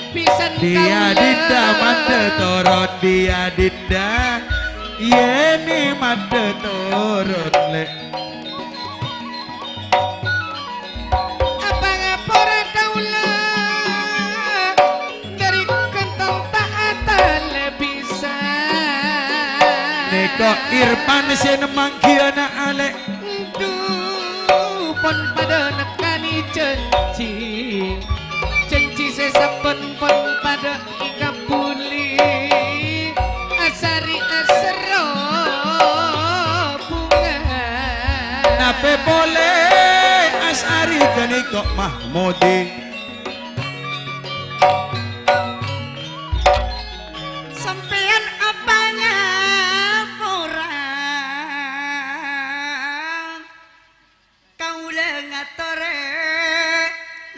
Bhisan Dia kaulâ. Didda maddhâ torot, dia didda. Yènè maddhâ torot, Lè'. Apa ngapora kaulâ dâri kantong ta' atalè bhisan. Nèko Irfan sè nemma'aghi ana' alè'. Dhu, pon padâ nekkanè jhânjhi. Jhânjhi sè sabbhân pon padâ èkabbhuli. Asari aserro bhunga. Napè polè asari ghânèka Mahmudi. Sampèyan apa ngapora? Kaulâ ngatorè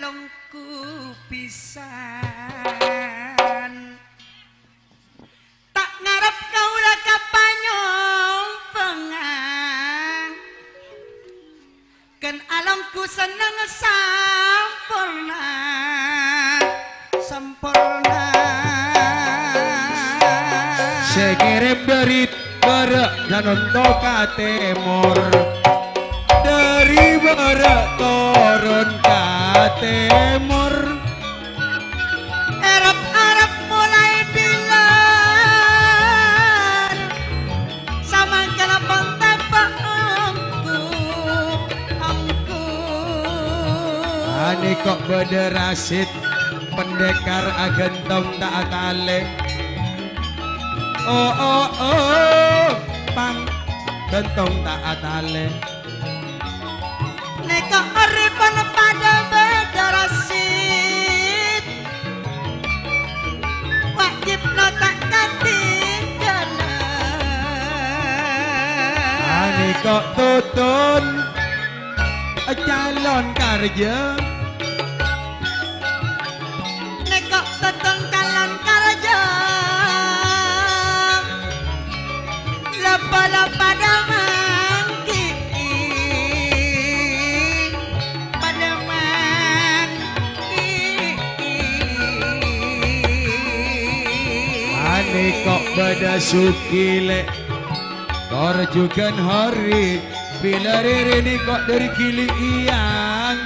longku pisan. Ta' ngarep kaulâ ka panyompengnga. Ghân alongku senneng samporna, samporna. Sè ngèrèm dâri bârâ' Danonto ka tèmor, dâri bârâ' toron ka tèmor. Arep-arep molaè bilar, samangkèn pon teppa' ongghu, ongghu. Anèka bâdâ Rasid, pendekar aghântong ta' atalè. Oh, oh, oh, pang ghântong ta' atalè. Nèka orèpon padâ bâdâ Rasid, wajibna ta' katinggalan. Anèka Tutun, calon karjâ. Nèka Tutun calon karjâ, la-, la padâ mangghi'i, padâ mangghi'i. Anèka bâdâ Sugi, lè', tor jhughân Hari. Bilâ rèrè nèka dâri Gili Iyang,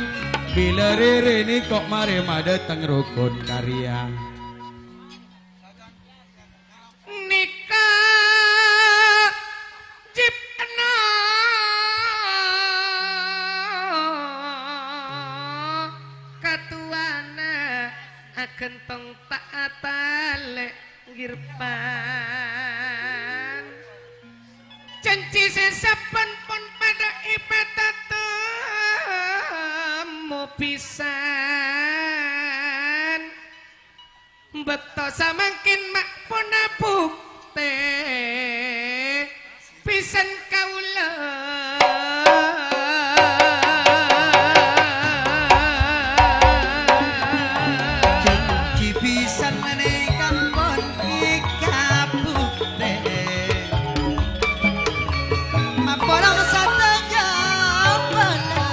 bilâ rèrè nèka marè madâteng Rukun Karya. Nèka jipna katowana aghântong ta' atalè. Girpan. Janji sè sabbhân pon padâ èpatatemmo bhisan. Bâkto samangkèn ma' pona bhuktè. Bhisan kaulâ. Janji bhisan nèka pon èkabhuktè. Maporong sadhâjâ bâlâ.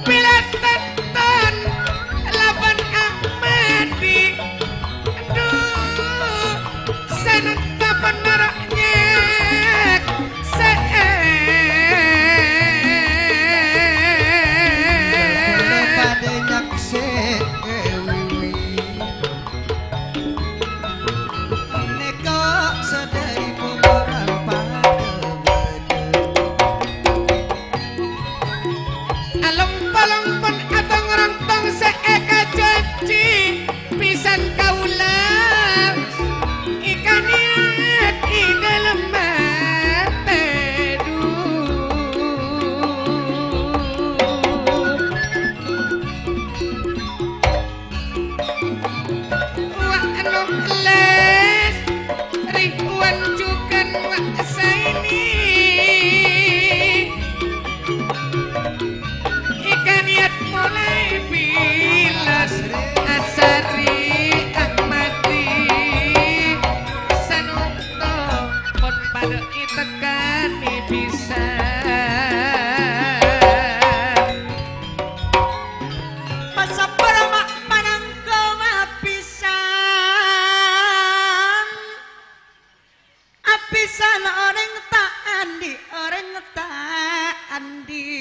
Bilâ Tetton laban Ahmadi, dhu, sanonta panara nyèksè'è. Kaulâ padâ nyèksè'è, wiwi. Nèka sadhâri pokoran padâ bâdâ. Along-palong pon atong-rontong sè èkajanji bhisan kaulâ. Èkanèyat è dâlem atè, dhu. Wa' Nongles, Ridwan jhughân Wa' Saini. Èkanèyat molaè bilâ asari Ahmadi. Sanonta pon padâ ètekkanè bhisan. Pasabbhâr ma' panangka mabhisan. Abhisan orèng ta' andi', orèng ta' andi'.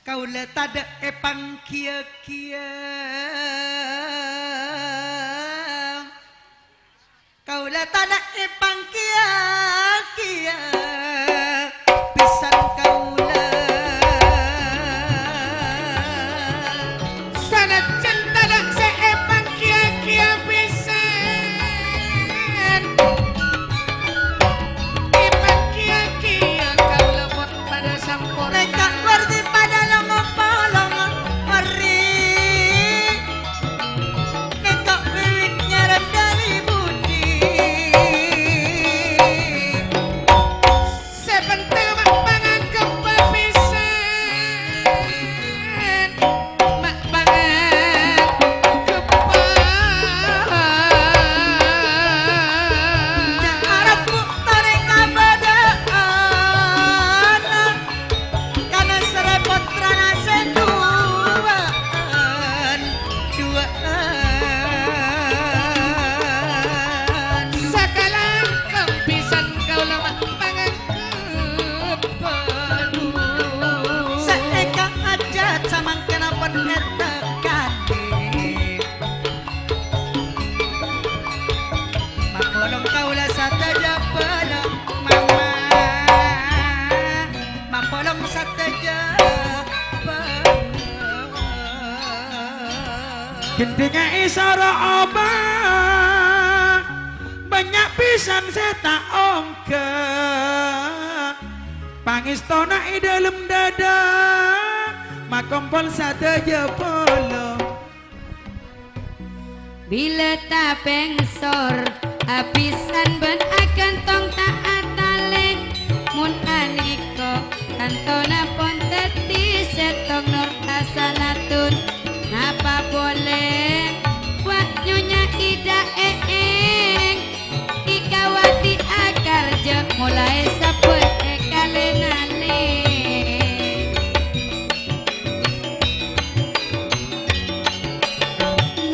Kaulâ Tadâ' èpangghiyâ-ghiyâ. Kaulâ tadâ' èpangghiyâ-ghiyâ bhisan kaulâ. Sanajjân tadâ' sè èpangghiyâ-ghiyâ bhisan, èpangghiyâ-ghiyâ kaulâ pon padâ sampurna. Nèka werdi padâ longo-polongo werri. Nèka wiwit nyarèn dâri budi. Sè pentèng ma' panganggep bhisan. Ma' panganggep. Jhâ' arep bu' torè kabâdâ'ân. Kana sèrè pottrana sè duwâ'ân, duwâ'ân. Sakalangkong bhisan kaulâ ma' panganggep bhâghus. Sè èkaajhât samangkèn ampon ètekkanè. Mapolong kaulâ sadhâjâ bâlâ, mama. Mapolong sadhâjâ bâlâ. Gendhingnga èsoro obâ, bânnya' bhisan sè ta' ongghâ. Pangèstona è dâlem dâdâ, makompol sadhâjâ bâlâ. Bilâ tapèngsor, abhisan bân aghântong ta' atalè. Mon anèko, tantona pon dhâddhi sèttong nor asanatun. Napa polè? Wa' Nyonya Ida Eeng. Ikawati akarja molaè sabbhân è kalènalè.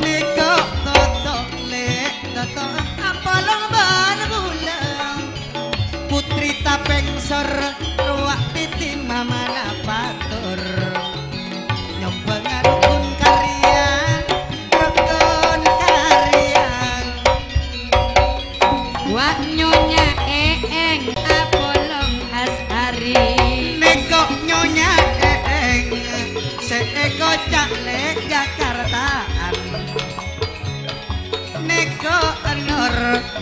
Nèko Toto, Lè', Toto, apolong bân bulâ. Putri tapèngsor, rowa' titi mamana pator. Nyombhângnga rokon karya, rokon karya. Wa' Nyonya Eeng apolong Asari. Nèko Nyonya Eeng, sè èkoca' lè' Jakartaan. Nèko Enor,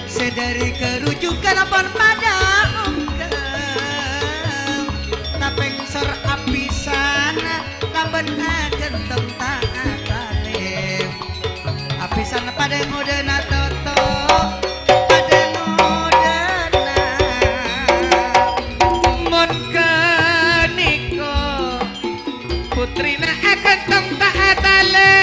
sè dâri karujukan pon padâ ongghâ. Tapèngsor abhisan, labân aghântong ta' atalè. Abhisan padâ ngodâna Toto, padâ ngodâna. Mon ghânèka, putrina aghântong ta' atalè.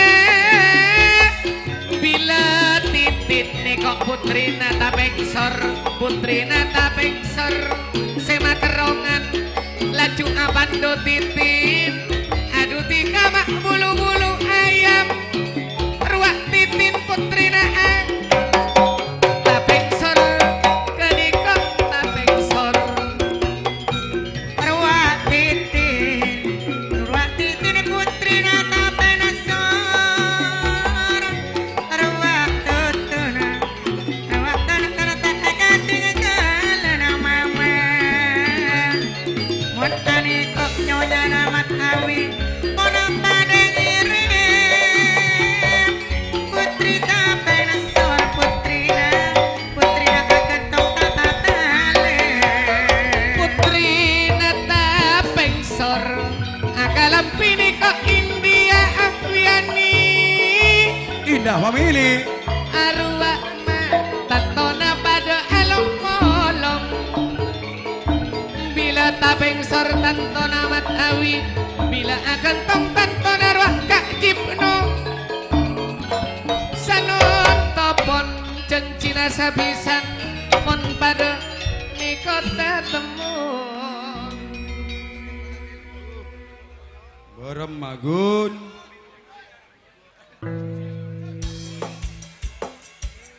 Bilâ Titin nèko putrina tapèngsor, putrina tapèngsor sè materrongan. Laju apandhu Titin, adhu dhika ma' bulu-bulu ayam. Rowa' Titin putrina a-, tapèngsor, ghânèka tapèngsor. Rowa' Titin, rowa' Titin putrina tapèngsor. Rowa' Totona, rowa' Totona ta' èkatinggâlâna mama. Mon anèko nyonyana Mat Awi, ponapa dhâgârrâ? Putri tapèngsor, putrina, putrina aghântong ta' atalè. Putrina tapèngsor, akalambhi nèko India Afriani. Indah Family. Arowa' ma' tantona padâ along-polong. Bilâ tapèngsor tantona Mat Awi, bilâ aghântong tantona rowa' Ka' Cipno. Sanon topon janjina sabhisan mon padâ nèko tatemmo. Bârâmma ghun.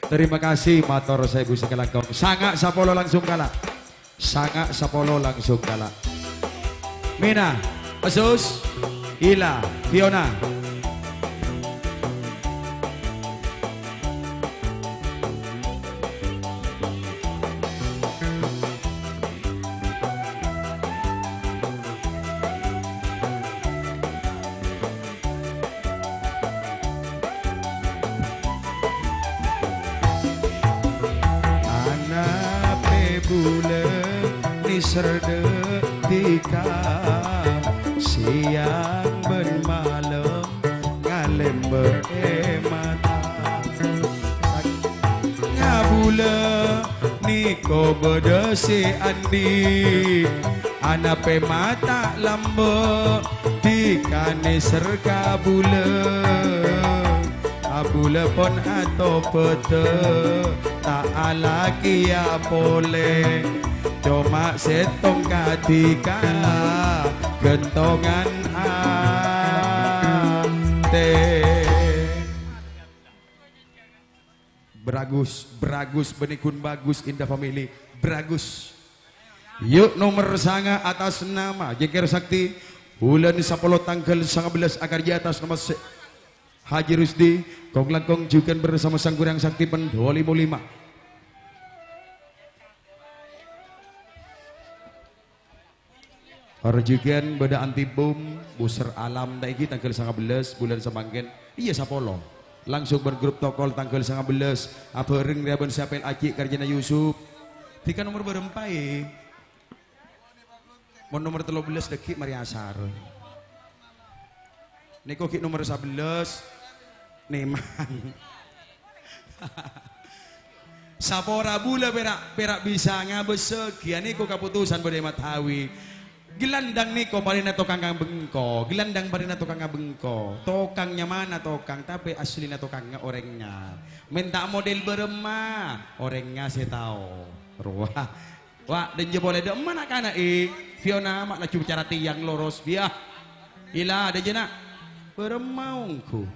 Terima kasih, mator saèbu sakalangkong. Sanga' sapolo langsung kala. Sanga' sapolo langsung kala. Mina, Pesus, Ila, Fiona. Anape bulâ nèser dhâ' dhika, sèyang bân malem ngalèmbâ'â mata. Ngabulâ nèko bâdâ sè andi', anape mata lambâ' dhika nèser ka bulâ. Abulâ pon atobâdhâ, ta' alakèya polè. Coma sèttong kadhika ghântongan atè. Bragus, bragus, bânnè ghun bagus, Indah Family. Bragus. Yuk, nomer sanga atas nama Jengker Sakti. Bulân sapolo tangghâl sangabellâs akarjâ atas nama se-, Haji Rusdi, kong-langkong jhughân bersama Sang Kurang Sakti Pendhâ limo lima. Parjhughân bâdâ Antibum, Busser Alam, ta' èngghi tangghâl sangabellâs bulân samangkèn. Iyâ, sapolo. Langsung bân grup Tokol tangghâl sangabellâs, abhâreng rèya bân Sapel Aji' karjâna Yusuf. Dhika nomer bârâmpa, è? Mon nomer tello bellâs dhâggi' marè asar. Nèko ghi' nomer sabellâs, Neman. Sapora bulâ pèra', pèra' bisa ngabâssaghi, anèko kaputusan bâdâ è Matawi. Gelandang nèko parèna tokang ngabengko, gelandang parèna tokang ngabengko. Tokang nyamana tokang, tapè asllina tokangnga orèngnga. Mènta model bârâmma, orèngnga sè tao. Rowa. Wa', dânjâ polè dâ' emma na'-kana', è. Fiona, ma' laju bicara tèyang loros, biya. Ila, dânjâ, na'. Bârâmma ongghu.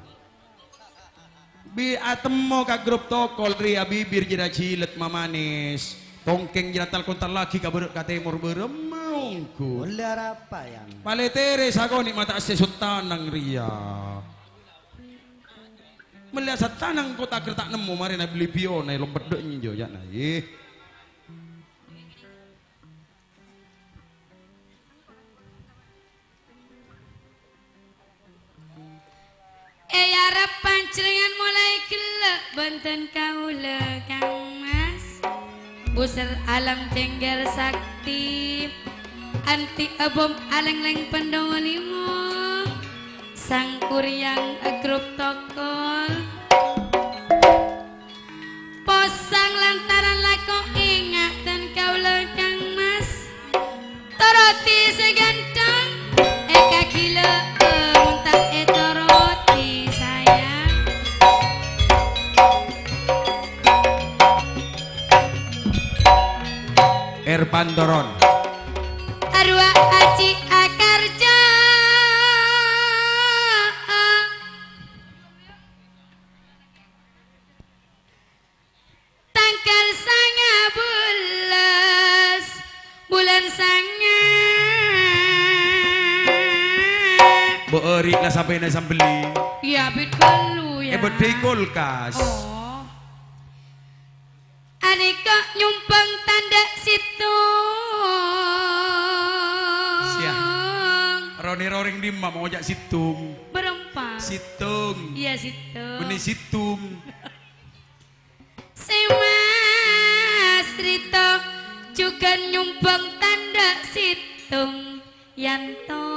Bi' atemmo ka grup Tokol rèya bibir jârèya jiled mamanès. Tongkèng jârèya tal-kontal lagi ka bârâ' ka tèmor bârâmma ongghu. Ollè arapa, Yang? Palètèrè sakonè' mata assè sottanang rèya. Mellèya sattanang kota kerta nemmo marèna beli Fiona è lompedda' enjâ' jâ'na, è. Èarep panjhennengngan molaè ghellâ' bhunten kaulâ, Kang Mas. Busser Alam Cengger Sakti, Anti Abom Alènglèng Pendongo Limo, Sang Kuryang Grup Tokol. Posang lantaran lako enga' tan kaula Kang Mas. Toroti se ganteng, eka gila, mun ta' etoroti sayang. Erpan Toron. Arwah Aji Akarja. Tanggal sanga belas bulan sanga. Mbok eri la sampena sambelli. Iya, bit kalu, ya. Eh, bedhe kulkas. Oh. Aneka nyumbang tanda situng. Siah. Roni roring dimma mau ojak situng. Berempat. Situng. Iya, situng. Meni situng. Semas Rito juga nyumbang tanda situng yanto.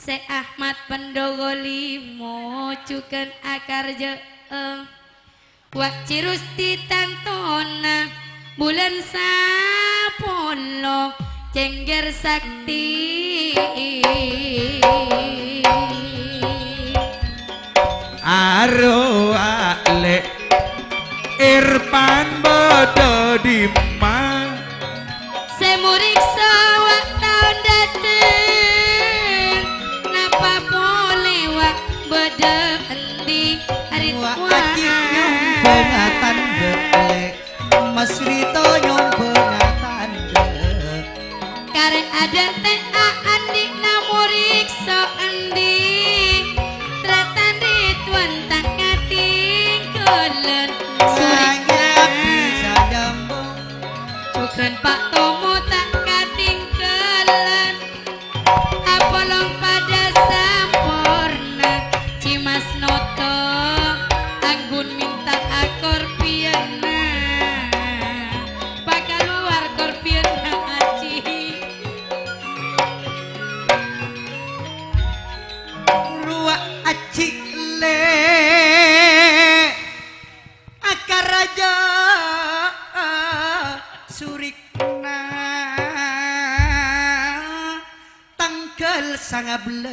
Se Ahmad Pendogo Limo jugan akarja'e. Wa' Cirusti tantona bulan sapolo cengger sakti. Aro ale Irpan bada dimma? Se muriksa wa' taon dhateng, napa pole wa' bada endi? Arit wa' wa' ajib nyombong atandha, le Mas Rito nyombong atandha. Kare adante a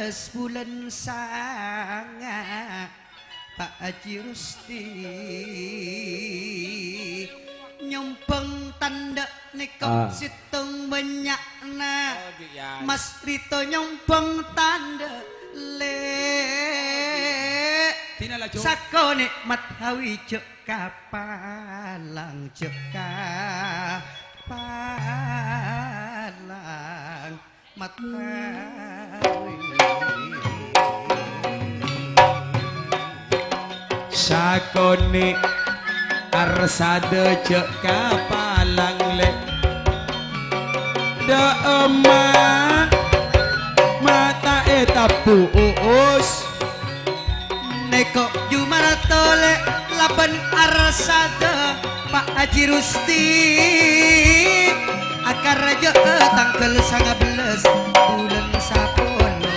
Bulân sanga, Pa' Aji Rusti. Nyombhâng tandhâ nèko. Ah. Sèttong bânnya'na. Oh, Mas Rito nyombhâng tandhâ, Lè'. Dina la, Jo. Sakonè' Mat Hawi jhâ' kapalang, jhâ' kapalang. Mat Hawi. Sakonè' arsada jhâ' kapalang, Lè'. Dâ'emma mata ètabbu' uus. Nèko Jumarto Lè' labân arsada Pa' Aji Rusti. Akarajâ'â tangghâl sanga bellâs bulân sapolo.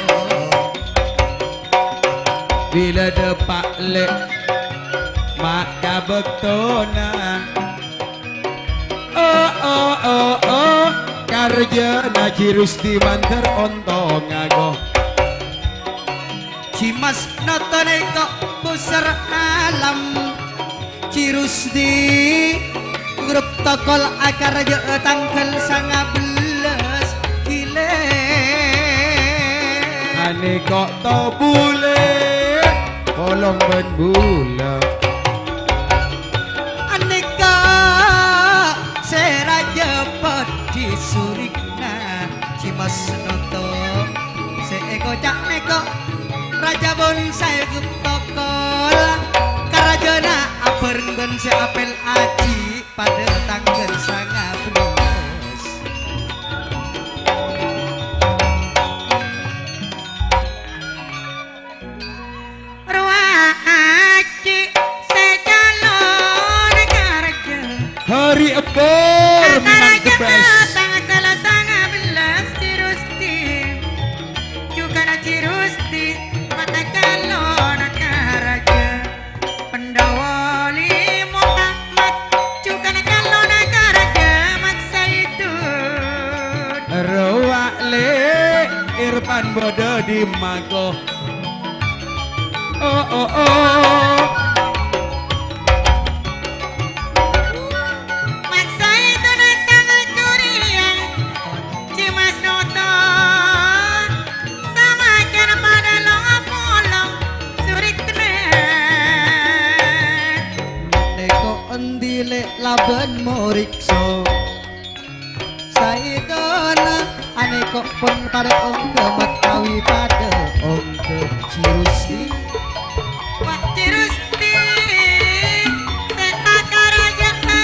Bilâ dâpa' Lè' ma' ka bâktona. Oh, oh, oh, oh, karjâna Ji Rusti mandhâr ontongnga, go. Ji Mas Noto nèko pusar alam. Ji Rusti, grup tokol akarjâ'â tangghâl sanga bellâs Gilè. Anèko to bulâ, polong bân bulâ. Anèka sè rajâ pèdhi surikna, Ji Mas Noto sè èkoca' nèko, rajâ bonsai gum tokol, karajâna abhâreng bân sè apèl aji padâ tangghâl sanga bellâs. Rowa aji sè calon karjâ. Hari Ebor, minang karjâ kebes. Tangghâl sanga bellâs Ji Rusti. Jhughân Ji Rusti, mata calon karjâ. Pandhawa limo Ahmad, jhughân calon karjâ Mat Saidun. Rowa Lè', Irfan bâdâ dimma, go? Oh, oh, oh. Mat Saidun tangghâl jhuriyâ, Ji Mas Noto, samajân padâ long-polong surikna. Nèko endi Lè' labân moriksa? Saèdona anèko pon padâ ongghâ, Mat Hawi padâ ongghâ, Ji Rusti. Mat Ji Rusti, sè akarajâ'â.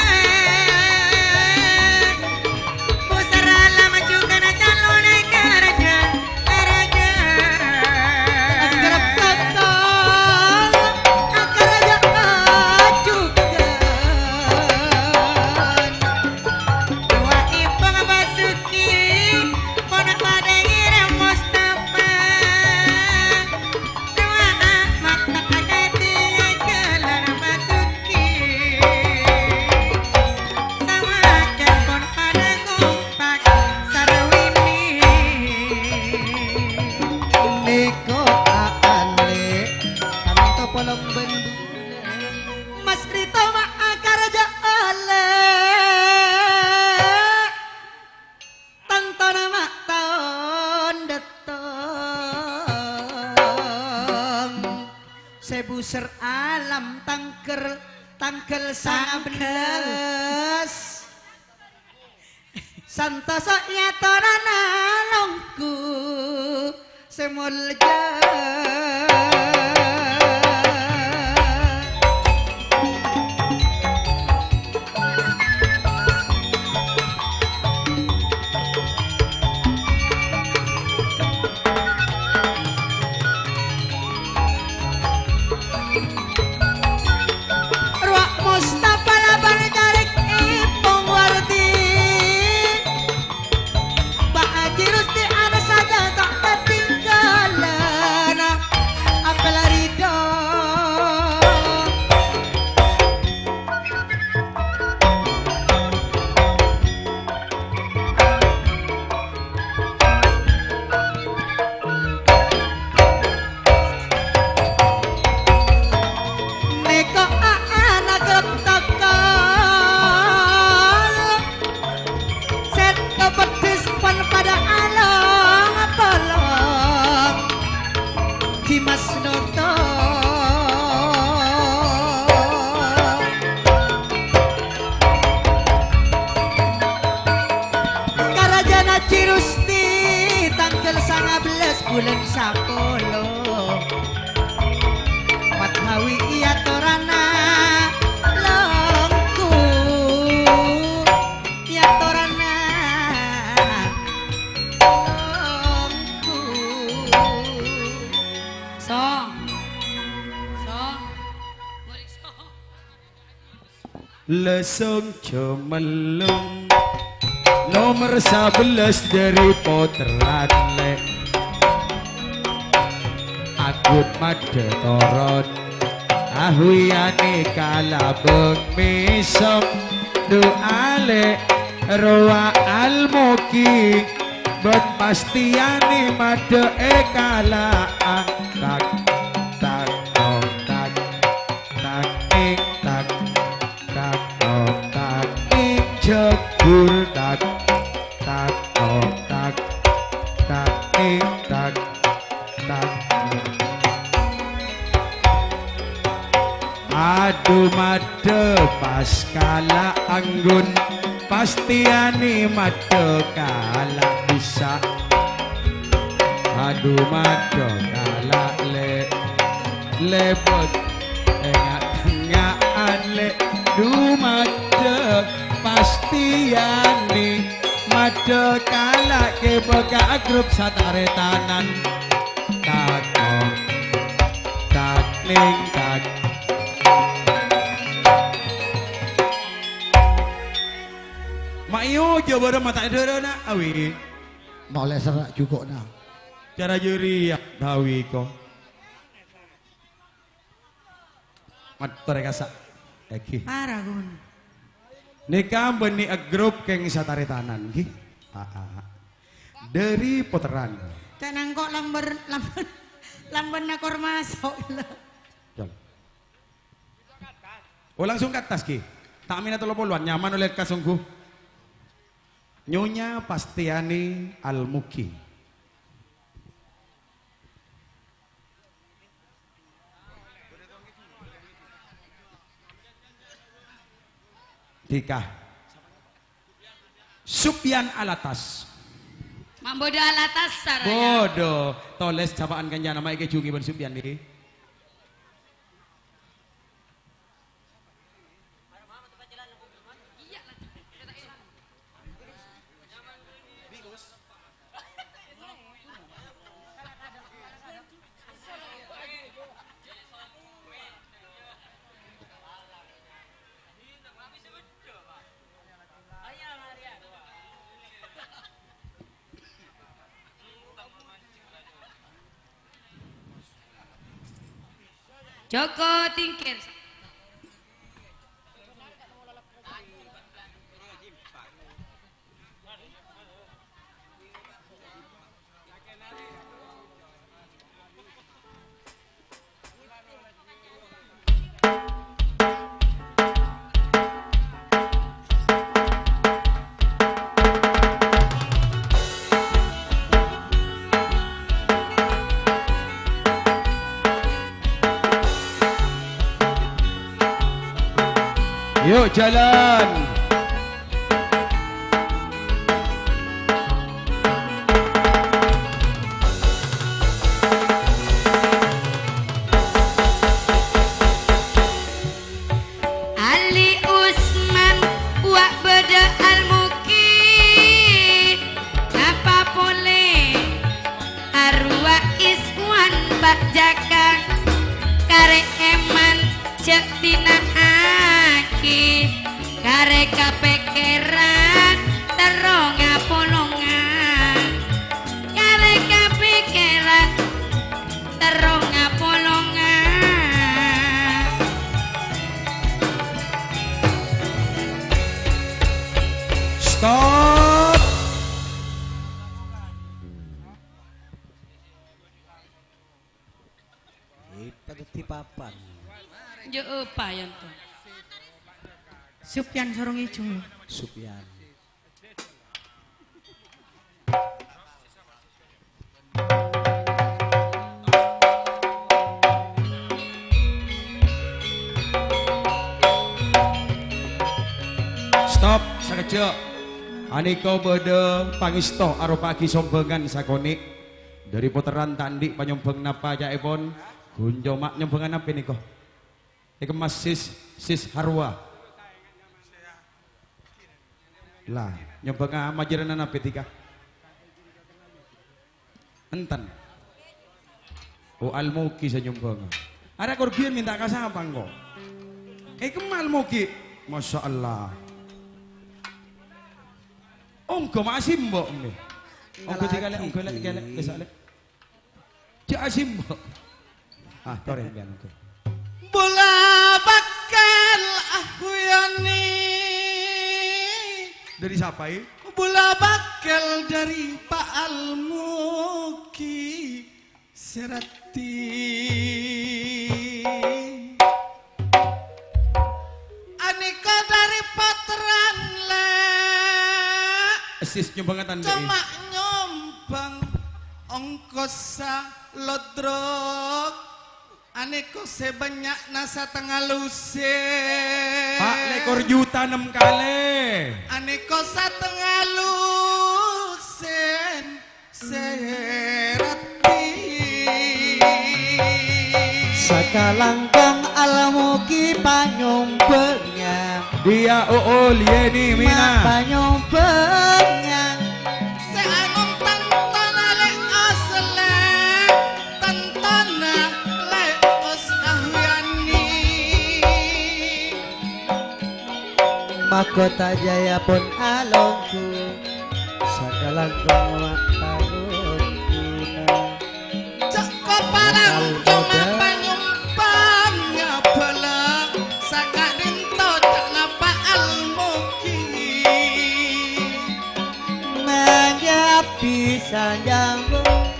Pusar alam jhughân calon karjâ. Karajâ. Agarap tata, akarajâ jhughân. Dua ipong Basuki, pon padâ ngèrèm Mustafa. Dua Ahmad tak akadi jalan Basuki. Samajân pon padâ kompak sarwini. Nèko aane, tanto polong bân bulâ. Mas Rito ma' akarajâ'â Lè'. Tantona ma' taon dâteng. Sè busèr alam tangghâl, tangghâl sanga bellâs. Santosa èyatorana longgu sè molja. Rowa Mustafa labân Karik Ipong Wardi. Pa' Haji Rusdi ana saja ta' katinggalan. Apel Bulân sapolo. Padhawi atorana longku, atorana longku. So. So. Lasong jhâ' mellong. Nomer sabellâs dhâri pottrana Lè'. Agut maddhâ torot. Ahuyane kalabâng mesong. Du'a Lè' rowa almogi. Bân pasteyane maddhâ e kala'an. Tak, tak, tong, tak. Tak, ting, tak. Tak, tong, tak, ting, jhâghur. Tak, tak, tong, tak. Tak, ting, tak, tak. Adu maddhâ pas kala' anggun. Pasteyane maddhâ kala' bisa. Adu maddhâ kala' le-, lebet. Enga'-enga'an le-, du maddhâ pasteyane. Maddhâ kala' kèbâ ka grup sataretanan. Tak, tong, tak, ning, tak. Mayu jâbârâ mata dârâna, awi. Molè serra' juko'na. Cara jârèya, awi ko. Mator kasa'. Èghi. Para, Gun. Nèka bânnè grup kèng sataretanan, ghi. Aa. Dâri pottrana. Cè' nangko' lambâr-, lambâr-, lambârna korma so', gila. Jâl. Oh, langsung ka attas, ghi. Ta' mèna tello polowan, nyaman olè ka songgu. Nyonya Pasteyani Almugi. Dika. Supyan Alatas. Ma' bâdâ Alatas, saraya. Bâdâ. Tolès sapa'an kancana, ma' èkajhungè bân Supyan nèka. Joko tingkir. Yuk, jalan. Ali Usman, Uwa' bâdâ Almugi, apa polè arowa Iswan Pak Jaka, karè èman jhâ' dina'aghi, karè kapèkkèran terro ngapolonga, karè kapèkkèran terro ngapolonga. Stop. Ipadhâddhi papan. Jhâ' apa, Yanto? Supyan Sorong Ijo. Supyan. Stop sakejjhâ'. Anèka bâdâ pangèsto aropa'aghi sombhângan sakonè'. Dhâri potèran ta' andi' panyombhâng napa ca'èpon? Ghun coma nyombhângan napa nèko? Èkemmas Sis, Sis Harwa. Lah, nyombhângnga majârâna napa dhika? Enten. Oh, Al-Muki sè nyombhângnga. Arè kor biyèn mènta ka sapa engko'? Èkemma Al-Muki. Masya Allah. Ongghâ ma' asimbo', mè. Ongghâ dhika lè', ongghâ lè', kè lè', bisa lè'. Jhâ' asimbo'. Ah, torè sampèyan, ongghâ. Bulâ bâkal ahuyanè. Dhâri sapa, è? Bulâ bâkal dhâri Pa' Al-Muki. Sè raddhin. Anèko dhâri potèran, lè'. Sis nyombhângnga tandhâ, è. Coma nyombhâng ongkossa lodrok. Anèko sè bânnya'na satengnga lusèn. Pa' lèkor juta nem kalè. Anèko satengnga lusèn. Sè raddhin. Sakalangkong Al-Muki panyombhângnga. Dhiyâ, oh, oh, liyèni, mina. Panyombhângnga. Sè anom tantona lè' oslè, tantona lè' os ahuyanè. Makota jaya pon alonggu, sakalangkong ma' pagungguna. Ca'ko palang coma panyombhângnga bhâlâ, saka'dinto ca'na Pa' Al-Muki. Mangga bisa nyambung.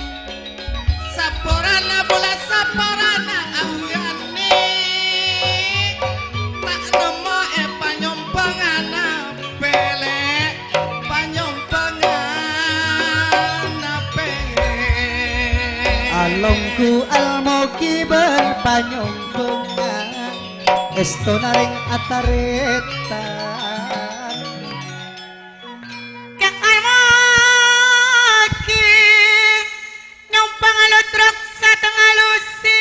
Saporana bulâ saporana ahuyanè, ta' nemmo è panyombhângnganna pèlè, panyombhângnganna pèlè. Alonggu Al-Muki bân panyombhângnga, èstona rèng atarètan. Ka Al-Muki nyombhâng lodrok satengnga lusèn.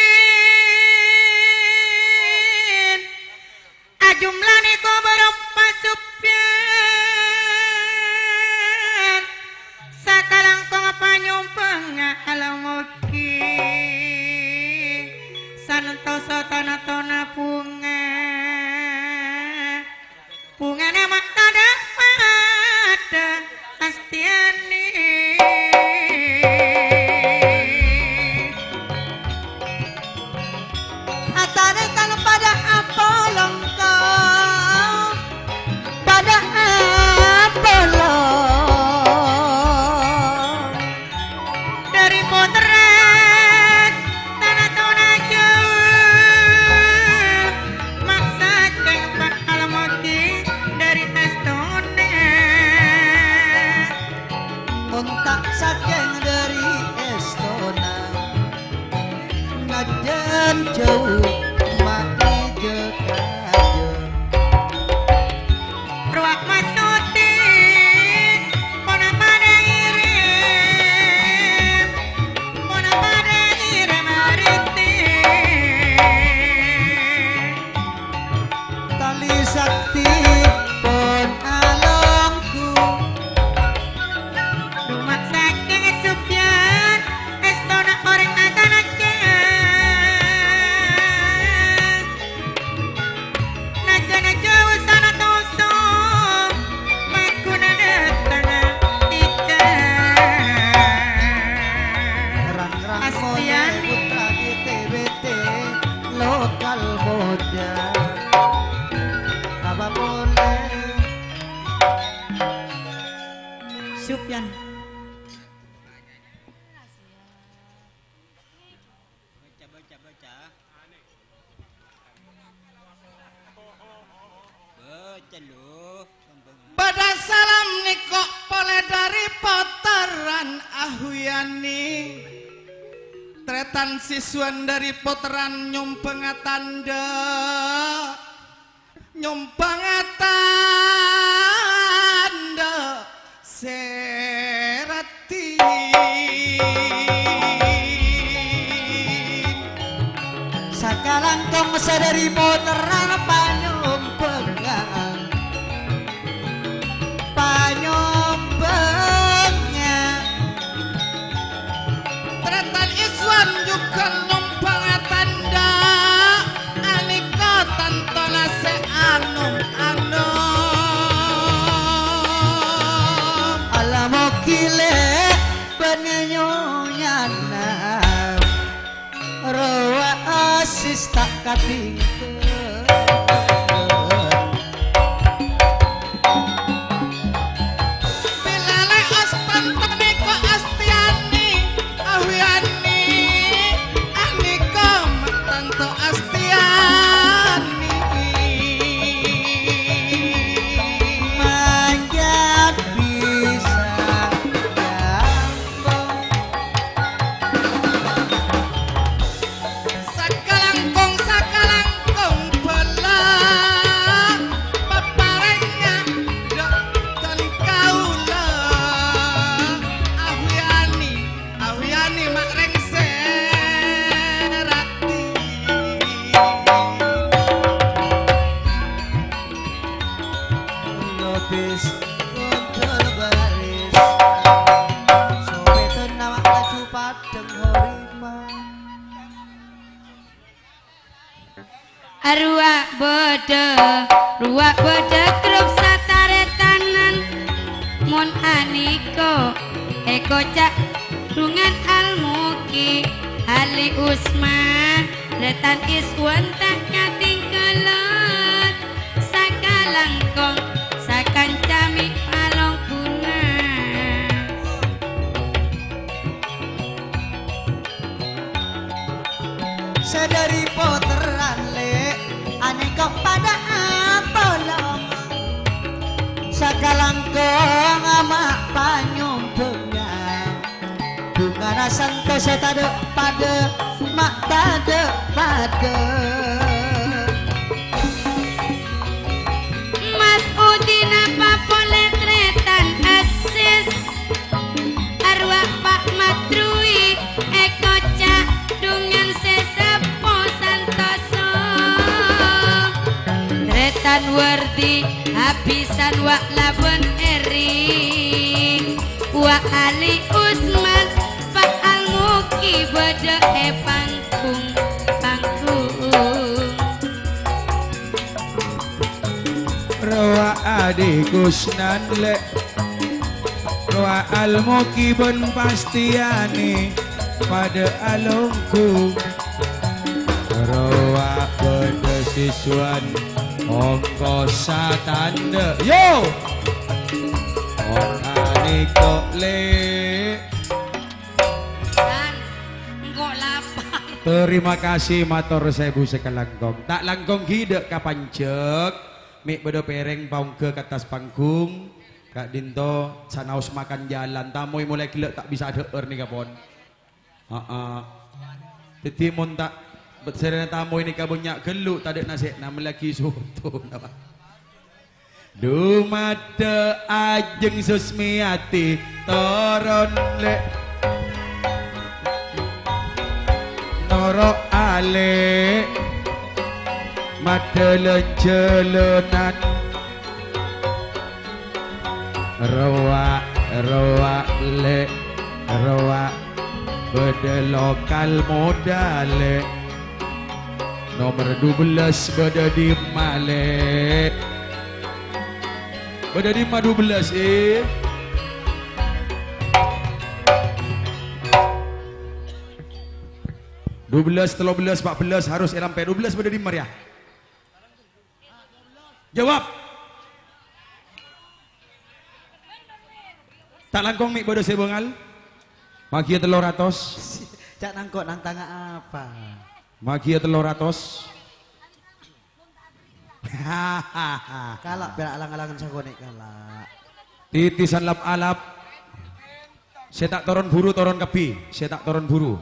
Ajumlane kobâr Pa' Sopyan. Sakalangkong panyombhângnga Al-Muki. Santosa tana-tona bhunga. Bhungana ma' tadâ' padâ astèyanè. Atarètan padâ apolongko, padâ apolong. Dhâri potèran tana-tona jhâu, ma' sakèng Pa' Al-Muki dhâri èstona. Mon ta' sakèng dhâri èstona, najjhân jhâu ma' dhâjâ-kajâ. Rowa masodi, pona padâ irèm, pona padâ irèm arètè. Talè sakti pon alonggu. Duma' sakèng Sopyan, èstona orèng akananjhâ. Najjhâna jhâu sanatosa, magghuna dâteng tika. Rang-rang astèyanè. Putra bete-bete lokal moja. Apa boleh? Sopyan. Baca, baca, baca. Baca, lo. Bâdâ salam nèko polè dhâri potèran Ahuyani. Tarètan sisuwan dhâri potèran nyombhângnga tandhâ. Nyombhângnga tandhâ sè raddhin. Langkong sadhâri pottrana panyombangan. Panyombangan. Trètan Iswan jhughân nyombhângnga tandhâ, anèka tantona sè anom-anom. Alamoghi lè' bânnè nyonyana. Rowa asis ta' katinggal. Bilâ lè' Astanta nèko Astiani, Awiani, anèka ma' tanto Astiani. Manjat bisa jambon. Sakalangkong, sakalangkong bhâlâ, paparèngnga dâ' tan kaulâ. Awiani, awiani ma' rèngsèr ati. Lopis kontol baris. Sopèdhâna ma' laju padhâng horima. Arowa bâdâ, rowa bâdâ grup satarètanan. Mon anèko èkoca' dhungan Al-Muki, Ali Usman, Trètan Iswan ta' katinggalan. Sakalangkong, sakanca mè' palongguna. Sadhâri pottrana lè', anèka padâ apolong. Sakalangkong ama' panyombangan. Bhungana santosa tadâ' padâ, ma' tadâ' padâ. Mas Udi napa polè Trètan Asis? Arowa Pa' Madrui èkoca' dhungan sè seppo santosa. Trètan Wardi abhisan wa' labân èrèng. Wa' Ali Usman, Pa' Al-Muki bâdâ è panggung-panggung. Rowa Adi Kusnan lè', rowa Al-Muki bân Pastiani padâ alongghu. Rowa bâdâ siswan ongkosa tandhâ. Yo! Okanè kok lè'. Kan, engko' lapar. Terima kasih, mator saèbu sakalangkong. Ta' langkong ghi' dâ' ka panjhek. Mè' bâdâ pèrèng paongghâ ka attas panggung. Ka'dinto sanaos makan jalan. Tamoy molaè ghellâ' ta' bisa adhâ'âr nèka, pon. Aa. Dhâddhi mon ta' bâdâna tamoy nèka bânnya' ghâllu, tadâ' nasè'na mellèaghi soto. Dumadâ' ajeng Susmiyati toron lè'. Noro' alè' madâlân jhâlânan. Rowa', rowa' lè', rowa', bâdâ lokal modâ lè'. Nomer dubellâs bâdâ dimma lè'? Bâdâ dimma dubellâs, eh? Dubellâs, tello bellâs, pa' bellâs harus èlampè. Dubellâs bâdâ dimma rèya? Jawab. Ta' langkong mè' bâdâ sè bângal. Magiyâ tello ratos. Ca' nangko' nang tanga apa? Magiyâ tello ratos. Kala' pèra' alang-alangan sakonè' kala'. Titisan lap-alap. Sè ta' toron buru, toron kabbhi. Sè ta' toron buru.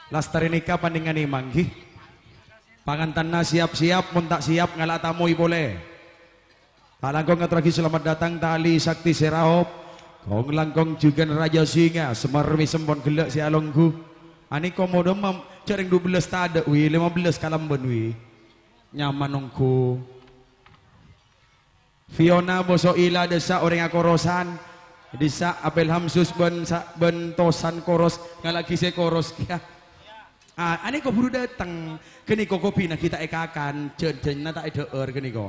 Lastarè nèka panèngana mangghi. Pangantanna siyap-siyap, mon ta' siyap ngala' tamoy polè. Ta' langkong ngatorraghi salamet dâteng Tali Sakti Seraop. Kong langkong jhughân Raja Singa, Semar mè' sempon ghellâ' sè alongghu. Anèka modâ mam-, Jhâ' rèng dubellâs tadâ', wi, lèma bellâs kalambân, wi. Nyaman ongghu. Fiona, bâso' ila, dissa' orèng akorosan. Dissa' Apel Hamsus bân sa-, bân Tosan koros, ngala'aghi sè koros kèya. Ah, anèko buru dâteng. Ghânèko kopina ghi' ta' èkakan, jhân-jhânna ta' èdhâ'âr ghânèko.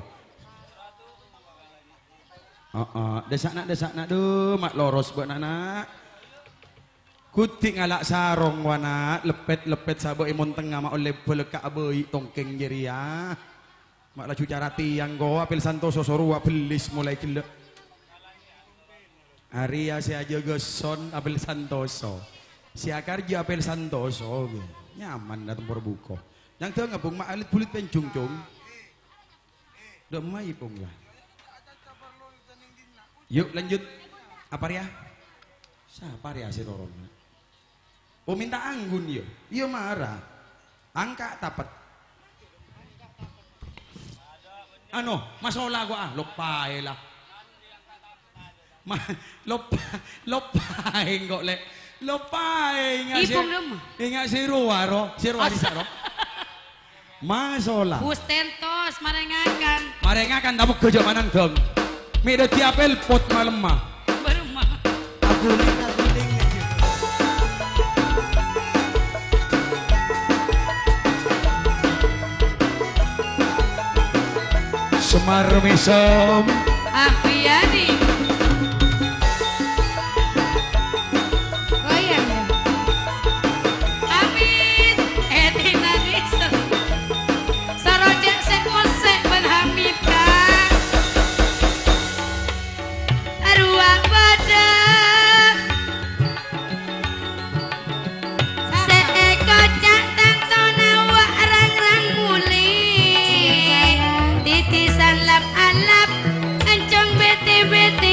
Heeh, dissa' na', dissa' na', dhu, ma' loros bâ'na, na'. Ghuti' ngala' sarong, wa, na', leppet-leppet sabâ' è montengnga ma' ollè bâlâkka' abâi tongkèng jârèya. Ma' laju cara tèyang, ko, Apel Santoso sorowa bellis molaè ghellâ'. Arèya sè ajâgâ son Apel Santoso. Sè akarjâ Apel Santoso, ghi. Nyaman la tempor buko. Nyang dâ' ngabung ma' alit bulit penjung, Cung. Dâ' mai, Pong, la. Yuk, lanjut. Apa rèya? Sapa rèya sè toron? Oh, minta anggun, yâ? Iyâ, mara. Angka' tapet. Ano, masola ko, ah, loppaè, la. Ma-, loppa-, loppaè engko', Lè'. Loppaè, enga' sè, Ipung, Lem. Enga' sè rowa, ro. Sè rowa Asa- dissa', ro. Masola. Gus Tentos, marèngakan. Marèngakan, tapè ghâjâ manang dâng. Mè' dhâddhi apel pot malemma. Baru ma. Aguling, aguling, aja. Semar Mesem. Ampiyani. Goyang, ya. Hamid, eh, Tina Nixon. Sarojak sek mosek ban Hamid, Kang. Arwah pada. Sè kocak tang tona wa' rang-rang muli. Titisan lap-alap, encong bete-bete.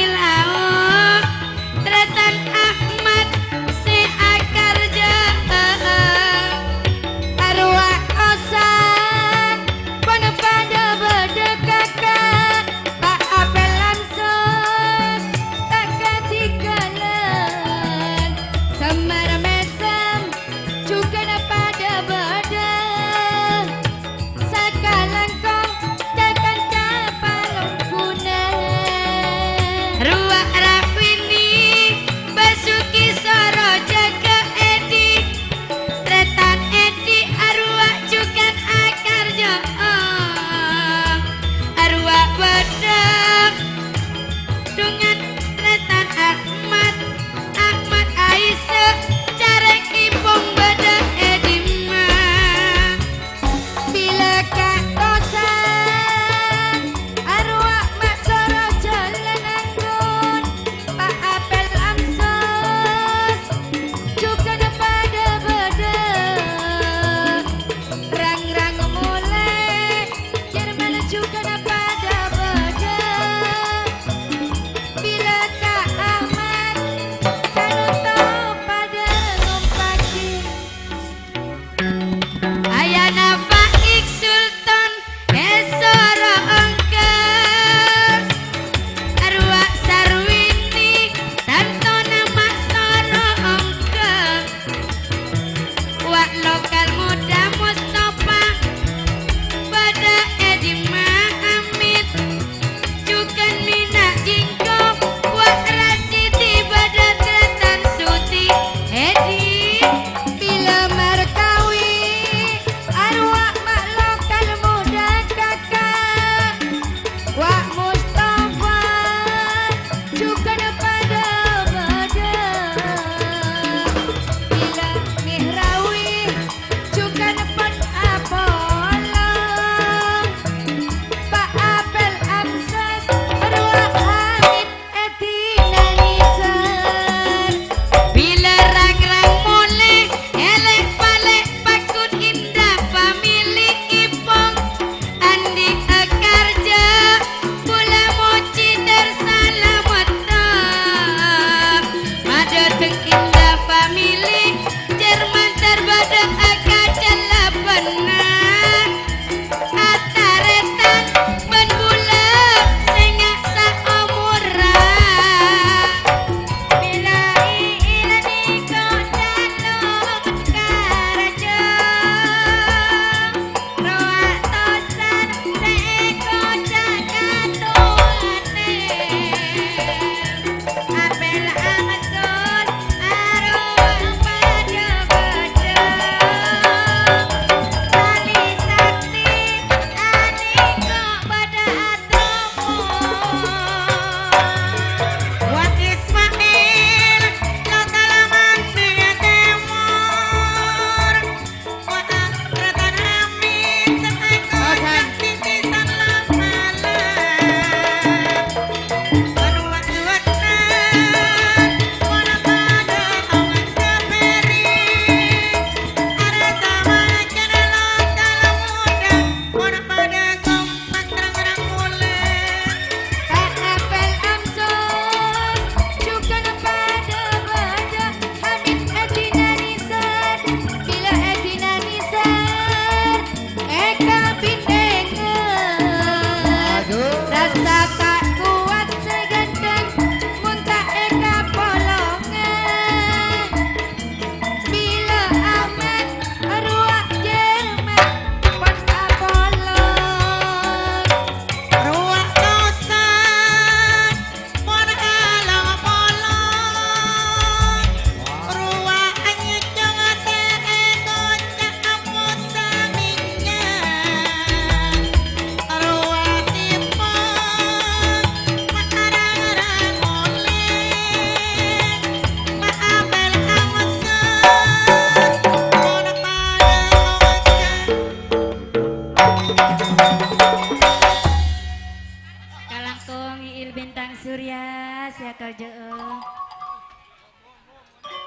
Surya, sè akerjâ'â.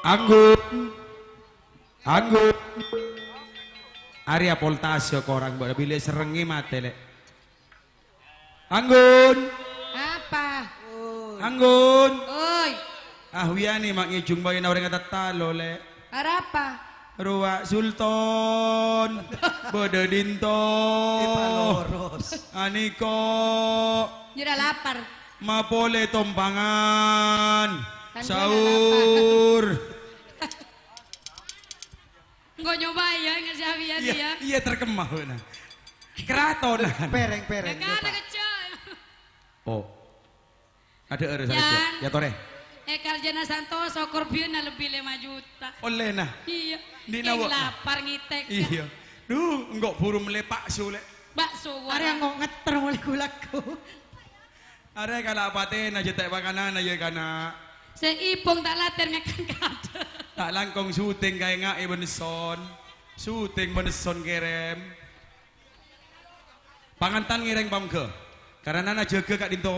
Anggun. Anggun. Arèya poltase korang, bâ' bilâ serrengngè matè, Lè'. Anggun. Apa? Anggun. Oi. Ah, wiyani ma' ngèjhung bâi na orèng atatalo, Lè'. Arapa? Rowa Sultan. Bâdâ dinto. Epaloros. Aniko. Jera lapar. Mapolè tompangan. Kan dia lapar. Saur. Engko' nyoba ya, nggak siap ya, Iya, dia. Iya, terkemah, Bu, nah. Keratonan. Pereng, pereng, Ya, kan, nyoba. Kecil. Oh. Ada harus Jan. Ya, Tore. Eh, Karjana Santoso, korbian lebih lima juta. Oleh, nah. Iya. Di Yang nawa. Lapar ngitek. Iya. Duh, engko' buru mele bakso, Lè'. Bakso, Are wah. Engko' ngeter mulai gulaku. Arè kala' patèna jâ' ta' pakanana, yâ, kana'. Sè ipong ta' later ngakan kadâ'. Ta' langkong syuting kaènga'è bân Son. Syuting bân Son kèrèm. Pangantan ngèrèng pamga. Karana najâgâ ka'dinto